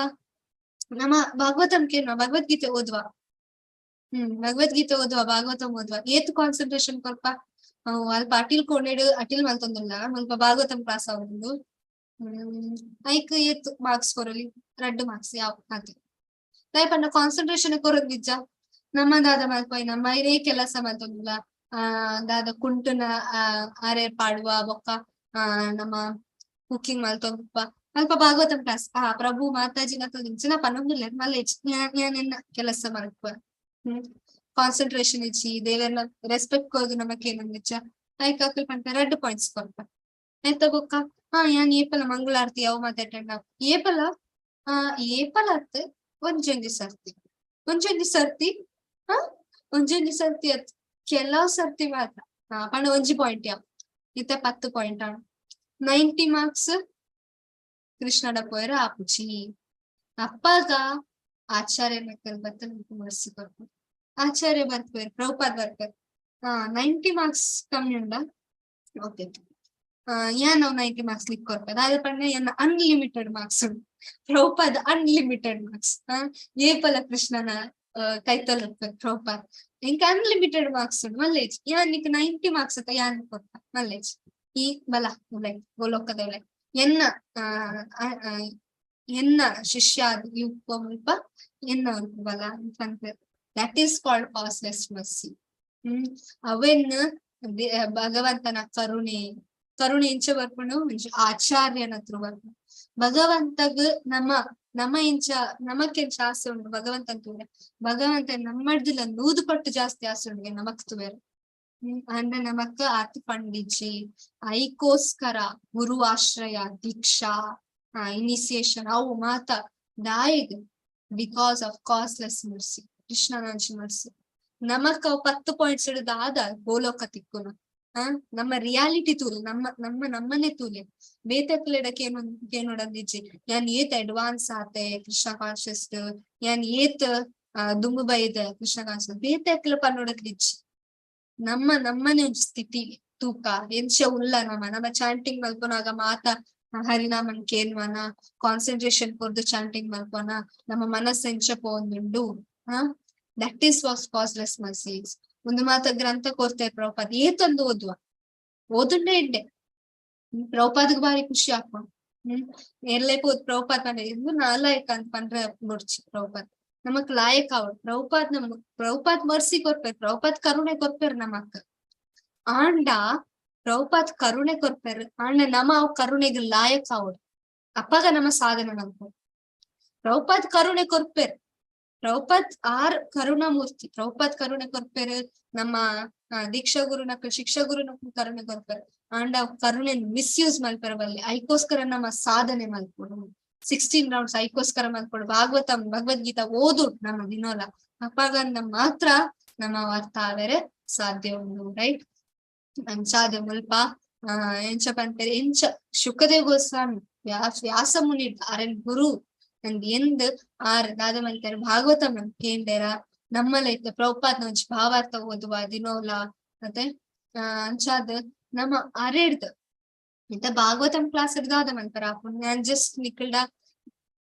ನಮ್ಮ ಭಾಗವತಂ ಕೇಳುವ, ಭಗವದ್ಗೀತೆ ಓದುವ. ಭಗವದ್ಗೀತೆ ಓದುವ, ಭಾಗವತಂ ಓದುವ. ಏತ್ ಕಾನ್ಸಂಟ್ರೇಷನ್ ಕೊರ್ಪ? ಅಲ್ಪ ಅಟಿಲ್ ಕೋಣೆಡು ಅಟಿಲ್ ಮಲ್ತೊಂದುಲ್ಲ, ಮುಲ್ಪ ಭಾಗವತಂ ಕ್ಲಾಸ್ ಆವೊಂದು. ಐಕ್ ಏತ್ ಮಾರ್ಕ್ಸ್ ಕೊರಲಿ? ರಡ್ಡು ಮಾರ್ಕ್ಸ್ ಯಾವ, ಆತೆ. ದಾಯೆ ಪಂಡ ಕಾನ್ಸಂಟ್ರೇಷನ್ ಕೊರೊಂದಿಜ್ಜ. ನಮ್ಮ ದಾದ ಮಲ್ಪೊಯ್, ನಮ್ಮ ಇರೇ ಕೆಲಸ ಮಲ್ತೊಂದುಲ್ಲ. ಆ ದಾದ ಕುಂಟುನ ಆರೆ ಪಾಡುವ, ಬೊಕ್ಕ ನಮ್ಮ ಕುಕಿಂಗ್ ಮಲ್ತೊಂದುಪ್ಪ. ಅಲ್ಪ ಭಾಗವತಂ ಕ್ಲಾಸ್, ಆ ಪ್ರಭು ಮಾತಾಜಿನ ಇಂಚಿನ ಪನೊಂದುಲ್ಲೆರ್, ಮಲ್ಲೇಜ್ ಯಾನ್ ಎನ್ನ ಕೆಲಸ ಮಲ್ಪುವ. ಕಾನ್ಸಂಟ್ರೇಷನ್ ಇಜ್ಜಿ, ದೇವೆರ್ನ ರೆಸ್ಪೆಕ್ಟ್ ಕೊರ್ದು ನಮಕ್ ಏನೊಂದಿಜ್ಜ. ಐಕ್ ಅಕುಲು ಪನ್ಪೆರ್, ರಡ್ಡ್ ಪಾಯಿಂಟ್ಸ್ ಕೊರ್ಪ. ಐತ ಬೊಕ್ಕ ಯಾನ್ ಏಪಲ ಮಂಗಳಾರತಿ ಅವು ಮಾತ ಅಟೆಂಡ್ ಆಪ್ ಏಪಲ, ಏಪಲ ಅತ್ತ್, ಒಂಜೊಂಜಿ ಸರ್ತಿ, ಒಂಜೊಂಜಿ ಸರ್ತಿ, ಒಂಜೊಂಜಿ ಸರ್ತಿ ಅತ್, ಕೆಲವು ಸರ್ತಿ ಮಾತ್ರ. ಪಂಡ ಒಂಜಿ ಪಾಯಿಂಟ್ ಯಾವ. ಇತ್ತೆ 10 ಪಾಯಿಂಟ್ ಆಂಡ್. 90 ಮಾರ್ಕ್ಸ್ ಕೃಷ್ಣಡ ಪೋಯೆರೆ ಆಪುಜಿ. ಅಪ್ಪಾಗ ಆಚಾರ್ಯನ ಬತ್ತ ಮರ್ಸಿ ಕೊರ್ಪು. ಆಚಾರ್ಯ ಬರ್ಪೇರ್, ಪ್ರಭುಪಾದ್ ಬರ್ಪೇರ್. 90 ಮಾರ್ಕ್ಸ್ ಕಮ್ಮಿ ಉಂಡ, ಓಕೆ, ಯಾನ್ 90 ಮಾರ್ಕ್ಸ್ ಲಿಕ್ ಕೊರ್ಪೆ. ದಾದ ಪಂಡ ಎನ್ನ ಅನ್ಲಿಮಿಟೆಡ್ ಮಾರ್ಕ್ಸ್ ಉಂಡು. Prabhupad unlimited marks. ಏಪಲ ಕೃಷ್ಣನ ಕೈತಲ್ ಪ್ರಭುಪಾದ್. ಎಂಕ್ ಅನ್ಲಿಮಿಟೆಡ್ ಮಾರ್ಕ್ಸ್ ಉಂಡು, ಮಲ್ಲೇಜ್. ಯಾನ್ ನಿಕ್ 90 ಮಾರ್ಕ್ಸ್ ಅತ್ತ ಯಾನ್ ಕೊರ್ಪ, ಮಲ್ಲೇಜ್. ಈ ಬಲ ಉಲೈ ಗೋಲೋಕದ ಉಲೈ ಎನ್ನ ಆ ಆ, ಎನ್ನ ಶಿಷ್ಯ ಮುಲ್ಪ ಎನ್ನ ಬಲ ಪನ್ಪೆರ್. That is called causeless mercy. ಅವೆನ್ ಭಗವಂತನ ಕರುಣೆ. ಕರುಣೆ ಇಂಚ ಬರ್ಪುಂಡು? ಒಂಜಿ ಆಚಾರ್ಯನ ಹತ್ರ ಬರ್ಪುಂಡು. ಭಗವಂತಗ್ ನಮ್ಮ ನಮ್ಮ ಇಂಚ ನಮಕ್ಕೆಂಚ ಆಸೆ ಉಂಡು ಭಗವಂತನ್ ತೂರೆ, ಭಗವಂತ ನಮ್ಮಡ್ದಿಲ್ಲ 100 ಪಟ್ಟು ಜಾಸ್ತಿ ಆಸೆ ಉಂಡು ನಮಕ್ ತೂವೆರ್. ಅಂದ್ರೆ ನಮಕ್ ಆತ್ ಪಂಡಿಜಿ. ಐಕೋಸ್ಕರ ಗುರು ಆಶ್ರಯ, ದೀಕ್ಷಾ, ಇನಿಸಿಯೇಷನ್ ಅವು ಮಾತ ದಾಯೆಗ್? Because of causeless Mercy, ಕೃಷ್ಣನ ಮರ್ಸಿ. ನಮಕ್ ಅವು 10 ಪಾಯಿಂಟ್ಸ್ ಹಿಡಿದು ಆದ ಗೋಲೋಕ ತಿಕ್ಕುನ. ನಮ್ಮ ರಿಯಾಲಿಟಿ ತೂಲೆ, ನಮ್ಮ ನಮ್ಮ ನಮ್ಮನೆ ತೂಲೆ. ಬೇತಕ್ಲೆಡಕ್ಕೆ ಕೇನೋಡಂದಿಜ್ಜಿ. ಯಾನ್ ಏತ್ ಅಡ್ವಾನ್ಸ್ ಆತೆ ಕೃಷ್ಣ ಕಾನ್ಶಿಯಸ್, ಯಾನ್ ಏತ್ ದುಂಬು ಬೈದೆ ಕೃಷ್ಣ ಕಾನ್ಶಿಯಸ್, ಬೇತೆಕ್ಲ ಪನ್ನೊಡಕ್ಲಿಜ್ಜಿ. ನಮ್ಮ ನಮ್ಮನೆ ಒಂಜಿ ಸ್ಥಿತಿ ತೂಕ, ಎಂಚ ಉಲ್ಲ ನಮ್ಮ. ನಮ್ಮ ಚಾಂಟಿಂಗ್ ಮಲ್ಪುನಾಗ ಮಾತ ಹರಿನಾಮನ್ ಕೇನ್ವನ, ಕಾನ್ಸಂಟ್ರೇಷನ್ ಕೊರ್ದು ಚಾಂಟಿಂಗ್ ಮಲ್ಪನ, ನಮ್ಮ ಮನಸ್ಸು ಎಂಚ ಪೋವೊಂದುಂಡು. That is was causeless mercies. ಒಂದು ಮಾತ ಗ್ರಂಥ ಕೊರ್ತೆ ಪ್ರಭುಪಾದ, ಏತೊಂದು ಓದುವ, ಓದುಂಡೆ ಎಡ್ಡೆ. ಪ್ರಭುಪಾದಗ್ ಬಾರಿ ಖುಷಿ ಆಪುಂಡು. ಎಲ್ಲೆ ಪೋದ್ ಪ್ರಭುಪಾದ್ ಪಂಡ ಇದು ನಾಲಾಯಕ ಅಂತ ಪಂಡ್ರೆ ಬೊಡ್ಚಿ. ಪ್ರಭುಪಾದ್ ನಮಕ್ ಲಾಯಕ ಆವಡ್. ಪ್ರಭುಪಾದ್ ನಮ್ ಪ್ರಭುಪಾದ್ ಮರ್ಸಿ ಕೊರ್ಪೆರ್, ಪ್ರಭುಪಾದ್ ಕರುಣೆ ಕೊರ್ಪೆರ್ ನಮಕ್. ಆಂಡ ಪ್ರಭುಪಾದ್ ಕರುಣೆ ಕೊರ್ಪೆರ್, ಆಂಡ ನಮ ಅವ್ ಕರುಣೆಗ್ ಲಾಯಕ ಆವಡ್. ಅಪ್ಪಗ ನಮ್ಮ ಸಾಧನೆ ಮಲ್ಪೊಡು. ಪ್ರಭುಪಾದ್ ಕರುಣೆ ಕೊರ್ಪೆರ್, ಪ್ರಭುಪಾದ್ ಆರ್ ಕರುಣಾಮೂರ್ತಿ. ಪ್ರಭುಪಾದ್ ಕರುಣೆ ಕೊರ್ಪೆರ್, ನಮ್ಮ ದೀಕ್ಷಾ ಗುರುನಕ್ಲು, ಶಿಕ್ಷಾ ಗುರುನಕ್ಲು ಕರುಣೆ ಕೊರ್ಪೆರ್. ಆಂಡ ಕರುಣೆ ಮಿಸ್ಯೂಸ್ ಮಲ್ಪೆರ ಬಲ್ಲಿ. ಐಕೋಸ್ಕರ ನಮ್ಮ ಸಾಧನೆ ಮಲ್ಪೊಡು. 16 ರೌಂಡ್ಸ್ ಐಕೋಸ್ಕರ ಮಲ್ಪೊಡು. ಭಾಗವತಂ ಭಗವದ್ಗೀತಾ ಓದು ನಮ್ಮ ದಿನೋಲ. ಅಪಗಂದ ಮಾತ್ರ ನಮ್ಮ ಅರ್ಥ ಆವೆರೆ ಸಾಧ್ಯ ಉಂಡು, ರೈಟ್? ಅಂಚಾದ ಮುಲ್ಪ ಎಂಚ ಪನ್ಪೆರ್, ಎಂಚ ಶುಕದೇವ್ ಗೋಸ್ವಾಮಿ ವ್ಯಾಸ ಮುನಿ ಅರೆನ್ ಗುರು ಅಂದ್ ಎಂದ್ ಆರ್ ದಾದ ಮಲ್ತೆರ್ ಭಾಗವತಂ ಕೇಂಡೆರ. ನಮ್ಮಲ ಇತ್ತೆ ಪ್ರಭುಪಾದ್ನ ಒಂಜಿ ಭಾವಾರ್ಥ ಓದುವ ದಿನೋಲ. ಮತ್ತೆ ಅಂಚಾದ್ ನಮ್ಮ ಅರೆಡ್ದ್ ಇತ್ತ ಭಾಗವತಂ ಕ್ಲಾಸ್ ದಾದ ಮನ್ಪರ ಆಪುಂಡು. ಯಾನ್ ಜಸ್ಟ್ ನಿಕಲ್ಡ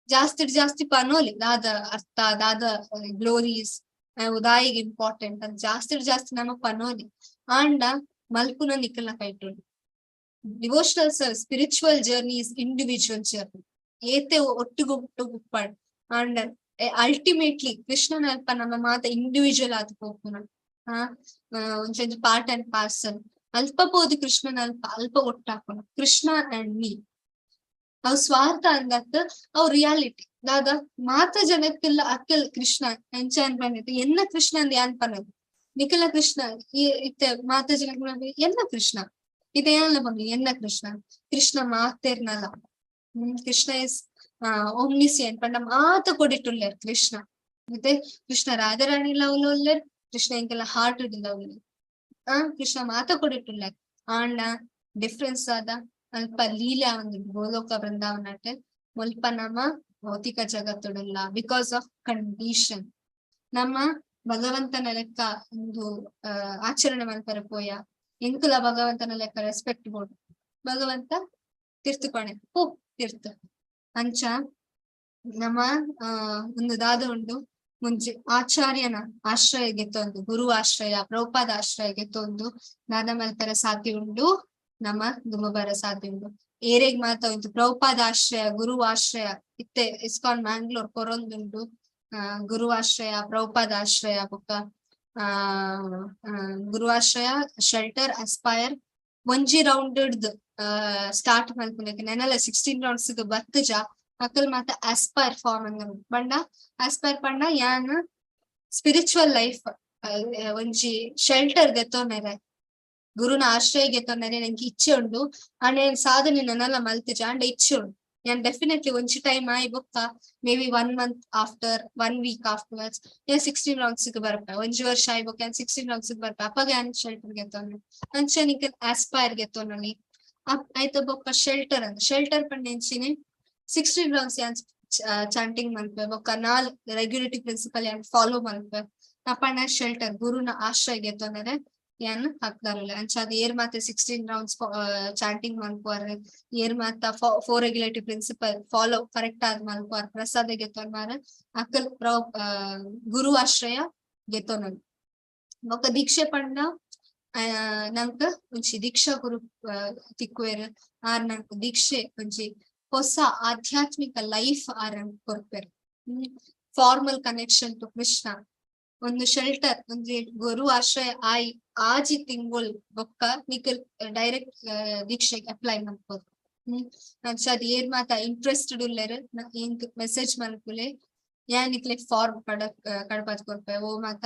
ಜಾಸ್ತಿ ಜಾಸ್ತಿ ಪನೋಲಿ ದಾದ ಅರ್ಥ, ದಾದ ಗ್ಲೋರೀಸ್, ಉದಾಯಿಗ್ ಇಂಪಾರ್ಟೆಂಟ್ ಅಂತ ಜಾಸ್ತಿ ಜಾಸ್ತಿ ನಮ ಪನೋಲಿ. ಆಂಡ ಮಲ್ಪುನ ನಿಕಲ್ನ ಕೈಟುಂಡು. Devotional service, spiritual journey is individual journey. ಏತೆ ಒಟ್ಟುಗು ಒಟ್ಟುಗು ಉಪ್ಪಡ್, ಆಂಡ ಅಲ್ಟಿಮೇಟ್ಲಿ ಕೃಷ್ಣನ ಅಲ್ಪ ನಮ್ಮ ಮಾತ ಇಂಡಿವಿಜುವಲ್ ಆದ್ ಪೋಪುನ. ಒಂಜೊಂಜಿ ಪಾರ್ಟ್ ಅಂಡ್ ಪಾರ್ಸಲ್. ಅಲ್ಪ ಪೋದು ಕೃಷ್ಣನ ಅಲ್ಪ ಅಲ್ಪ ಒಟ್ಟಾಪುನ ಕೃಷ್ಣ ಅಂಡ್ ಮೀ. ಅವು ಸ್ವಾರ್ಥ ಅಂದತ್, ಅವು ರಿಯಾಲಿಟಿ. ದಾದ ಮಾತ ಜನಕ್ಕೆಲ್ಲ ಅಕ್ಕಲ್ ಕೃಷ್ಣ ಎಂಚ ಅನ್ಪಂದಿತ್ತು, ಎನ್ನ ಕೃಷ್ಣ ಅಂದ್ ಯಾನ್ ಪನದು. ನಿಖಲ ಕೃಷ್ಣ ಇತ್ತೆ ಮಾತ ಜನಕ್ ಎನ್ನ ಕೃಷ್ಣ ಇತ್ತೆ ಏನಲ್ಲ ಪನ್ನಿ ಎನ್ನ ಕೃಷ್ಣ. ಕೃಷ್ಣ ಮಾತೆರ್ನಲ. ಕೃಷ್ಣ is ಒಮ್ನಿಸಿಯಂಟ್ ಪಂಡ ಮಾತ ಕೊಡಿಟುಲ್ಲೆರ್ ಕೃಷ್ಣ. ಮತ್ತೆ ಕೃಷ್ಣ ರಾಧಾರಾಣಿ ಲವ್ ಉಲ್ಲೆರ್, ಕೃಷ್ಣ ಎಂಕೆಲ್ಲ ಹಾರ್ಟ್ ಲವ್. ಕೃಷ್ಣ ಮಾತ ಕೊಡಿಟುಲ್ಲೆರ್. ಆಂಡ ಡಿಫ್ರೆನ್ಸ್ ಆದ ಅಲ್ಪ ಲೀಲೆ ಒಂದು ಗೋಲೋಕ ವೃಂದಾವನಟ್, ಮುಲ್ಪ ನಮ್ಮ ಭೌತಿಕ ಜಗತ್ತುಡುಲ್ಲ because of condition. ನಮ್ಮ ಭಗವಂತನ ಲೆಕ್ಕ ಒಂದು ಆಚರಣೆ ಮಲ್ಪರೆ ಪೋಯ, ಎಂಕುಲ ಭಗವಂತನ ಲೆಕ್ಕ ರೆಸ್ಪೆಕ್ಟ್ ಬೋಡು, ಭಗವಂತ ತಿರ್ತುಕೊಣೆ ಪೋ ತಿರ್ತು. ಅಂಚ ನಮ್ಮ ಒಂದು ದಾದ ಉಂಡು, ಮುಂಚೆ ಆಚಾರ್ಯನ ಆಶ್ರಯ ಗೆತ್ತೊಂದು, ಗುರು ಆಶ್ರಯ, ಪ್ರಭುಪಾದ ಆಶ್ರಯ ಗೆತ್ತೊಂದು ದಾದ ಮಲ್ಪರೆ ಸಾಧ್ಯ ಉಂಡು, ನಮ್ಮ ದುಂಬು ಸಾಧ್ಯ ಉಂಡು. ಏರೆಗ್ ಮಾತ ಉಂಟು ಪ್ರಭುಪಾದ ಆಶ್ರಯ, ಗುರು ಆಶ್ರಯ ಇತ್ತೆ ಇಸ್ಕಾನ್ ಮ್ಯಾಂಗ್ಳೂರ್ ಕೊರೊಂದುಂಡು. ಗುರು ಆಶ್ರಯ, ಪ್ರಭುಪಾದ ಆಶ್ರಯ, ಬೊಕ್ಕ ಗುರು ಆಶ್ರಯ, ಶೆಲ್ಟರ್, ಅಸ್ಪೈರ್ ಒಂಜಿ ರೌಂಡ್ ಸ್ಟಾರ್ಟ್ ಮಲ್ಪುನಕ್ಕೆ. ನೆನಲ 16 ರೌಂಡ್ಸ್ ಬತ್ತುಜ ಅಕಲ್ ಮಾತ ಆಸ್ಪೈರ್ ಫಾರ್ಮ್ ಅಂದ ಪಂಡ, ಆಸ್ಪೈರ್ ಪಂಡ ಯಾನ್ ಸ್ಪಿರಿಚುವಲ್ ಲೈಫ್ ಒಂಜಿ ಶೆಲ್ಟರ್ ದೆತ್ತೊನೆರೆ, ಗುರುನ ಆಶ್ರಯ ಗೆತ್ತೊನೆರೆ ನಂಗೆ ಇಚ್ಛೆ ಉಂಡು. ಆಂಡ ಏನ್ ಸಾಧನೆ ನೆನಲ ಮಲ್ತಿಜ, ಆಂಡ ಇಚ್ಛೆ ಉಂಡು. ಯಾನ್ ಡೆಫಿನೆಟ್ಲಿ ಒಂಜಿ ಟೈಮ್ ಆಯಿ ಬೊಕ್ಕ, maybe one month after, one week afterwards, ಯಾನ್ 16 ರೌಂಡ್ಸ್ ಬರ್ಪೆ. ಒಂಜಿ ವರ್ಷ ಆಯಿ ಬೊಕ್ಕ ಯಾನ್ 16 ರೌಂಡ್ಸ್ ಬರ್ಪೆ. ಅಪಗ ಯಾನ್ ಶೆಲ್ಟರ್ ಗೆತ್ತೊನೆ. ಅಂಚ ನಿಕ್ ಆಸ್ಪೈರ್ ಗೆತ್ತೊನೊಲಿ. ಆಯ್ತ ಬೊಕ್ಕ ಶೆಲ್ಟರ್ ಅಂದ್, ಶೆಲ್ಟರ್ ಪಂಡ ಎಂಚಿನಿ? 16 ರೌಂಡ್ಸ್ ಯಾನ್ ಚಾಂಟಿಂಗ್ ಮಲ್ಪೆ, ಬೊಕ್ಕ ನಾಲ್ ರೆಗ್ಯುಲೇಟಿವ್ ಪ್ರಿನ್ಸಿಪಲ್ ಯಾನ್ ಫಾಲೋ ಮಲ್ಪೆ. ಅಪಂಡ ಶೆಲ್ಟರ್, ಗುರುನ ಆಶ್ರಯ ಗೆತ್ತೊನೆರೆ ಯಾನ್ ಹಕ್ದಾರುಲ್ಲೆ. ಅಂಚಾದ್ ಏರ್ ಮಾತ 16 ರೌಂಡ್ಸ್ ಚಾಂಟಿಂಗ್ ಮಲ್ಪುವರ್, ಏರ್ ಮಾತ four regulative principle follow correct ಆದ್ ಮಲ್ಪುವರ್, ಪ್ರಸಾದ ಗೆತ್ತೊನ್ವಾರ್, ಅಕಲ್ ಗುರು ಆಶ್ರಯ ಗೆತ್ತೊನೊಲಿ. ಬೊಕ್ಕ ದೀಕ್ಷೆ ಪಂಡ ನಂಕ್ ಒಂಜಿ ದೀಕ್ಷಾ ಗುರು ತಿಕ್ಕುವೆರ್. ಆರ್ ನಂಕ್ ದೀಕ್ಷೆ, ಒಂಜಿ ಹೊಸ ಆಧ್ಯಾತ್ಮಿಕ ಲೈಫ್ ಆರ್ ಕೊರ್ಪೆರ್, ಫಾರ್ಮಲ್ ಕನೆಕ್ಷನ್ ಟು ಕೃಷ್ಣ. ಒಂದು ಶೆಲ್ಟರ್, ಒಂಜಿ ಗುರು ಆಶ್ರಯ ಆಯಿ 6 ತಿಂಗೊಳ್ ಬೊಕ್ಕ ನಿಕಲ್ ಡೈರೆಕ್ಟ್ ದೀಕ್ಷೆಗೆ ಅಪ್ಲೈ ಮಲ್ಪೊದು. ಅಂಚಾದ್ ಏರ್ ಮಾತ ಇಂಟ್ರೆಸ್ಟೆಡ್ ಉಲ್ಲೆರ್, ಎಂಕ್ ಮೆಸೇಜ್ ಮಲ್ಪುಲೆ. ಯಾನ್ ನಿಕ್ಲೆಗ್ ಫಾರ್ಮ್ ಕಡಪಾದ್ ಕೊರ್ಪೆ. ಓ ಮಾತ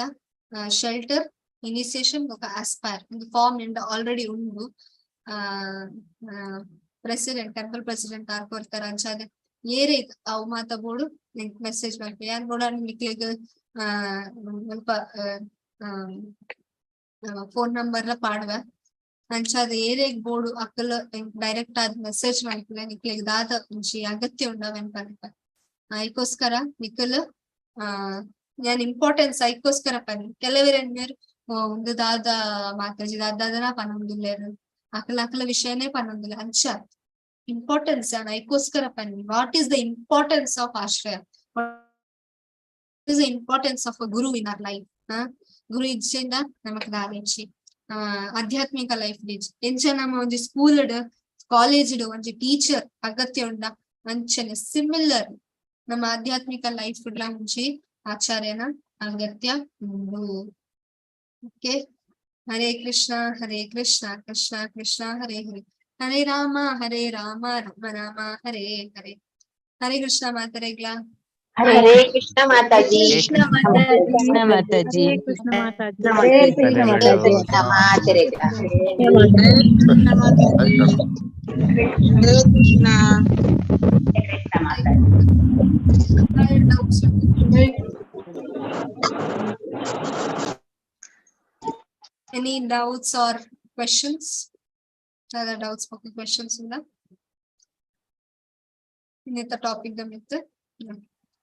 ಶೆಲ್ಟರ್, ಇನಿಸಿಯೇಷನ್ ಬೊಕ್ಕ ಆಸ್ಪೈರ್ ಒಂದು ಫಾರ್ಮ್ ಎಂಡ ಆಲ್ರೆಡಿ ಉಂಡು. ಪ್ರೆಸಿಡೆಂಟ್, ಟೆಂಪಲ್ ಪ್ರೆಸಿಡೆಂಟ್ ಆರ್ ಕೊರ್ತಾರ. ಅಂಚಾದ್ ಏರೇ ಅವು ಮಾತ ಬೋಡು, ಎಂಕ್ ಮೆಸೇಜ್ ಮಲ್ಪೆ. ಯಾನ್ ಬೋಡ ನಿಕ್ಲೆಗ್ ಮುಲ್ಪ ಫೋನ್ ನಂಬರ್ ಲ ಪಾಡುವೆ. ಅಂಚಾದ್ ಏರೆಗ್ ಬೋಡು ಅಕಲ್ ಡೈರೆಕ್ಟ್ ಆದ್ ಮೆಸೇಜ್ ಮಲ್ಪುಲೆ. ನಿಕ್ಲೆಗ್ ದಾದ ಒಂಜಿ ಅಗತ್ಯ ಉಂಡು ಅವೆನ್ ಪನ್ಪೆ. ಐಕೋಸ್ಕರ ನಿಕಲ್ ಯಾನ್ ಇಂಪಾರ್ಟೆನ್ಸ್ ಐಕೋಸ್ಕರ ಪನ್ನಿ. ಕೆಲವೆರ್ ಎನ್ನುವೆರ್, ಉಂದು ದಾದ ಮಾತಾಜಿ, ದಾದ ದಾದನ ಪನೊಂದುಲ್ಲೆರ್, ಅಕಲ್ ಅಕಲ ವಿಷಯನೇ ಪನೊಂದುಲ್ಲೆರ್. ಅಂಚ ಇಂಪಾರ್ಟೆನ್ಸ್ ಯಾನ್ ಐಕೋಸ್ಕರ ಪನ್ನಿ. What is the importance of ಆಶ್ರಯ? Is the importance of a guru in our life? ಗುರು ಇಜ್ಜಿಂದ ನಮಕ್ ದಾದ ಆಧ್ಯಾತ್ಮಿಕ ಲೈಫ್ ಎಂಚ ನಮ್ಮ ಒಂಜಿ ಸ್ಕೂಲ್ ಕಾಲೇಜ್ ಒಂಜಿ ಟೀಚರ್ ಅಗತ್ಯ ಉಂಡ, ಅಂಚನೆ ಸಿಮಿಲರ್ ನಮ್ಮ ಆಧ್ಯಾತ್ಮಿಕ ಲೈಫ್ ಒಂಜಿ ಆಚಾರ್ಯನ ಅಗತ್ಯ ಉಂಡು. ಓಕೆ, ಹರೇ ಕೃಷ್ಣ ಹರೇ ಕೃಷ್ಣ ಕೃಷ್ಣ ಕೃಷ್ಣ ಹರೇ ಹರೇ, ಹರೇ ರಾಮ ಹರೇ ರಾಮ ರಾಮ ರಾಮ ಹರೇ ಹರೇ. ಹರೇ ಕೃಷ್ಣ ಮಾತರೆಗ್ಲಾ. ಹರೇ ಕೃಷ್ಣ ಮಾತಾಜಿ. ಕೃಷ್ಣ ಮಾತಾಜಿ. ಕೃಷ್ಣ ಮಾತಾಜಿ. ಕೃಷ್ಣ ಮಾತಾಜಿ. ಹರೇ ಕೃಷ್ಣ ಮಾತಾಜಿ. ಕೃಷ್ಣ ಮಾತರೆ. Hare Krishna mataji. Hare Krishna. Krishna mataji. Doubts? Any doubts or questions? Other doubts or questions ಉಂಡ? ಇನ್ನಿತ ಟಾಪಿಕ್ the ಮಿತ್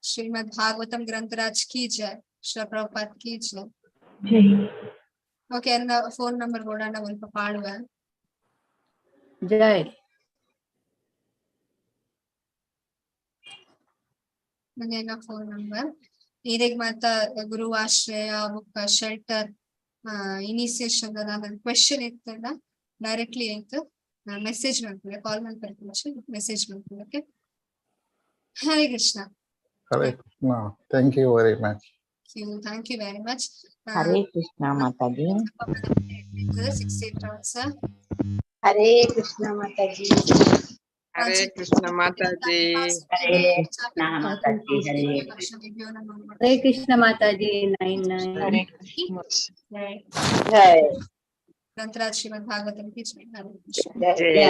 ಶ್ರೀಮದ್ ಭಾಗವತಂ ಗ್ರಂಥರಾಜ್ ಕಿ ಜೈ, ಶ್ರೀ ಪ್ರಭುಪಾದ್ ಕಿ ಜೈ. ಓಕೆ, ಎನ್ನ ಫೋನ್ ನಂಬರ್ ಬೋಡಾಂಡ ಒಲ್ಪ ಪಾಡುವ. ಜೈ. ನನ್ನ ಫೋನ್ ನಂಬರ್ ಈರೆಗ್ ಮಾತ ಗುರು ಆಶ್ರಯ ಬೊಕ್ಕ ಶೆಲ್ಟರ್ ಇನಿಷಿಯೇಷನ್ ನನ್ನ ಕ್ವೆಶನ್ ಇತ್ತಂಡ ಡೈರೆಕ್ಟ್ಲಿ ಆಯ್ತು ಮೆಸೇಜ್ ಮಾಡ್ತಾರೆ, ಕಾಲ್ ಮಾಡ್ತಾರೆ, ಮೆಸೇಜ್ ಮಾಡ್ತಾರೆ. Okay, Hare Krishna. Hare Krishna. Thank you very much. Thank you very much. Hare Krishna Mataji. 6 8 hours. Hare Krishna Mataji. Hare Krishna Mataji. Hare Krishna Mataji. Hare Hare Krishna Mataji. 9 9. Hare Krishna. Jai. Granthraj Shrimad Bhagavatam ಕಿ ಜೈ. ಹರೇ ಕೃಷ್ಣ. ಜೈ.